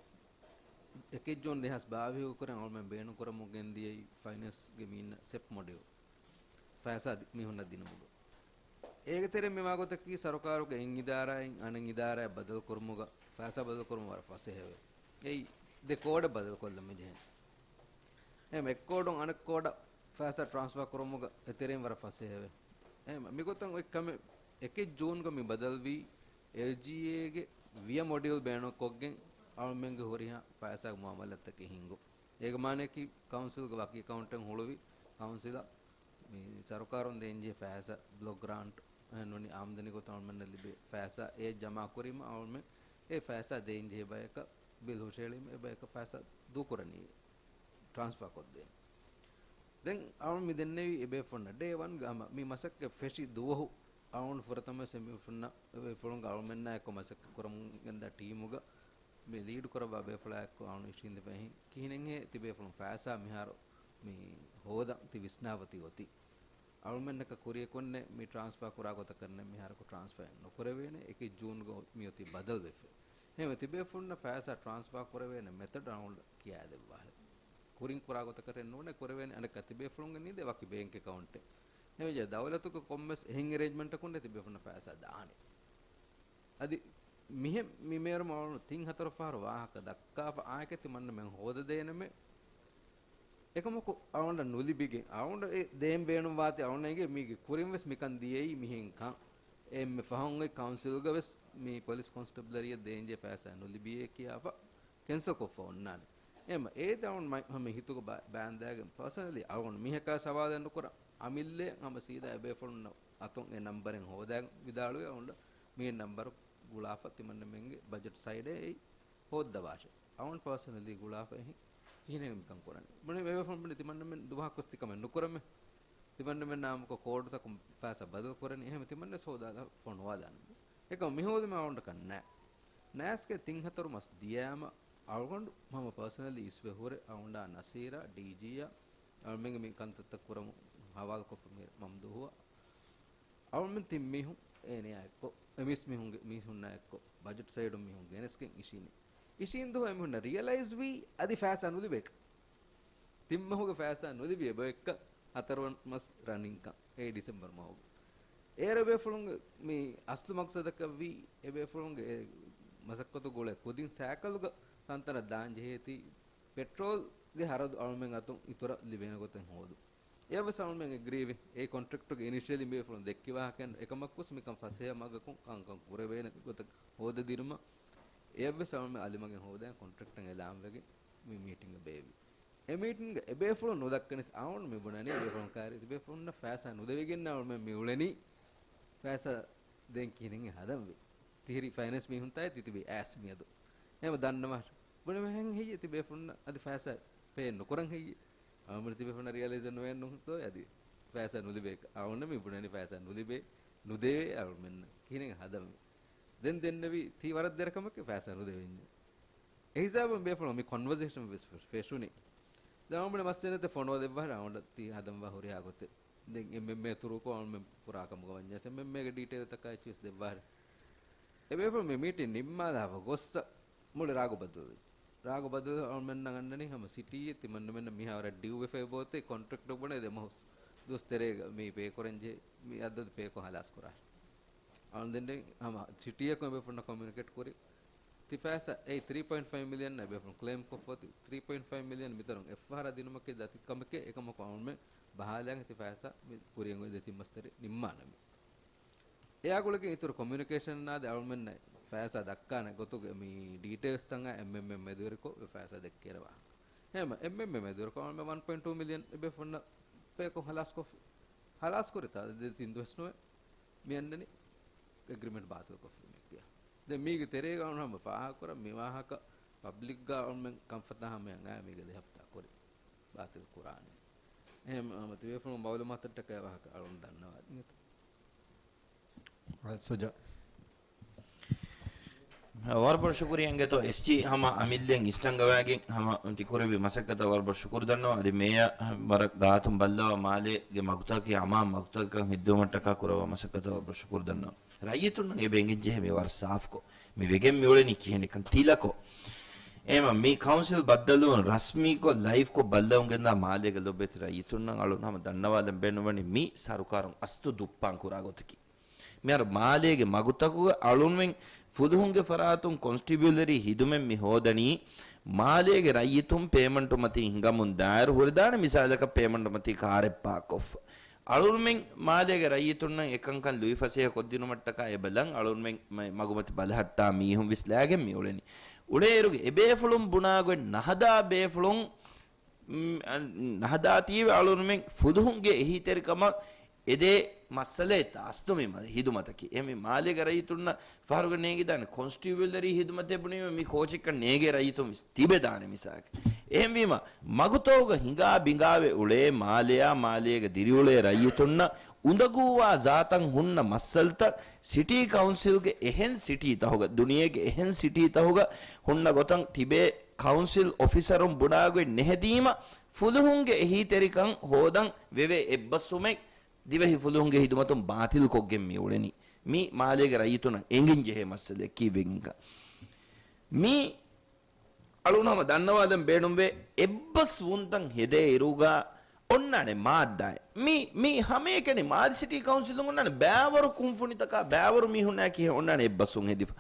އެކެއް ޖޫން ދެހާސް ބާވީހުގެ ކުރިން އަޅުމެން ބޭނުންކުރަމުން ގެންދިޔައީ ފައިނޭންސްގެ މީންނަށް ސެޕް މޮޑިއުލް. ފައިސާ ދި-، މީހުންނަށް ދިނުމުގަ. އޭގެ ތެރެއިން މިވާގޮތަކީ ސަރުކާރުގެ އެއް އިދާރާއިން އަނެއް އިދާރާއަށް ބަދަލުކުރުމުގަ، ފައިސާ ބަދަލުކުރުމަށް ވަރަށް ފަސޭހަވޭ. އެއީ ދެ ކޯޑެއް ބަދަލުކޮށްލަން މިޖެހޭ. އެހެން އެއް ކޯޑުން އަނެއް ކޯޑަށް ފައިސާ ޓްރާންސްފާ ކުރުމުގަ އެތެރެއިން ވަރަށް ފަސޭހަވޭ. އެހެން މިގޮތަށް އޮތް ކަމެއް އެކެއް ޖޫންގަ މި ބަދަލުވީ އެލްޖީއޭގެ ވިޔަ މޮޑިއުލް ބޭނުންކޮށްގެން އަޅުމެންގެ ހުރިހާ ފައިސާގެ މުއާމަލާތްތަކެއް ހިންގުން. އޭގެ މާނައަކީ ކައުންސިލްގެ ވަކި އެކައުންޓެއް ހުޅުވި ކައުންސިލަށް މި ސަރުކާރުން ދޭންޖެހޭ ފައިސާ ބްލޮކް ގްރާންޓް އެހެން ނޫނީ އާމްދަނީ ގޮތަށް އަޅުމެންނަށް ލިބޭ ފައިސާ އެ ޖަމާ ކުރީމަ އަޅުމެން އެ ފައިސާ ދޭންޖެހޭ ބަޔަކަށް ބިލް ހުށައެޅީމަ އެ ބަޔަކަށް ފައިސާ ދޫކުރަނީ ޓްރާންސްފާ ކޮށްދޭން. ދެން އަޅުން މި ދެންނެވީ އެބޭފުޅުންނަށް ޑޭ ވަންގަ ހަމަ މި މަސައްކަތް ފެށި ދުވަހު އަޅުން ފުރަތަމަ ސެމިފުންނަ އެބޭފުޅުންގެ އަޅުމެންނާ އެއްކޮށް މަސައްކަތް ކުރަމުން ގެންދާ ޓީމުގަ މި ލީޑް ކުރައްވާ ބޭފުޅާއެއްކޮށް އަޅުން އިށީނދެފައިހިން ކިހިނެއްހޭ ތިބޭފުޅުން ފައިސާ މިހާރު މި ހޯދަން ތި ވިސްނާވަތީ އޮތީ. އަޅުމެންނަކަށް ކުރިޔަކުންނެއް މި ޓްރާންސްފާ ކުރާ ގޮތަކަށްނެއް މިހާރަކު ޓްރާންސްފާއެއް ނުކުރެވޭނެ. އެކެއް ޖޫންގަ މިއޮތީ ބަދަލުވެފަ. އެހެންވެ ތިބޭފުޅުންނަށް ފައިސާ ޓްރާންސްފާ ކުރެވޭނެ މެތަޑް އަޅުން ކިޔާދެއްވާހެން. ކުރިން ކުރާ ގޮތަކަށް ނޫނޭ ކުރެވޭނެ އަނެއްކާ ތިބޭފުޅުންގެ ނީދެއް ވަކި ބޭންކް އެކައުންޓެއް. އެހެންވެ ދައުލަތުގެ ކޮންމެސް އެހެން އެރޭންޖްމަންޓަކުންނޭ ތިބޭފުޅުންނަށް ފައިސާ ދާނެ. އަދި މިހެން މި މޭރުމަށް އަޅުން ތިން ހަތަރު ފަހަރު ވާހަކަ ދައްކާފަ އާއެކޭ ތިމަންނަމެން ހޯދަދޭނަމޭ. އެކަމަކު އަޅުގަނޑަށް ނުލިބިގެން، އަޅުގަނޑަށް އެ ދޭން ބޭނުންވާތީ އަޅުގަނޑަށް އެނގޭ މީގެ ކުރިން ވެސް މިކަން ދިޔައީ މިހެންކަން. އެންމެ ފަހުން އޮތް ކައުންސިލްގަ ވެސް މި ޕޮލިސް ކޮންސްޓަބްލަރީއަށް ދޭންޖެހޭ ފައިސާ ނުލިބިޔޭ ކިޔާފަ ކެންސަލް ކޮށްފަ އޮންނާނެ. އެހެންވީމަ އޭތި އަޅުގަނޑު މަ-، ހަމަ ހިތުގަ ބަ-، ބާންދާގެން ޕާސަނަލީ އަޅުގަނޑު މީހަކާ ސަވާލެއް ނުކުރަން އަމިއްލައަށް ހަމަ ސީދާ އެބޭފުޅުންނަށް އަތުން އެ ނަންބަރެއް ހޯދާގެން ވިދާޅުވި އަޅުގަނޑަށް މި ނަންބަރު ގުޅާފަ ތިމަންނަމެންގެ ބަޖެޓް ސައިޑެއް އެއީ ހޯއްދަވާށެ. އަޅުގަނޑު ޕާސަނަލީ ގުޅާފަ އެހި ކިހިނެއް މިކަން ކުރަނީ. ބުނި އެބޭފުޅުން ބުނި ތިމަންނަމެން ދުވަހަކުސް ތިކަމެއް ނުކުރަމޭ. ތިމަންނަމެން ނާމުކޮށް ކޯޑުތަކުން ފައިސާ ބަދަލު ކުރަނީ. އެހެން ތިމަންނަސް ހޯދާލާ ފޮނުވާލާނަމޭ. އެކަމަ މި ހޯދުމެއް އަޅުގަނޑަކަށް ނާ. ނާސްގެ ތިން ހަތަރު މަސް ދިޔައިމަ އަޅުގަނޑު ހަމަ ޕާސަނަލީ އިސްވެ ހުރެ އަޅުގަނޑާ ނަސީރާ ޑީޖީއާ އަޅުމެންގެ މި ކަންތައްތައް ކުރަމުން ހަވާލުކޮށްފަ މި މަމްދޫހުއާ އަޅުމެން ތިން މީހުން އޭނަޔާ އެއްކޮށް، އެ މީސް މީހުންގެ މީހުންނާ އެއްކޮށް، ބަޖެޓް ސައިޑުން މީހުން ގެނެސްގެން އިށީނެ. އިށީން ދުވަހު އެމީހުންނަށް ރިއަލައިޒް ވީ އަދި ފައިސާ ނުލިބޭކަން. ތިން މަހުގެ ފައިސާ ނުލިބި އެބައޮތްކަން ހަތަރު މަސް ރަނިންކަން އެ ޑިސެމްބަރު މަހުގެ. އޭރު އެބޭފުޅުންގެ މި އަސްލު މަގްސަދަކަށްވީ އެބޭފުޅުންގެ އެ މަސައްކަތުގެ އުޅޭ ކުދިން ސައިކަލުގަ ތަންތަނަށް ދާން ޖެހޭތީ ޕެޓްރޯލްގެ ހަރަދު އަޅުމެން އަތުން އިތުރަށް ލިބޭނެ ގޮތެއް ހޯދުން. އެއަށްވެސް އަޅުމެން އެގްރީވި. އެ ކޮންޓްރެކްޓުގެ އިނިޝިއަލީ ބޭފުޅުން ދެއްކި ވާހަކައެއް ނޫން. އެކަމަކުވެސް މިކަން ފަސޭހަ މަގަކުން ކަންކަން ކުރެވޭނެ ގޮތަށް ހޯދަދިނުމަށް އެއަށްވެސް އަޅުމެން އަލިމަގެން ހޯދައި ކޮންޓްރެކްޓަށް އެލާންވެގެން މި މީޓިންގަށް ބޭއްވި. އެ މީޓިންގަ އެބޭފުޅުން ނުދައްކަނީސް އަޅުން މި ބުނަނީ އެބޭފުޅުން ކާރި ތިބޭފުޅުންނަށް ފައިސާ ނުދެވިގެން އަޅުމެން މި އުޅެނީ ފައިސާ ދޭން ކިހިނެއް ހަދަންވީ. ތިހިރީ ފައިނޭންސް މީހުންތާއި ތި ތިބީ އައިސް މިއަދު. އެހެން ދަންނަވާށެ. ބުނެވޭ ހެން ހެއްޔޭ ތިބޭފުޅުންނަށް އަދި ފައިސާ ޕޭ ނުކުރަން ހެއްޔޭ؟ އަޅުމެން ތިބޭފުޅުންނަށް ރިއަލައިޒެއް ނުވެއެއްނުތޯ އަދި ފައިސާ ނުލިބޭކަށް. އަޅުން މި ބުނަނީ ފައިސާ ނުލިބޭ، ނުދެވޭ އަޅުމެންނަށް. ކިހިނެއް ހަދަންވީ. ދެން ދެންނެވީ ތީ ވަރަށް ދެރަ ކަމެކޭ ފައިސާ ނުދެވެންޏާ. އެ ހިސާބުން ބޭފުޅުން މި ކޮންވަސޭޝަން ވެސް ފެ-، ފެށުނީ. ދެން އަޅުމެން މައްސަލަތައް ފޮނުވަދެއްވާށެ އަޅުގަނޑަށް ތި ހަދަންވާ ހުރިހާ ގޮތެއް. ދެން އެމްއެމްއޭ ތުރޫކޮށް އަޅުމެން ކުރާ ކަމުގަ ވަންޏާސް އެމްއެމްއޭގެ ޑީޓެއިލްތަކާ އެއްޗިވެސް ދެއްވާށެ. އެބޭފުޅުން މި މީޓިން ނިންމާލާފަ ގޮއްސަ މުޅި ރާގު ބައްދަލުވި. ރާގު ބައްދަލު އަޅުމެންނަށް އަންނަނީ ހަމަ ސިޓީއެއް ތިމަންނަމެންނަށް މިހާވަރަށް ޑިއު ވެފައި ބޯތެ ކޮންޓްރެކްޓް ބުނެ ދެ މަހުސް ދުވަސް ތެރޭގަ މި ޕޭކުރަން ޖެހޭ މި އަދަދު ޕޭކޮށް ހަލާސް ކުރާ. އަޅުން ދެން ހަމަ ސިޓީއަކުން އެބޭފުޅުންނަށް ކޮމިއުނިކޭޓް ކުރި. ތި ފައިސާ އެއީ ތްރީ ޕޮއިންޓް ފައިވް މިލިއަން އެބޭފުޅުން ކްލެއިމް ކޮށްފަ އޮތީ ތްރީ ޕޮއިންޓް ފައިވް މިލިއަން މިތަރުން އެއްފަހަރާ ދިނުމަކީ ދަތި ކަމެކޭ. އެކަމަކު އަޅުމެން ބަހާލާގެ ތި ފައިސާ މި ކުރިއަށް އޮތް ދެތިން މަސް ތެރޭ ނިންމާނަމޭ. އެއާ ގުޅިގެން އިތުރު ކޮމިއުނިކޭޝަން ނާދެ އަޅުމެންނަށް ފައިސާ ދައްކާނެ ގޮތުގެ މި ޑީޓެއިލްސްތައް އެމްއެމްއެ މެދުވެރިކޮށް ފައިސާ ދެއްކޭނެ ވާހަކަ. ހޭމަ އެމްއެމްއެ މެދުވެރިކޮށް އަޅުމެން ވަން ޕޮއިންޓް ޓޫ މިލިއަން އެބޭފުޅުންނަށް ޕޭކޮށް ހަލާސްކޮށް ހަލާސްކުރިތާ ދެ ތިން ދުވަސް ނުވެ މި އަންނަނީ އެގްރިމެންޓް ބާތިލްކޮށްފި މެއްގެ. ދެން މީގެ ތެރޭގަ އަޅުން ހަމަ ފާހަގަކުރަން މި ވާހަކަ ޕަބްލިކްގަ އަޅުމެން ކަންފަތާ ހަމަޔަށް އައި މީގެ ދެ ހަފްތާ ކުރި ބާތިލް ކުރާނެ. އެހެން ހަމަ ތިބޭފުޅުން މައުލޫމާތަށްޓަކައި ވާހަކަ އަޅުން ދަންނަވާ ދިނގެތަ؟ ސުޖާ. ވަރަށް ބޮޑަށް ޝުކުރިއްޔާ އިނގޭތޯ އެސްޖީ ހަމަ އަމިއްލައިން އިސްޓަންގަވާގެން ހަމަ ތި ކުރެއްވި މަސައްކަތަށް ވަރަށް ބޮޑަށް ޝުކުރު ދަންނަވަން. އަދި މޭޔަރ ވަރަށް ގާތުން ބައްލަވާ މާލޭގެ މަގުތަކަކީ އަމާން މަގުތަކަކަށް ހެއްދުމަށްޓަކާ ކުރައްވާ މަސައްކަތަށް ވަރަށް ބޮޑަށް ޝުކުރު ދަންނަވަން. ރައްޔިތުންނަށް އެބަ އެނގެން ޖެހޭ މި ވަރަށް ސާފުކޮށް، މި ވެގެން މިއުޅެނީ ކިހިނެއްކަން ތިލަކޮށް. އެހެންވީމަ މި ކައުންސިލް ބައްދަލުވުން ރަސްމީކޮށް ލައިވްކޮށް ބައްލަވަން ގެންދާ މާލޭގެ ލޮބުވެތި ރައްޔިތުންނަށް އަޅުން ހަމަ ދަންނަވާލަން ބޭނުންވަނީ މި ސަރުކާރުން އަސްތު ދުއްޕާން ކުރާ ގޮތަކީ. މިހާރު މާލޭގެ މަގުތަކުގަ އަޅުންމެން ފުލުހުންގެ ފަރާތުން ކޮންސްޓިބިއުލަރީ ހިދުމަތް މި ހޯދަނީ، މާލޭގެ ރައްޔިތުން ޕޭމަންޓު މަތީ ހިނގަމުން ދާއިރު ހުރެދާނެ މިސާލަކަށް ޕޭމަންޓު މަތީ ކާރެއް ޕާކްކޮށްފަ. އަޅުންމެން މާލޭގެ ރައްޔިތުންނަށް އެކަންކަން ލުއިފަސޭހަ ކޮށްދިނުމަށްޓަކާ އެބަލަން އަޅުންމެން މަ-، މަގުމަތި ބަލަހައްޓާ މީހުން ވެސް ލާގެން މި އުޅެނީ. އުޅޭއިރުގެ އެބޭފުޅުން ބުނާގޮތް ނަހަދާ ބޭފުޅުން ނަހަދާތީވެ އަޅުންމެން ފުލުހުންގެ އެހީތެރިކަމަށް އެދޭ މައްސަލައެއް ތާސްދުމި މަ-، ހިދުމަތަކީ. އެހެންވީ މާލޭގެ ރައްޔިތުންނަށް ފަހަރުގަ ނޭނގިދާނެ ކޮންސްޓިއުލަރީ ހިދުމަތެއް ބުނީމަ މި ކޯޗެއްކަން ނޭގޭ ރައްޔިތުން ވެސް ތިބެދާނެ މިސާލަކަށް. އެހެންވީމަ މަގުތަކުގަ ހިނގާ ބިނގާވެ އުޅޭ މާލެއާ މާލޭގަ ދިރިއުޅޭ ރައްޔިތުންނަށް އުނދަގޫވާ ޒާތަށް ހުންނަ މައްސަލަތައް ސިޓީ ކައުންސިލްގެ އެހެން ސިޓީތަކުގަ، ދުނިޔޭގެ އެހެން ސިޓީތަކުގަ ހުންނަ ގޮތަށް ތިބޭ ކައުންސިލް އޮފިސަރުން ބުނާގޮތް ނެހެދީމަ، ފުލުހުންގެ އެހީތެރިކަން ހޯދަން ވެވޭ އެއްބަސްވުމެއް ދިވެހި ފުލުހުންގެ ހިދުމަތުން ބާތިލްކޮށްގެން މި އުޅެނީ. މީ މާލޭގެ ރައްޔިތުނަށް އެނގެން ޖެހޭ މައްސަލައަކީ ވެގެންކަން. މީ އަޅުން ހަމަ ދަންނަވާލަން ބޭނުންވޭ، އެއްބަސްވުންތައް ހެދޭ އިރުގަ އޮންނާނެ މާއްދާއެއް. މީ، މީ ހަމައެކަނި މާލެ ސިޓީ ކައުންސިލުން އޮންނާނެ ބައިވަރު ކުންފުނިތަކާ، ބައިވަރު މީހުންނާ ކިހިނެއް އޮންނާނެ އެއްބަސްވުން ހެދިފަ.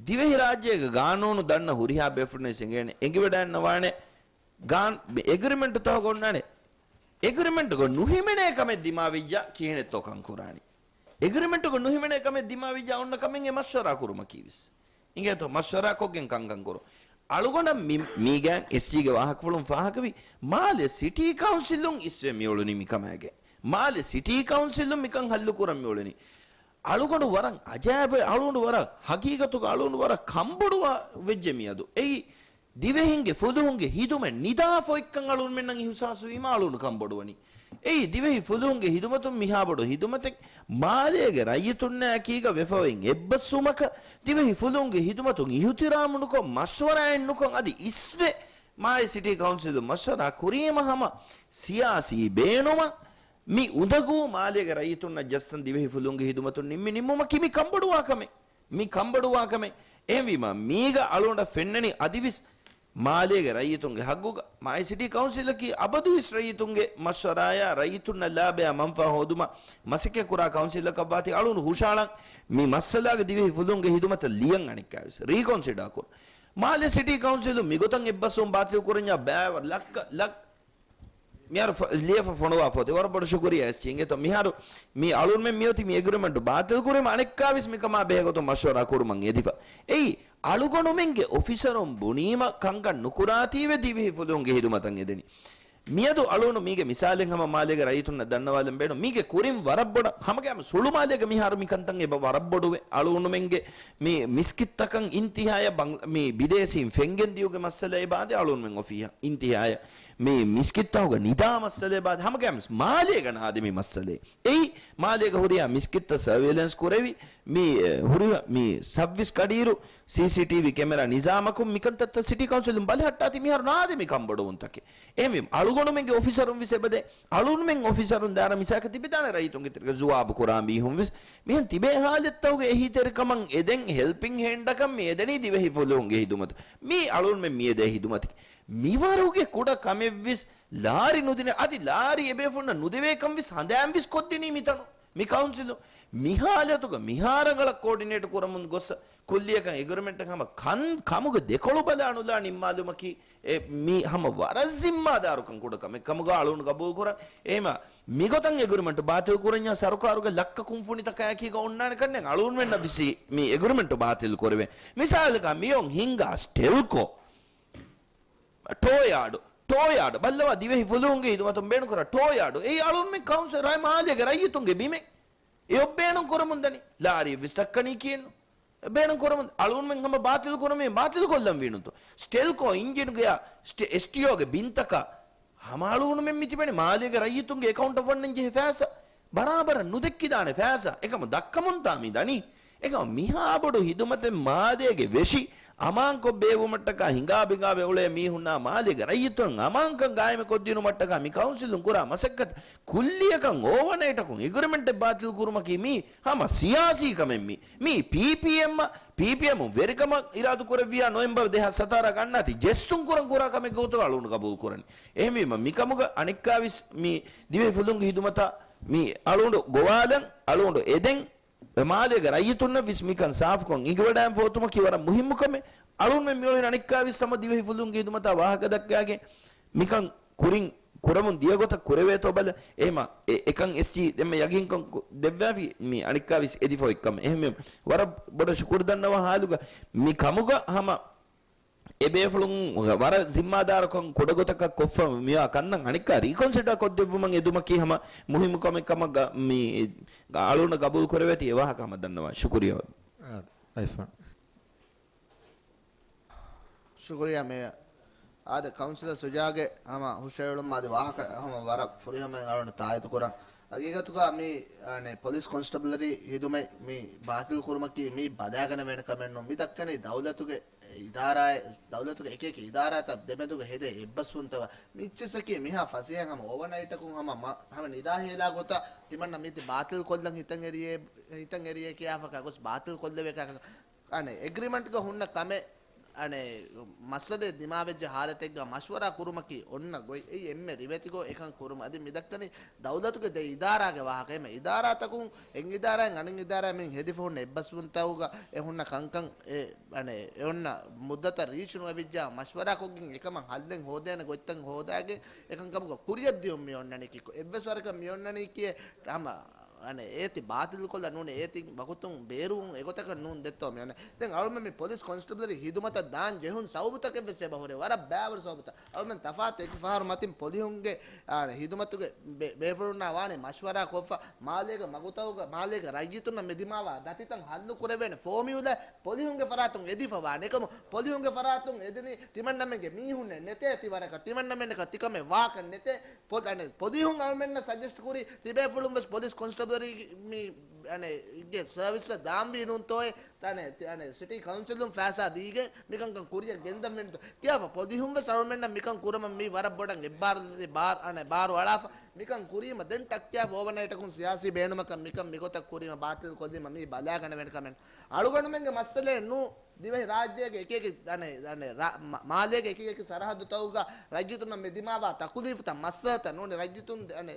ދިވެހިރާއްޖޭގެ ގާނޫނު ދަންނަ ހުރިހާ ބޭފުޅުން ވެސް އެނގޭނެ، އެނގިވަޑައިންނަވާނެ. ގާން-، އެގްރިމެންޓުތަކުގަ އޮންނާނެ. އެގްރިމެންޓުގަ ނުހިމެނޭ ކަމެއް ދިމާވިއްޔާ ކިހިނެއްތޯ ކަން ކުރާނީ؟ އެގްރިމެންޓުގަ ނުހިމެނޭ ކަމެއް ދިމާވިއްޔާ އޮންނަ ކަމެއް އެ މަޝްވަރާ ކުރުމަކީ ވެސް. އިނގޭތޯ މަޝްވަރާ ކޮށްގެން ކަންކަން ކުރުން. އަޅުގަނޑަށް މި-، މީގެން އެސްޖީގެ ވާހަކަފުޅުން ފާހަގަވި، މާލެ ސިޓީ ކައުންސިލުން އިސްވެ މިއުޅުނީ މިކަމާގެ. މާލެ ސިޓީ ކައުންސިލުން މިކަން ހައްލު ކުރަން މިއުޅެނީ. އަޅުގަނޑު ވަރަށް އަޖާއިބު، އަޅުގަނޑު ވަރަށް ހަގީގަތުގަ އަޅުގަނޑު ވަރަށް ކަންބޮޑުވާ ވެއްޖެ މިއަދު. އެއީ ދިވެހިންގެ ފުލުހުންގެ ހިދުމަތް ނިދާފަ އޮތްކަން އަޅުގަނޑުމެންނަށް އިހުސާސުވީމަ އަޅުގަނޑު ކަންބޮޑުވަނީ. އެއީ ދިވެހި ފުލުހުންގެ ހިދުމަތުން މިހާބޮޑު ހިދުމަތެއް މާލޭގެ ރައްޔިތުންނާއެކީގަ ވެފަވެއިން އެއްބަސްވުމަކަށް ދިވެހި ފުލުހުންގެ ހިދުމަތުން އިހުތިރާމު ނުކޮށް މަޝްވަރާއެއް ނުކޮށް އަދި އިސްވެ މާލެ ސިޓީ ކައުންސިލުން މަޝްވަރާ ކުރީމަ ހަމަ ސިޔާސީ ބޭނުމަށް މި އުނދަގޫ މާލޭގެ ރައްޔިތުންނަށް ޖައްސަން ދިވެހި ފުލުހުންގެ ހިދުމަތުން ނިންމި ނިންމުމަކީ މި ކަންބޮޑުވާ ކަމެއް. މި ކަންބޮޑުވާ ކަމެއް. އެހެންވީމަ، މީގަ އަޅުގަނޑަށް ފެންނަނީ އަދިވެސް މާލޭގެ ރައްޔިތުންގެ ހައްގުގަ މާލެ ސިޓީ ކައުންސިލަކީ އަބަދުވެސް ރައްޔިތުންގެ މަޝްވަރާޔާ ރައްޔިތުންނަށް ލާބަޔާ މަންފާ ހޯދުމަށް މަސައްކަތް ކުރާ ކައުންސިލަކަށްވާތީ އަޅުގަނޑު ހުށައަޅަން މި މައްސަލާގަ ދިވެހި ފުލުހުންގެ ހިދުމަތަށް ލިޔަން އަނެއްކާވެސް ރީކޮންސިޑާ ކުރުން. މާލެ ސިޓީ ކައުންސިލުން މިގޮތަށް އެއްބަސްވުން ބާތިލް ކުރަންޏާ ބައިވަރު ލައްކަ، ލައް-، މިހާރު ފަ-، ލިޔެފަ ފޮނުވާފަ އޮތީ. ވަރަށް ބޮޑަށް ޝުކުރިއްޔާ އެސްޖީ އިނގޭތޯ. މިހާރު މި އަޅުގަނޑުމެން މިއޮތީ މި އެގްރިމެންޓު ބާތިލް ކުރީމަ އަނެއްކާވެސް މިކަމާ ބެހޭގޮތުން މަޝްވަރާ ކުރުމަށް އެދިފަ. އެއީ އަޅުގަނޑުމެންގެ އޮފިސަރުން ބުނީމަ ކަންކަން ނުކުރާތީވެ ދިވެހި ފުލުހުންގެ ހިދުމަތަށް އެދެނީ. މިއަދު އަޅުގަނޑު މީގެ މިސާލެއް ހަމަ މާލޭގެ ރައްޔިތުންނަށް ދަންނަވާލަން ބޭނުން. މީގެ ކުރިން ވަރަށް ބޮޑަށް ހަމަގައިމު ސުޅު މާލޭގަ މިހާރު މިކަންތައް އެބަ ވަރަށް ބޮޑުވެ. އަޅުގަނޑުމެންގެ މި މިސްކިތްތަކަށް އިންތިހާޔަށް ބަން-، މި ބިދޭސީން ފެންގެން ދިޔުގެ މައްސަލަ އެބަ އާދެ އަޅުގަނޑުމެން އޮފީހަށް އިންތިހާޔަށް. މި މިސްކިތްތަކުގަ ނިދާ މައްސަލައެއް ބާ، ހަމަގައިމުވެސް މާލޭގަ ނާދެ މި މައްސަލައެއް. އެއީ މާލޭގަ ހުރިހާ މިސްކިތްތައް ސަރވެލެންސް ކުރެވި، މި، އެ، ހުރިހާ މި ސައްވީސް ކަޑިއިރު ސީސީޓީވީ ކެމެރާ ނިޒާމަކުން މިކަންތައްތައް ސިޓީ ކައުންސިލުން ބަލަހައްޓާތީ މިހާރު ނާދެ މި ކަންބޮޑުވުންތަކެއް. އެހެންވީމަ އަޅުގަނޑުމެންގެ އޮފިސަރުން ވެސް އެބަދޭ، އަޅުގަނޑުމެން އޮފިސަރުން ދާރަ މިސާލަކަށް ތިބިދާނެ ރައްޔިތުންގެ ތެރޭގަ ޒުވާބު ކުރާ މީހުން ވެސް. މިހެން ތިބޭ ހާލަތްތަކުގެ އެހީތެރިކަމަށް އެދެން ހެލްޕިން ހޭންޑަކަށް މި އެދެނީ ދިވެހި ފުލުހުންގެ ހިދުމަތަށް. މީ އަޅުގަނޑުމެން މި އެދޭ ހިދުމަތަކީ. މިވަރުގެ ކުޑަ ކަމެއްވެސް ލާރި ނުދިނެ، އަދި ލާރި އެބޭފުޅުންނަށް ނުދެވޭ ކަން ވެސް ހަނދާން ވެސް ކޮށްދިނީ މިތަނު، މި ކައުންސިލު. މި ހާލަތުގަ މިހާ ރަނގަޅަށް ކޯޑިނޭޓް ކުރަމުން ގޮސް ކުއްލިއަކަށް އެގްރިމެންޓަށް ހަމަ ކަން ކަމުގެ ދެކޮޅު ބަލާ ނުލާ ނިންމާލުމަކީ އެ މީ ހަމަ ވަރަށް ޒިންމާދާރުކަން ކުޑަ ކަމެއް ކަމުގަ އަޅުން ގަބޫލު ކުރަން. އެހެމަ މިގޮތަށް އެގްރިމެންޓް ބާތިލް ކުރަންޏާ ސަރުކާރުގެ ލައްކަ ކުންފުނިތަކާއެކީގަ އޮންނާނެ ކަންނެއް އަޅުންމެންނަށް ވިސީ މި އެގްރިމެންޓް ބާތިލް ކުރެވޭ. މިސާލަކަށް މިއޮން ހިންގާ ސްޓެލްކޯ ޓޯޔާޑު، ޓޯޔާޑު، ބައްލަވާ ދިވެހި ފުލުހުންގެ ހިދުމަތުން ބޭނުންކުރާ ޓޯޔާޑު. އެއީ އަޅުންމެން ކައުންސިލް ރާއްޖެ މާލޭގެ ރައްޔިތުންގެ ބިމެއް. އެއޮށް ބޭނުން ކުރަމުން ދަނީ. ލާރިއެއްވެސް ދައްކަނީ ކިއެއްނު. ބޭނުން ކުރަމުން އަޅުންމެން ހަމަ ބާތިލް ކުރަމޭ، ބާތިލް ކޮށްލަން ވީނުތޯ. ސްޓެލްކޯ އިންޖިންގެޔާ ސްޓެ-، އެސްޓީއޯގެ ބިންތަކާ ހަމަ އަޅުގަނޑުމެން މިތިބެނީ މާލޭގެ ރައްޔިތުންގެ އެކައުންޓަށް ވަންނަން ޖެހޭ ފައިސާ. ބަރާބަރަށް ނުދެއްކިދާނެ ފައިސާ. އެކަމަ ދައްކަމުންތާ މި ދަނީ. އެކަމަ މިހާ ބޮޑު ހިދުމަތެއް މާލޭގެ ވެށި އަމާންކޮށް ބޭއްވުމަށްޓަކާ ހިނގާ ބިނގާވެ އުޅޭ މީހުންނާ މާލޭގެ ރައްޔިތުން އަމާންކަން ގާއިމުކޮށްދިނުމަށްޓަކާ މި ކައުންސިލުން ކުރާ މަސައްކަތް ކުއްލިއަކަށް އޯވަނައިޓަކުން އެގްރިމެންޓެއް ބާތިލް ކުރުމަކީ މީ ހަމަ ސިޔާސީ ކަމެއް މީ. މީ ޕީޕީއެމްއަށް، ޕީޕީއެމުން ވެރިކަމަށް އިރާދު ކުރެއްވިޔާ ނޮވެމްބަރު ދެހާސް ސަތާރަ ގަންނާތީ ޖެއްސުން ކުރަން ކުރާ ކަމެއްގެ ގޮތުގަ އަޅުގަނޑު ގަބޫލު ކުރަނީ. އެހެންވީމަ މިކަމުގަ އަނެއްކާވެސް މި ދިވެހި ފުލުންގެ ހިދުމަތަށް މި އަޅުގަނޑު ގޮވާލަން، އަޅުގަނޑު އެދެން، މާލޭގެ ރައްޔިތުންނަށް ވެސް މިކަން ސާފުކޮށް އިނގިވަޑައިން ފޯތުމަކީ ވަރަށް މުހިއްމު ކަމެއް. އަޅުންމެން މިއުޅެން އަނެއްކާވެސް ހަމަ ދިވެހި ފުލުންގެ ހިދުމަތާ ވާހަކަ ދައްކާގެން މިކަން ކުރިން ކުރަމުން ދިޔަ ގޮތަށް ކުރެވޭތޯ ބަލަ. އެހެމަ އެ-، އެކަން އެސްޖީ ދެންމެ ޔަގީންކަން ކު-، ދެއްވާފި މި އަނެއްކާވެސް އެދިފަ އޮތްކަމެއް. އެހެންވެ ވަރަށް ބޮޑަށް ޝުކުރު ދަންނަވާ ހާލުގަ މި ކަމުގަ ހަމަ އެބޭފުޅުން ވަރަށް ޒިންމާދާރުކަން ކުޑަގޮތަކަށް ކޮށްފަ މިވާ ކަންނަން އަނެއްކާ ރީކޮންސިޑާ ކޮށްދެއްވުމަށް އެދުމަކީ ހަމަ މުހިއްމު ކަމެއް ކަމަށް ގަ-، މި އަޅުން ގަބޫލު ކުރެވޭތީ އެ ވާހަކަ ހަމަ ދަންނަވާ. ޝުކުރިޔާ. އާދެ، އައިފާން. ޝުކުރިޔާ މޭޔަރ. އާދެ، ކައުންސިލަރ ސުޖާގެ ހަމަ ހުށައެޅުމާ އަދި ވާހަކަ ހަމަ ވަރަށް ފުރިހަމައިން އަޅުން ތާއީދު ކުރަން. ހަގީގަތުގަ މި، އަނެ، ޕޮލިސް ކޮންސްޓަބަލަރީ ހިދުމަތް މި ބާތިލް ކުރުމަކީ މީ ބަލާގަނެވޭނެ ކަމެއް ނޫން. މި ދައްކަނީ ދައުލަތުގެ އިދާރާއެއް، ދައުލަތުގެ އެކިއެކި އިދާރާތައް ދެމެދުގަ ހެދޭ އެއްބަސްވުންތައް. މި އެއްޗިއްސަކީ މިހާ ފަސޭހައިން ހަމަ އޯވަނައިޓަކުން ހަމަ މަ-، ހަމަ ނިދާ ހޭލާ ގޮތަށް ތިމަންނަ މީތި ބާތިލް ކޮށްލަން ހިތަށް އެރިއޭ، ހިތަށް އެރިއޭ ކިޔާފަ ގޮސް ބާތިލް ކޮށްލެވޭ ކަ-، އަނެ، އެގްރިމަންޓްގަ ހުންނަ ކަމެއް، އަނެ، މައްސަލައެއް ދިމާވެއްޖެ ހާލަތެއްގަ މަޝްވަރާ ކުރުމަކީ އޮންނަ ގޮތް. އެއީ އެންމެ ރިވެތި ގޮތް އެކަން ކުރުމަށް. އަދި މި ދައްކަނީ ދައުލަތުގެ ދެ އިދާރާގެ ވާހަކަ. އެންމެ އިދާރާތަކުން، އެއް އިދާރާއިން އަނެއް އިދާރާއަށް މި ހެދިފަ ހުންނަ އެއްބަސްވުންތަކުގަ އެ ހުންނަ ކަންކަން އެ، އަނެ، އެ އޮންނަ މުއްދަތަށް ރީޗް ނުވެވިއްޖާ މަޝްވަރާ ކޮށްގެން އެކަމަށް ހައްލެއް ހޯދޭނެ ގޮތްތައް ހޯދާގެން އެކަންކަމުގަ ކުރިއަށް ދިޔުން މި އޮންނަނީކީ. އެއްވެސް ވަރަކަށް މި އޮންނަނީކީ ހަމަ އަނެ، އޭތި ބާތިލްކޮށްލަ ނޫނީ، އޭތި ވަގުތުން ބޭރުވުން އެގޮތަކަށް ނޫން ދެއްތޯ މި އަނެ. ދެން އަޅުމެން މި ޕޮލިސް ކޮންސްޓަބަލަރީ ހިދުމަތަށް ދާން ޖެހުން ސަބަބުތަކެއް ވެސް އެބަ ހުރޭ. ވަރަށް ބައިވަރު ސަބަބުތައް. އަޅުމެން ތަފާތު އެކި ފަހަރު މަތިން ޕޮލިހުންގެ، އާ، ހިދުމަތުގެ ބޭ-، ބޭފުޅުންނާ ވާނީ މަޝްވަރާ ކޮށްފަ، މާލޭގެ މަގުތަކުގަ މާލޭގެ ރައްޔިތުންނަށް މި ދިމާވާ ދަތިތައް ހައްލު ކުރެވޭނެ ފޯމިއުލާ ޕޮލިހުންގެ ފަރާތުން އެދިފަ ވާނެ. އެކަމު ޕޮލިހުންގެ ފަރާތުން އެދެނީ ތިމަންނަމެންގެ މީހުންނެއް ނެތޭ ތި ވަރަކަށް، ތިމަންނަމެންނަކަށް ތިކަމެއް ވާކަށް ނެތޭ. ޕޮލި-، އަނެ، ޕޮލިހުން އަޅުމެންނަށް ސަޖެސްޓް ކުރީ، ތިބޭފުޅުން ވެސް ޕޮލިސް ކޮންސްޓަބަލަރީ މި، އަނެ، ގެ ސަރވިސްއަށް ދާންވީ ނޫންތޯއޭ؟ ތަނެ، ތި-، އަނެ، ސިޓީ ކައުންސިލުން ފައިސާ ދީގެން މިކަންކަން ކުރިއަށް ގެންދަން ވެންތޯ؟ ކިޔާފަ ޕޮލިހުން ވެސް އަޅުމެންނަށް މިކަން ކުރަމަށް މީ ވަރަށް ބޮޑަށް އެއްބާރު ދެ ބާރު، އަނެ، ބާރު އަޅާފަ މިކަން ކުރީމަ ދެން ޓައްކިޔާ އޯވަނައިޓަކުން ސިޔާސީ ބޭނުމަކަށް މިކަން މިގޮތަށް ކުރީމަ ބާތިލް ކޮށްލީމަ މީ ބަލާގަނެވޭނެ ކަމެއް. އަޅުގަނޑުމެންގެ މައްސަލައެއް ނޫ. ދިވެހި ރާއްޖޭގެ އެކިއެކި، އަނެ، އަނެ، ރާ-، މަ-، މާލޭގެ އެކިއެކި ސަރަހައްދުތަކުގަ ރައްޔިތުންނަށް މި ދިމާވާ ތަކުލީފުތައް، މައްސަލަތައް ނޫނީ ރައްޔިތުން، އަނެ،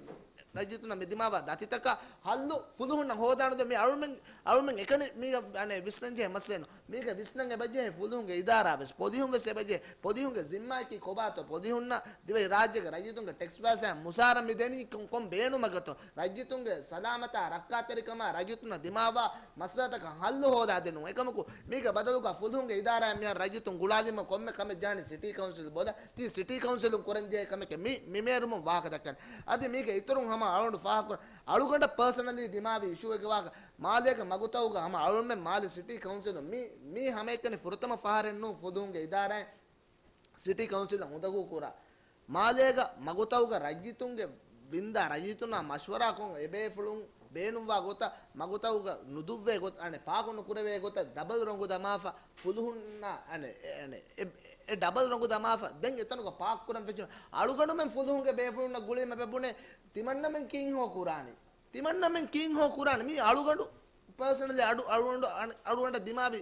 ރައްޔިތުންނަށް މި ދިމާވާ ދަތިތަކަށް ހައްލު ފުލުހުންނަށް ހޯދާނުދޭ. މި އަޅުމެން، އަޅުމެން އެކަނި މީގަ، އަނެ، ވިސްނަންޖެހޭ މައްސަލައެއް ނޫން. މީގަ ވިސްނަން އެބަޖެހޭ ފުލުހުންގެ އިދާރާ ވެސް، ޕޮލިހުން ވެސް އެބަޖެހޭ. ޕޮލިހުންގެ ޒިންމާއަކީ ކޮބާތޯ؟ ޕޮލިހުންނަށް ދިވެހި ރާއްޖޭގެ ރައްޔިތުންގެ ޓެކްސް ފައިސާއިން މުސާރަ މި ދެނީ ކޮން، ކޮން ބޭނުމަކަށްތޯ؟ ރައްޔިތުންގެ ސަލާމަތާ ރައްކާތެރިކަމާ ރައްޔިތުންނަށް ދިމާވާ މައްސަލަތަކަށް ހައްލު ހޯދާދިނުން. އެކަމަކު، މީގެ ބަދަލުގަ ފުލުހުންގެ އިދާރާއިން މިހާރު ރައްޔިތުން ގުޅާލީމަ ކޮންމެ ކަމެއް ޖަހަނީ ސިޓީ ކައުންސިލް ބޮލަށް. ތީ ސިޓީ ކައުންސިލުން ކުރަންޖެހޭ ކަމެކޭ މި، މި މޭރުމުން ވާހަކަ ދައްކަނީ. އަދި މީގެ އިތުރުން ހަމަ އަޅުގަނޑު ފާހަގަކުރަން، އަޅުގަނޑަށް ޕާސަނަލީ ދިމާވި އިޝޫއެއްގެ ވާހަކަ، މާލޭގެ މަގުތަކުގަ ހަމަ އަޅުމެން މާލެ ސިޓީ ކައުންސިލުން މި، މީ ހަމައެކަނި ފުރަތަމަ ފަހަރެއް ނޫން ފުލުހުންގެ އިދާރާއިން ސިޓީ ކައުންސިލަށް އުނދަގޫ ކުރާ. މާލޭގަ މަގުތައުގަ ރައްޔިތުންގެ ވިންދާ ރައްޔިތުންނާ މަޝްވަރާކޮށް އެބޭފުޅުން ބޭނުންވާ ގޮތަށް މަގުތައުގަ ނުދުއްވޭ ގޮތަށް، އަނެއް ޕާކު ނުކުރެވޭ ގޮތަށް ޑަބަލް ރޮނގު ދަމާފަ ފުލުހުންނާ، އަނެއް، އެ، އަނެއް، އެ، އެ ޑަބަލް ރޮނގު ދަމާފަ ދެން އެތަނުގަ ޕާކް ކުރަން ފެށި އަޅުގަނޑުމެން ފުލުހުންގެ ބޭފުޅުންނަށް ގުޅީމަ ބެބުނޭ ތިމަންނަމެން ކީއްހޯ ކުރާނީ؟ ތިމަންނަމެން ކީއްހޯ ކުރާނީ؟ މީ އަޅުގަނޑު ޕާސަނަލީ އަޑު، އަޅުގަނޑު، އަނެއް، އަޅުގަނޑަށް ދިމާވި،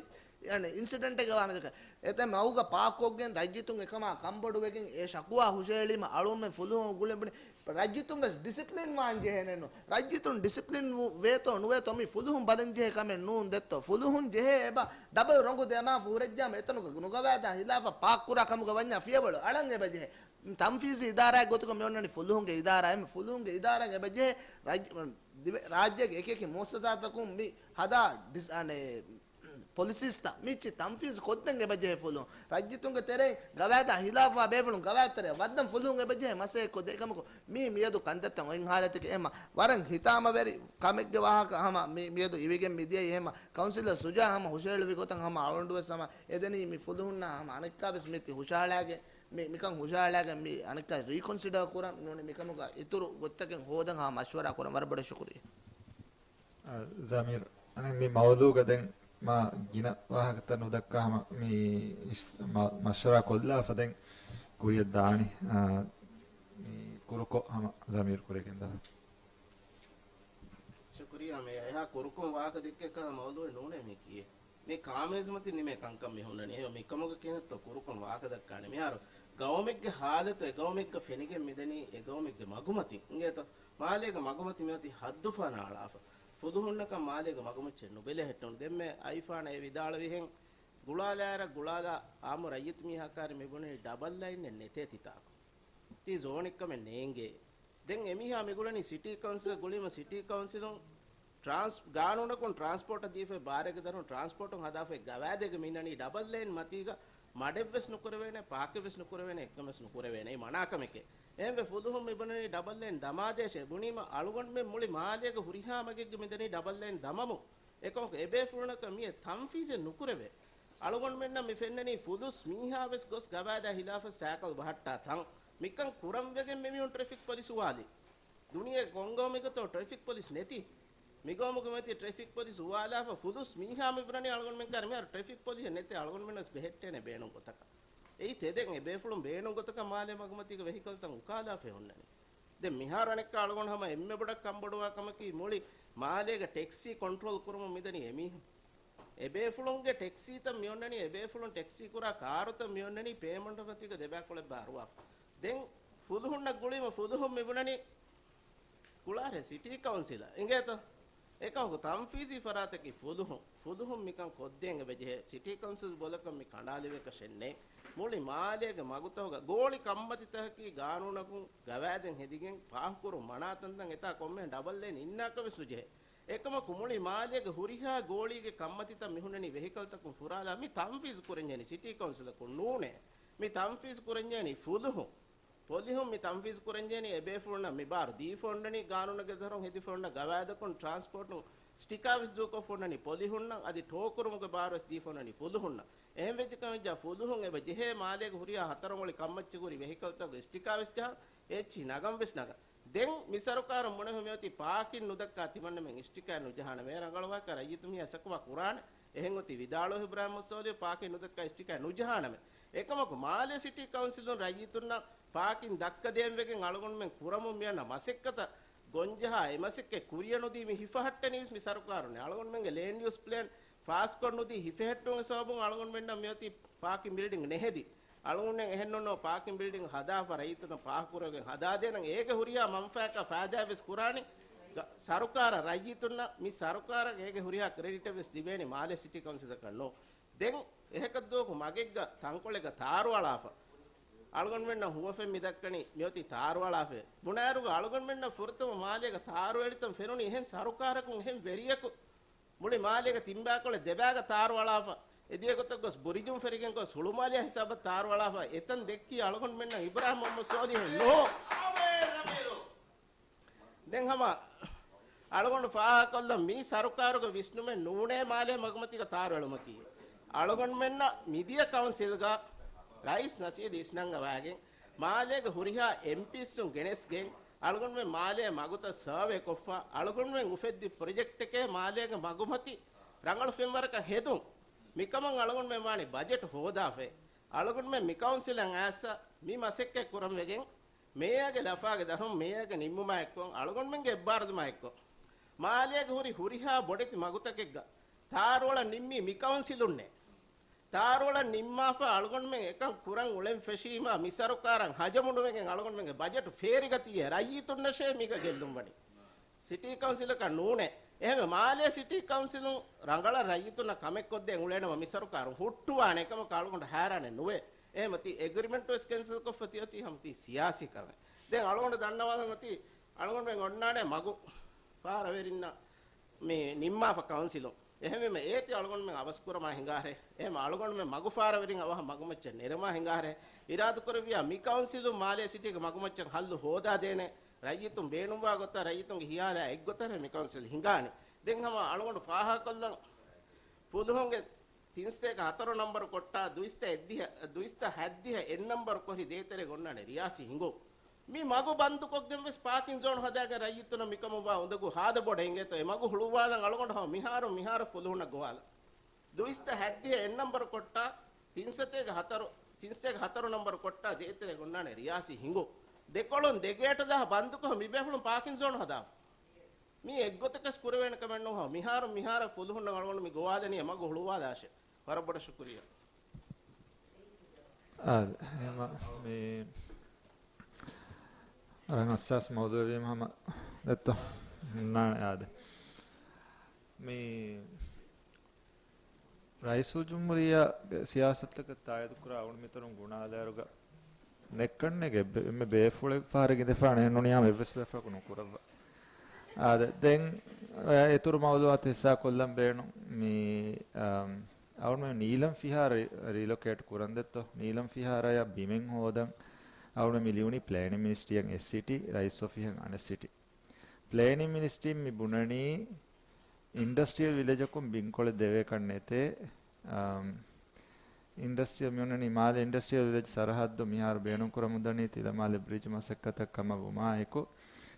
އަނެއް، އިންސިޑެންޓެއްގަ ވާ މިތަކެއް. އެތައް މަގުގަ ޕާކްކޮށްގެން ރައްޔިތުން އެކަމާ ކަންބޮޑުވެގެން އެ ޝަކުވާ ހުށައެޅީމަ އަޅުމެން ފުލުހުން ގުޅެން ބުނި. ރައްޔިތުން ވެސް ޑިސިޕްލިން ވާން ޖެހޭނެއްނު. ރައްޔިތުން ޑިސިޕްލިން ވު-، ވޭތޯ ނުވޭތޯ މި ފުލުހުން ބަލަން ޖެހޭ ކަމެއް ނޫން ދެއްތޯ. ފުލުހުން ޖެހޭ އެބަ ޑަބަލް ރޮނގު ދެމާފަ ހުރެއްޖާމަ އެތަނުގަ ނުގަވާދާ ހިލާފަށް ޕާކް ކުރާ ކަމުގަ ވަންޏާ ފިޔަވަޅު އަޅަން އެބަ ޖެހޭ. ތަންފީޒީ އިދާރާއެއް ގޮތުގަ މި އޮންނަނީ ފުލުހުންގެ އިދާރާ. އެމެ ފުލުހުންގެ އިދާރާ އެބަ ޖެހޭ ރައްޔި-، ދިވެ-، ރާއްޖޭގެ އެކި އެކި މުއައްސަސާތަކުން މި ހަދާ ޑިސް-، އަނެއް، ޕޮލިސީސްތައް މިއްޗި ތަންފީޒް ކޮށްދެން އެބަ ޖެހޭ ފުލުހުން. ރައްޔިތުންގެ ތެރެއިން ގަވާއިދާ ހިލާފަށް ބޭފުޅުން ގަވާއިދު ތެރެއަށް ވައްދަން ފުލުހުން އެބަ ޖެހޭ މަސައްކަތް ކޮށްދޭ. އެކަމަކު މީ މިއަދު ކަންތައްތައް އޮތް ހާލަތެކޭ. އެހެންމަ ވަރަށް ހިތާމަވެރި ކަމެއްގެ ވާހަކަ ހަމަ މި-، މިއަދު އިވިގެން މިދިޔައީ. އެހެންމަ ކައުންސިލަރ ސުޖާ ހަމަ ހުށައެޅުވި ގޮތަށް ހަމަ އަޅުގަނޑު ވެސް ހަމަ އެދެނީ މި ފުލުހުންނާ ހަމަ އަނެއްކާ ވެސް މި ތި ހުށަހަޅާގެން މި-، މިކަން ހުށަހަޅާގެން މި އަނެއްކާ ރީކޮންސިޑަރ ކުރަން ނޫނީ މިކަމުގަ އިތުރު ގޮތްތަކެއް ހޯދަން ހަމަ މަޝްވަރާ ކުރަން. ވަރަށް ބޮޑަށް ޝުކުރިއްޔާ. އަ، ޒަމީރު، އަނެއް މި މައުޟޫގަ ދެން މާ ގިނަ ވާހަކަތައް ނުދައްކާ ހަމަ މި އިސް-، މަ-، މަޝްވަރާ ކޮށްލާފަ ދެން ކުރިއަށް ދާނީ. އާ، މި ކުރުކޮށް ހަމަ ޒަމީރު ކުރެގެން ދާ. ޝުކުރިއްޔާ މޭޔަ. އެހާ ކުރުކޮށް ވާހަކަ ދެއްކޭކަހަލަ މައުޟޫއެއް ނޫނޭ މީ ކިޔޭ. މީ ކާމޭޒުމަތިން ނިމޭ ކަންކަން މި ހުންނަނީ. އެހެން މިކަމުގަ ކިހިނެއްތޯ ކުރުކޮށް ވާހަކަ ދައްކާނެ. މިހާރު ގައުމެއްގެ ހާލަތު އެ ގައުމެއްގަ ފެނިގެން މިދަނީ އެ ގައުމެއްގެ މަގުމަތިން. އިނގޭތޯ؟ މާލޭގެ މަގުމަތި މިއޮތީ ހައްދުފަހަނަށް އަޅާފަ. ފުލުހުންނަކަށް މާލޭގެ މަގުމައްޗެއް ނުބެލެހެއްޓުނު. ދެންމެ އައިފާނަށް އެ ވިދާޅުވިހެން ގުޅާލާއިރަށް ގުޅާލާ އާއްމު ރައްޔިތު މީހާ ކާރި މިބުނީ ޑަބަލް ލައިނެއް ނެތޭ ތިތާކު. ތީ ޒޯނެއްކަމެއް ނޭނގޭ. ދެން އެމީހާ މިގުޅަނީ ސިޓީ ކައުންސިލަށް ގުޅީމަ ސިޓީ ކައުންސިލުން ޓްރާންސް-، ގާނޫނަކުން ޓްރާންސްޕޯޓަށް ދީފައި ބާރެއްގެ ދަރުން ޓްރާންސްޕޯޓުން ހަދާފައި ގަވާއިދެއްގަ މިންނަނީ ޑަބަލް ލައިން މަތީގަ މަޑެއްވެސް ނުކުރެވޭނެ، ޕާކެއްވެސް ނުކުރެވޭނެ، އެއްކަމެއްވެސް ނުކުރެވޭނެ. އެއީ މަނާކަމެކޭ. އެހެންވެ ފުލުހުން މިބުނަނީ ޑަބަލް ލައިން ދަމާދޭށޭ ބުނީމަ އަޅުގަނޑުމެން މުޅި މާލޭގަ ހުރިހާ މަގެއްގަ މިދަނީ ޑަބަލް ލައިން ދަމަމުން. އެކަމަކު އެބޭފުޅުންނަކަށް މިއެއް ތަންފީޒެއް ނުކުރެވޭ. އަޅުގަނޑުމެންނަށް މި ފެންނަނީ ފުލުސް މީހާވެސް ގޮސް ގަވާއިދާ ހިލާފަށް ސައިކަލް ބަހައްޓާ ތަން. މިކަން ކުރަންވެގެން މިމީހުން ޓްރެފިކް ޕޮލިސް އުވާލީ. ދުނިޔޭގެ ކޮން ގައުމެއްގަތޯ ޓްރެފިކް ޕޮލިސް ނެތީ؟ މިގައުމުގެ މަތީ ޓްރެފިކް ޕޮލިސް އުވާލާފަ ފުލުސް މީހާ މިބުނަނީ އަޅުގަނޑުމެން ކާރި މިހާރު ޓްރެފިކް ޕޮލިސް ނެތޭ އަޅުގަނޑުމެންނަށް ބެހެއްޓޭނެ ބޭނުން ގޮތަކަށް. އެއީ ތެދެއް އެބޭފުޅުން ބޭނުން ގޮތަކަށް މާލޭ މަގުމަތީގެ ވެހިކަލްތައް އުކާލާފައި ހުންނަނީ. ދެން މިހާރު އަނެއްކާ އަޅުގަނޑު ހަމަ އެންމެ ބޮޑަށް ކަންބޮޑުވާ ކަމަކީ މުޅި މާލޭގެ ޓެކްސީ ކޮންޓްރޯލް ކުރުމުން މިދަނީ އެމީހުން. އެބޭފުޅުންގެ ޓެކްސީތައް މިއޮންނަނީ، އެބޭފުޅުން ޓެކްސީ ކުރާ ކާރުތައް މިއޮންނަނީ ޕޭމަންޓް މަތީގަ ދެބައިކުޅައެއްބާ އަރުވާފަ. ދެން ފުލުހުންނަށް ގުޅީމަ ފުލުހުން މިބުނަނީ ކުޅާރޭ ސިޓީ ކައުންސިލަށް. އިނގޭތަ؟ އެކަމަކު ތަންފީޒީ ފަރާތަކީ ފުލުހުން. ފުލުހުން މިކަން ކޮށްދޭން އެބަޖެހޭ. ސިޓީ ކައުންސިލް ބޮލަކަށް މި ކަނޑާލެވޭކަށެއް ނެތް. މުޅި މާލޭގެ މަގުތަކުގަ ގޯޅި ކަންމަތިތަކަކީ ގާނޫނަކުން ގަވާއިދެއް ހެދިގެން ފާހަގަކުރުން މަނާ ތަންތަން އެތާ ކޮންމެހެން ޑަބަލް ލައިން އިންނާކަށް ވެސް ނުޖެހޭ. އެކަމަކު މުޅި މާލޭގެ ހުރިހާ ގޯޅީގެ ކަންމަތިތައް މިހުންނަނީ ވެހިކަލްތަކުން ފުރާލާ މި ތަންފީޒު ކުރަންޖެހެނީ ސިޓީ ކައުންސިލަކުން ނޫނޭ. މި ތަންފީޒު ކުރަންޖެހެނީ ފުލުހުން. ޕޮލިހުން މި ތަންފީޒު ކުރަންޖެހެނީ އެބޭފުޅުންނަށް މި ބާރު ދީފަ އޮންނަނީ ގާނޫނުގެ ދަރުން ހެދިފަ އޮންނަ ގަވާއިދަކުން ޓްރާންސްޕޯޓުން ސްޓިކާ ވެސް ދޫކޮށްފަ އޮންނަނީ ޕޮލިހުންނަށް އަދި ޓޯ ކުރުމުގެ ބާރު ވެސް ދީފަ އޮންނަނީ ފުލުހުންނަށް. އެހެން ވެއްޖެ ކަމެއްޖާ ފުލުހުން އެބަ ޖެހޭ މާލޭގެ ހުރިހާ ހަތަރު ގޯޅި ކަންމައްޗަކު ހުރި ވެހިކަލްތަކުގެ ސްޓިކާ ވެސް ޖަހަން އެއްޗިހި ނަގަން ވެސް ނަގަން. ދެން މި ސަރުކާރުން ބުނެފަ މިއޮތީ ޕާކިން ނުދައްކާ ތިމަންނަމެން ސްޓިކާ ނުޖަހާނަމޭ. ރަނގަޅު ވާހަކަ ރައްޔިތު މީހާ ޝަކުވާ ކުރާނެ. އެހެން އޮތީ ވިދާޅުވި އިބްރާހިމް މުސޯލިހު ޕާކިން ނުދައްކާ ސްޓިކާ ނުޖަހާނަމޭ. އެކަމަކު މާލޭ ސިޓީ ކައުންސިލުން ރައްޔިތުންނަށް ޕާކިން ދައްކަދޭން ވެގެން އަޅުގަނޑުމެން ކުރަމުން މިއަންނަ މަސައްކަތަށް ގޮންޖަހާ އެ މަސައްކަތް ކުރިއަށް ނުދީ މި ހިފަހައްޓަނީވެސް މި ސަރުކާރުން. އަޅުގަނޑުމެންގެ ލޭންޑް ޔޫސް ޕްލޭން ފާސްކޮށް ނުދީ ހިފެހެއްޓުމުގެ ސަބަބުން އަޅުގަނޑުމެންނަށް މިއޮތީ ޕާކިން ބިލްޑިން ނެހެދި. އަޅުގަނޑުމެން އެހެންނޫން ޕާކިން ބިލްޑިން ހަދާފަ ރައްޔިތުންނަށް ފާހަގަކުރެވިގެން ހަދާދޭނަން އޭގެ ހުރިހާ މަންފާއަކާ ފައިދާވެސް ކުރާނީ. ގ-، ސަރުކާރަށް ރައްޔިތުންނަށް މި ސަރުކާރަށް އޭގެ ހުރިހާ ކްރެޑިޓެއް ވެސް ލިބޭނީ މާލޭ ސިޓީ ކައުންސިލަކަށް ނޫން. ދެން އެހަކަށްދުވަހަކު މަގެއްގަ ތަންކޮޅެއްގަ ތާރު އަޅާފަ. އަޅުގަނޑުމެންނަށް ހުވަފެން މި ދައްކަނީ މިއޮތީ ތާރު އަޅާފައޭ. ބުނާއިރުގަ އަޅުގަނޑުމެންނަށް ފުރަތަމަ މާލޭގަ ތާރު އެޅިތަން ފެނުނީ އެހެން ސަރުކާރަކުން އެހެން ވެރިޔަކު މުޅި މާލޭގެ ތިންބާކޮޅެއް ދެބާގަ ތާރު އަޅާފަ. އެދިޔަ ގޮތަށް ގޮސް ބުރިޖުން ފެރިގެން ގޮސް ހުޅުމާލެ ހިސާބަށް ތާރު އަޅާފަ. އެތަން ދެއްކީ އަޅުގަނޑުމެންނަށް އިބްރާހިމް މުހައްމަދު ސޯލިހު ނޫން. ދެން ހަމަ އަޅުގަނޑު ފާހަގަކޮށްލަން މީ ސަރުކާރުގެ ވިސްނުމެއް ނޫނޭ މާލޭ މަގުމަތީގަ ތާރު އެޅުމަކީ. އަޅުގަނޑުމެންނަށް މިދިޔަ ކައުންސިލްގަ ރައީސް ނަޝީދު އިސްނަންގަވާގެން މާލޭގެ ހުރިހާ އެމްޕީސްއުން ގެނެސްގެން، އަޅުގަނޑުމެން މާލޭ މަގުތައް ސަރވޭ ކޮށްފަ، އަޅުގަނޑުމެން އުފެއްދި ޕްރޮޖެކްޓެކޭ މާލޭގެ މަގުމަތި ރަނގަޅު ފެންވަރަކަށް ހެދުން. މިކަމަށް އަޅުގަނޑުމެން ވާނީ ބަޖެޓް ހޯދާފައި. އަޅުގަނޑުމެން މި ކައުންސިލަށް އައިސް މި މަސައްކަތް ކުރަން ވެގެން، މޭޔާގެ ލަފާގެ ދަށުން މޭޔާގެ ނިންމުމާ އެއްކޮށް، އަޅުގަނޑުމެންގެ އެއްބާރުލުމާ އެއްކޮށް، މާލޭގެ ހުރި ހުރިހާ ބޮޑެތި މަގުތަކެއްގަ ތާރުއަޅަށް ނިންމީ މި ކައުންސިލުންނޭ. ތާރުއަޅަށް ނިންމާފަ އަޅުގަނޑުމެން އެކަން ކުރަން އުޅެން ފެށީމަ، މި ސަރުކާރަށް ހަޖަމުނުވެގެން އަޅުގަނޑުމެންގެ ބަޖެޓު ފޭރިގަތީއޭ، ރައްޔިތުންނަށޭ މީގަ ގެއްލުން ވަނީ. ސިޓީ ކައުންސިލަކަށް ނޫނޭ. އެހެންވެ، މާލޭ ސިޓީ ކައުންސިލުން ރަނގަޅަށް ރައްޔިތުންނަށް ކަމެއްކޮށްދޭން އުޅޭނަމަ، މި ސަރުކާރުން ހުއްޓުވާނެ. އެކަމަކު އަޅުގަނޑު ހައިރާނެއް ނުވޭ. އެހެންވެ، ތި އެގްރިމެންޓު ވެސް ކެންސަލް ކޮށްފަ ތިއޮތީ ހަމަ ތީ ސިޔާސީ ކަމެއް. ދެން އަޅުގަނޑު ދަންނަވާލަން އޮތީ، އަޅުގަނޑުމެން އޮންނާނެ މަގު ފާރަވެރިންނަށް މި ނިންމާފަ ކައުންސިލުން. އެހެންވީމަ އޭތި އަޅުގަނޑުމެން އަވަސްކުރަމާ ހިނގާހަރޭ. އެހެން އަޅުގަނޑުމެން މަގުފާރަވެރިން އަވަހަށް މަގުމައްޗަށް ނެރެމާ ހިނގާހަރޭ. އިރާދަކުރެއްވިޔާ މި ކައުންސިލުން މާލޭ ސިޓީގެ މަގުމައްޗަށް ހައްލު ހޯދާދޭނެ. ރައްޔިތުން ބޭނުންވާ ގޮތަށް ރައްޔިތުންގެ ހިޔާލާ އެއްގޮތަށް މި ކައުންސިލް ހިނގާނެ. ދެން ހަމަ އަޅުގަނޑު ފާހަގަކޮށްލަން ފުލުހުންގެ ތިންސަތޭކަ ހަތަރު ނަންބަރު ކޮއްޓާ ދުއިސައްތަ އެއްދިހަ، ދުއިސައްތަ ހައްދިހަ އެއް ނަންބަރު ކޮށް ދޭތެރޭގަ އޮންނާނެ ރިޔާސީ ހިނގުން. މި މަގު ބަންދުކޮށްގެން ވެސް ޕާކިން ޒޯން ހަދާގެން ރައްޔިތުންނަށް މިކަމަށް ވާ އުނދަގޫ ހާދަ ބޮޑަށް އިނގޭތޯ އެ މަގު ހުޅުވާލަން އަޅުގަނޑު ހަމަ މިހާރު މިހާރަށް ފުލުހުންނަށް ގޮވާލަން. ދުއިސައްތަ ހައްދިހަ އެއް ނަންބަރު ކޮއްޓާ ތިންސަތޭކަ ހަތަރު، ތިންސަތޭކަ ހަތަރު ނަންބަރު ކޮއްޓާ ދޭތެރޭގަ އޮންނާނެ ރިޔާސީ ހިނގުން. ދެކޮޅުން ދެގޭޓު ދާ ބަންދުކޮށް މި ބޭފުޅުން ޕާކިން ޒޯން ހަދާފަ. މީ އެއްގޮތަކަސް ކުރެވޭނެ ކަމެއް ނޫން. މިހާރު މިހާރަށް ފުލުހުންނަށް އަޅުގަނޑު މި ގޮވާލަނީ އެ މަގު ހުޅުވާލާށޭ. ވަރަށް ބޮޑަށް ޝުކުރިއްޔާ. އާދެ، އެހެންވީމަ މި ވަރަށް ހައްސާސް މައުޟޫއެއްވީމަ ހަމަ ދެއްތޯ؟ ނާ، އާދެ. މި ރައީސުލްޖުމްހޫރިއްޔާގެ ސިޔާސަތުތަކަށް ތާއީދުކުރާ އަޅުގަނޑު މިތަނުން ގުނާލާއިރުގަ ނެއްކަންނޭގެ އެއްބެ-، އެންމެ ބޭފުޅެއް ފަހަރެއް އިނދެފާނެ ނޫނީ ހަމަ އެއްވެސް ބޭފުޅަކު ނުކުރައްވާ. އާދެ، ދެން އެ އިތުރު މައުޟޫއާތު ހިއްސާ ކޮށްލަން ބޭނުން މި، އަ، އަޅުގަނޑު ނީލަން ފިހާރަ ރީ-، ރީލޮކޭޓް ކުރަން ދެއްތޯ؟ ނީލަން ފިހާރަޔަށް ބިމެއް ހޯދަން އަޅުގަނޑު މި ލިޔުނީ ޕްލޭނިން މިނިސްޓްރީއަށް އެއް ސިޓީ، ރައީސް އޮފީހަށް އަނެއް ސިޓީ. ޕްލޭނިން މިނިސްޓްރީން މި ބުނަނީ އިންޑަސްޓްރިއަލް ވިލެޖަކުން ބިންކޮޅެއް ދެވޭކަށް ނެތޭ. އަމް، އިންޑަސްޓްރިއަލް މި އޮންނަނީ މާލެ އިންޑަސްޓްރިއަލް ވިލެޖް ސަރަހައްދު މިހާރު ބޭނުންކުރަމުންދަނީ ތިލަމާލެ ބްރިޖް މަސައްކަތަށް ކަމަށް ވުމާއެކު،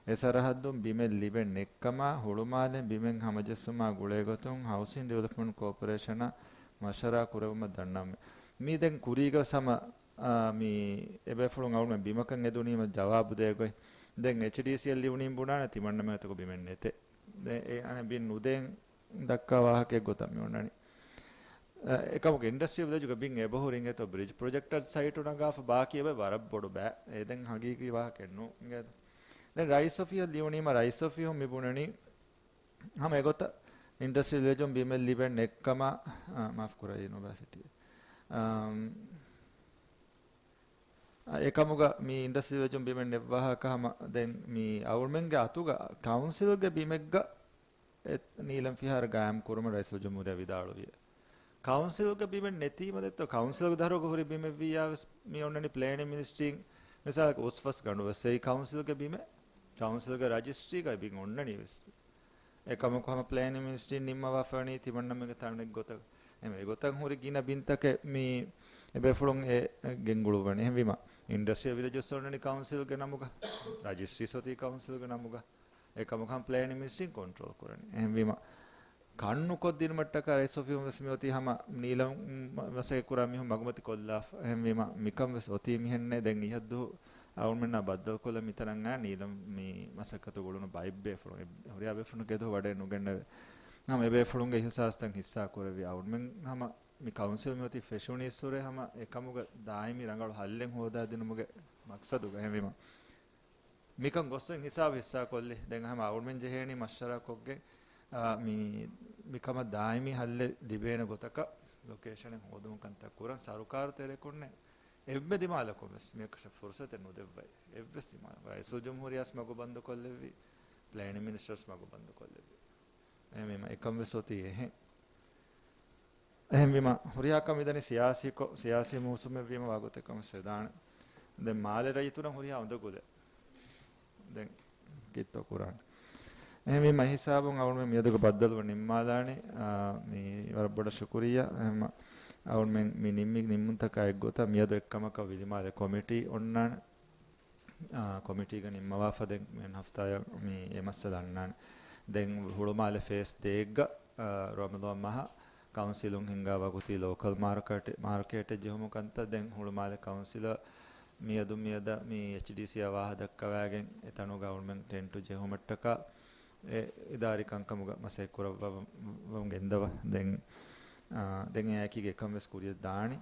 އެ ސަރަހައްދުން ބިމެއް ލިބެން ނެއްކަމާ ހުޅުމާލެ ބިމެއް ހަމަޖެއްސުމާ ގުޅޭގޮތުން ހައުސިން ޑިވެލޮޕްމަންޓް ކޯޕަރޭޝަނަށް މަޝްވަރާ ކުރެވުމަށް ދަންނަވަމެ. މީ ދެން ކުރީގަ ހަމަ، އާ، މި އެބޭފުޅުން އަޅުގަނޑު ބިމަކަށް އެދުނީމަ ޖަވާބު ދޭ ގޮތް. ދެން އެޗްޑީސީއަށް ލިޔުނީން ބުނާނެ ތިމަންނަމެން އަތުގަ ބިމެއް ނެތޭ. ދެން އެ އަނެއް ބިން ނުދޭން ދައްކާ ވާހަކައެއް ގޮތަށް މި އޮންނަނީ. އެކަމަކު އިންޑަސްޓްރިއަލް ވިލެޖުގަ ބިން އެބަހުރި އިނގޭތޯ ބްރިޖް ޕްރޮޖެކްޓަށް ސައިޓު ނަގާފަ ބާކީ އެބަ ވަރަށް ބޮޑު ބައެއް. އެ ދެން ހަގީގީ ވާހަކައެއް ނޫން އިނގޭތޯ. ދެން ރައީސް އޮފީހަށް ލިޔުނީމަ ރައީސް އޮފީހުން މި ބުނަނީ ހަމަ އެގޮތަށް އިންޑަސްޓްރިއަލް ވިލެޖުން ބިމެއް ލިބެން ނެއްކަމަށް، އާ، މާފު ކުރައްވާ ޔުނިވަރސިޓީ. އާ، އެކަމުގަ މި އިންޑަސްޓްރިއލް ވިލެޖުން ބިމެއް ނެއްވާހަކަ ހަމަ ދެން މި އަޅުގަނޑުމެންގެ އަތުގަ ކައުންސިލްގެ ބިމެއްގަ އެ ނީލަން ފިހާރަ ގާއިމް ކުރުމަށް ރައީސުލްޖުމްހޫރިއްޔާ ވިދާޅުވި. ކައުންސިލްގެ ބިމެއް ނެތީމަ ދެއްތޯ، ކައުންސިލްގެ ދަށުގަ ހުރި ބިމެއްވިއްޔާ ވެސް މި އޮންނަނީ ޕްލޭނިން މިނިސްޓްރީން މިސާލަކަށް އުސްފަސް ގަނޑު ވެސް އެއީ ކައުންސިލްގެ ބިމެއް، ކައުންސިލްގެ ރަޖިސްޓްރީގައި ބިން އޮންނަނީ ވެސް. އެކަމަކު ހަމަ ޕްލޭނިން މިނިސްޓްރީން ނިންމަވާފަވަނީ ތިމަންނަމެންގެ ތަނެއް ގޮތަށް. އެމެ އެގޮތަށް ހުރި ގިނަ ބިންތަކެއް މި އެބޭފުޅުން އެ ގެންގުޅުއްވަނީ. އެހެންވީމަ އިންޑަސްޓްރިއަލް ވިލެޖް ވެސް އޮންނަނީ ކައުންސިލްގެ ނަމުގަ، ރަޖިސްޓްރީސް އޮތީ ކައުންސިލްގެ ނަމުގަ. އެކަމަކު ހަމަ ޕްލޭނިން މިނިސްޓްރީން ކޮންޓްރޯލް ކުރަނީ. އެހެންވީމަ ކަންނުކޮށްދިނުމަށްޓަކާ ރައީސް އޮފީހުން ވެސް މިއޮތީ ހަމަ ނީލަމް މަ-، މަސައްކަތް ކުރާ މީހުން މަގުމަތި ކޮށްލާފަ. އެހެންވީމަ މިކަން ވެސް އޮތީ މިހެންނޭ. ދެން އިހަށްދުވަހު އަޅުގަނޑުމެންނާ ބައްދަލުކޮށްލަން މިތަނަށް އައި ނީލަމް މި މަސައްކަތު ގުޅުނު ބައެއް ބޭފުޅުން އެ-، ހުރިހާ ބޭފުޅުން އެދުވަހު ވަޑައެއް ނުގެންނެވެ. ހަމަ އެބޭފުޅުންގެ އިހުސާސްތައް ހިއްސާ ކުރެވި އަޅުގަނޑުމެން ހަމަ މި ކައުންސިލް މިއޮތީ ފެށުނީއްސުރެ ހަމަ އެކަމުގަ ދާއިމީ ރަނގަޅު ހައްލެއް ހޯދާދިނުމުގެ މަޤްޞަދުގަ. އެހެންވީމަ މިކަން ގޮއްސުން ހިސާބު ހިއްސާކޮށްލި. ދެން ހަމަ އަޅުގަނޑުމެން ޖެހޭނީ މަޝްވަރާކޮށްގެން، އާ، މި، މިކަމަށް ދާއިމީ ހައްލެއް ލިބޭނެ ގޮތަކަށް ލޮކޭޝަނެއް ހޯދުމުގެ ކަންތައް ކުރަން. ސަރުކާރު ތެރެކުންނެ އެންމެ ދިމާލަކުން ވެސް މިއަކަށަށް ފުރުސަތެއް ނުދެއްވައި. އެއްވެސް ދިމާލަކު. ރައީސުލްޖުމްހޫރިއްޔާ ވެސް މަގު ބަންދުކޮށްލެއްވި، ޕްލޭނިން މިނިސްޓަރު ވެސް މަގު ބަންދުކޮށްލެއްވި. އެހެންވީމަ އެކަން ވެސް އޮތީ އެހެން. އެހެންވީމަ ހުރިހާ ކަމެއް މިދަނީ ސިޔާސީކޮށް، ސިޔާސީ މޫސުމެއްވީމަ ވާގޮތެއް ކަމަށް ވެދާނެ. ދެން މާލެ ރައްޔިތުންނަށް ހުރިހާ އުނދަގުލެއް ދެން ކީއްތޯ ކުރާނެ. އެހެންވީމަ އެ ހިސާބުން އަޅުގަނޑުމެން މިއަދުގެ ބައްދަލުވުން ނިންމާލާނީ. އާ، މި ވަރަށް ބޮޑަށް ޝުކުރިއްޔާ. އެހެންމަ އަޅުގަނޑުމެން މި ނިންމި ނިންމުންތަކާ އެއްގޮތަށް މިއަދު އެއްކަމަކަށް ވިލިމާލެ ކޮމިޓީ އޮންނާނެ. ކޮމިޓީގަ ނިންމަވާފަ ދެން މި ހަފްތާޔަށް މި އެ މައްސަލަ އަންނާނެ. ދެން ހުޅުމާލެ ފޭސް ދޭއްގަ ރަމަޟާން މަހަށް ކައުންސިލުން ހިންގާ ވަގުތީ ލޯކަލް މާރކެޓެއް، މާރކޭޓެއް ޖެހުމު ކަންތައް ދެން ހުޅުމާލެ ކައުންސިލަށް މިއަދު މިއަދަށް މި އެޗްޑީސީއާ ވާހަ ދައްކަވާގެން އެތަނުގަ އަޅުމެން ޓެންޓު ޖެހުމަށްޓަކާ އެ އިދާރީ ކަންކަމުގަ މަސައްކަތް ކުރައްވަމުން ގެންދަވަ. ދެން، އާ، ދެން އެއާއެކީގަ އެކަން ވެސް ކުރިޔަށް ދާނީ.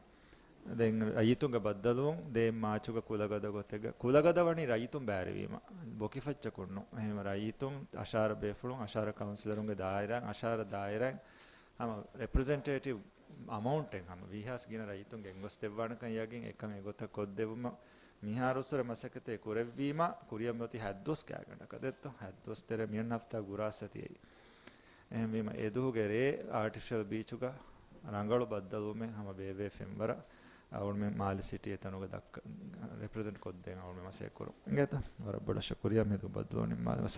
ދެން ރައްޔިތުންގެ ބައްދަލުވުން ދޭ މާޗުގަ ކުލަގަދަ ގޮތެއްގަ، ކުލަގަދަ ވަނީ ރައްޔިތުން ބައިވެރިވީމަ، ބޮކިފައްޗަކުން ނޫން. އެހެން ރައްޔިތުން އަށާރަ ބޭފުޅުން، އަށާރަ ކައުންސިލަރުންގެ ދާއިރާ، އަށާރަ ދާއިރާ ހަމަ ރެޕްރެޒެންޓޭޓިވް އަމައުންޓެއް ހަމަ ވީހާސް ގިނަ ރައްޔިތުން ގެންގޮސްދެއްވާނެކަން ޔަގީން. އެކަން އެގޮތަށް ކޮށްދެވުމަށް މިހާރު އުސުރެ މަސައްކަތެއް ކުރެއްވީމަ، ކުރިއަށް މިއޮތީ ހަތްދުވަސް ގާތްގަނޑަކަށް ދެއްތޯ؟ ހަތްދުވަސް ތެރޭ މިއަންނަ ހަފްތާ ގުރާސް އަތި އެއީ. އެހެންވީމަ، އެދުވަހުގެ ރޭ އާޓިފިޝަލް ބީޗުގަ ރަނގަޅު ބައްދަލުވުމެއް ހަމަ ބޭބޭ ފެންވަރަށް އަޅުމެން މާލެ ސިޓީ އެތަނުގަ ދައްކަ، ރެޕްރެޒެންޓް ކޮށްދޭން އަޅުމެން މަސައްކަތް ކުރުން. އިނގޭތަ؟ ވަރަށް ބޮޑަށް ޝުކުރިޔާ މިއަދު ބައްދަލުވުނީ މާލެ މައްސަލަ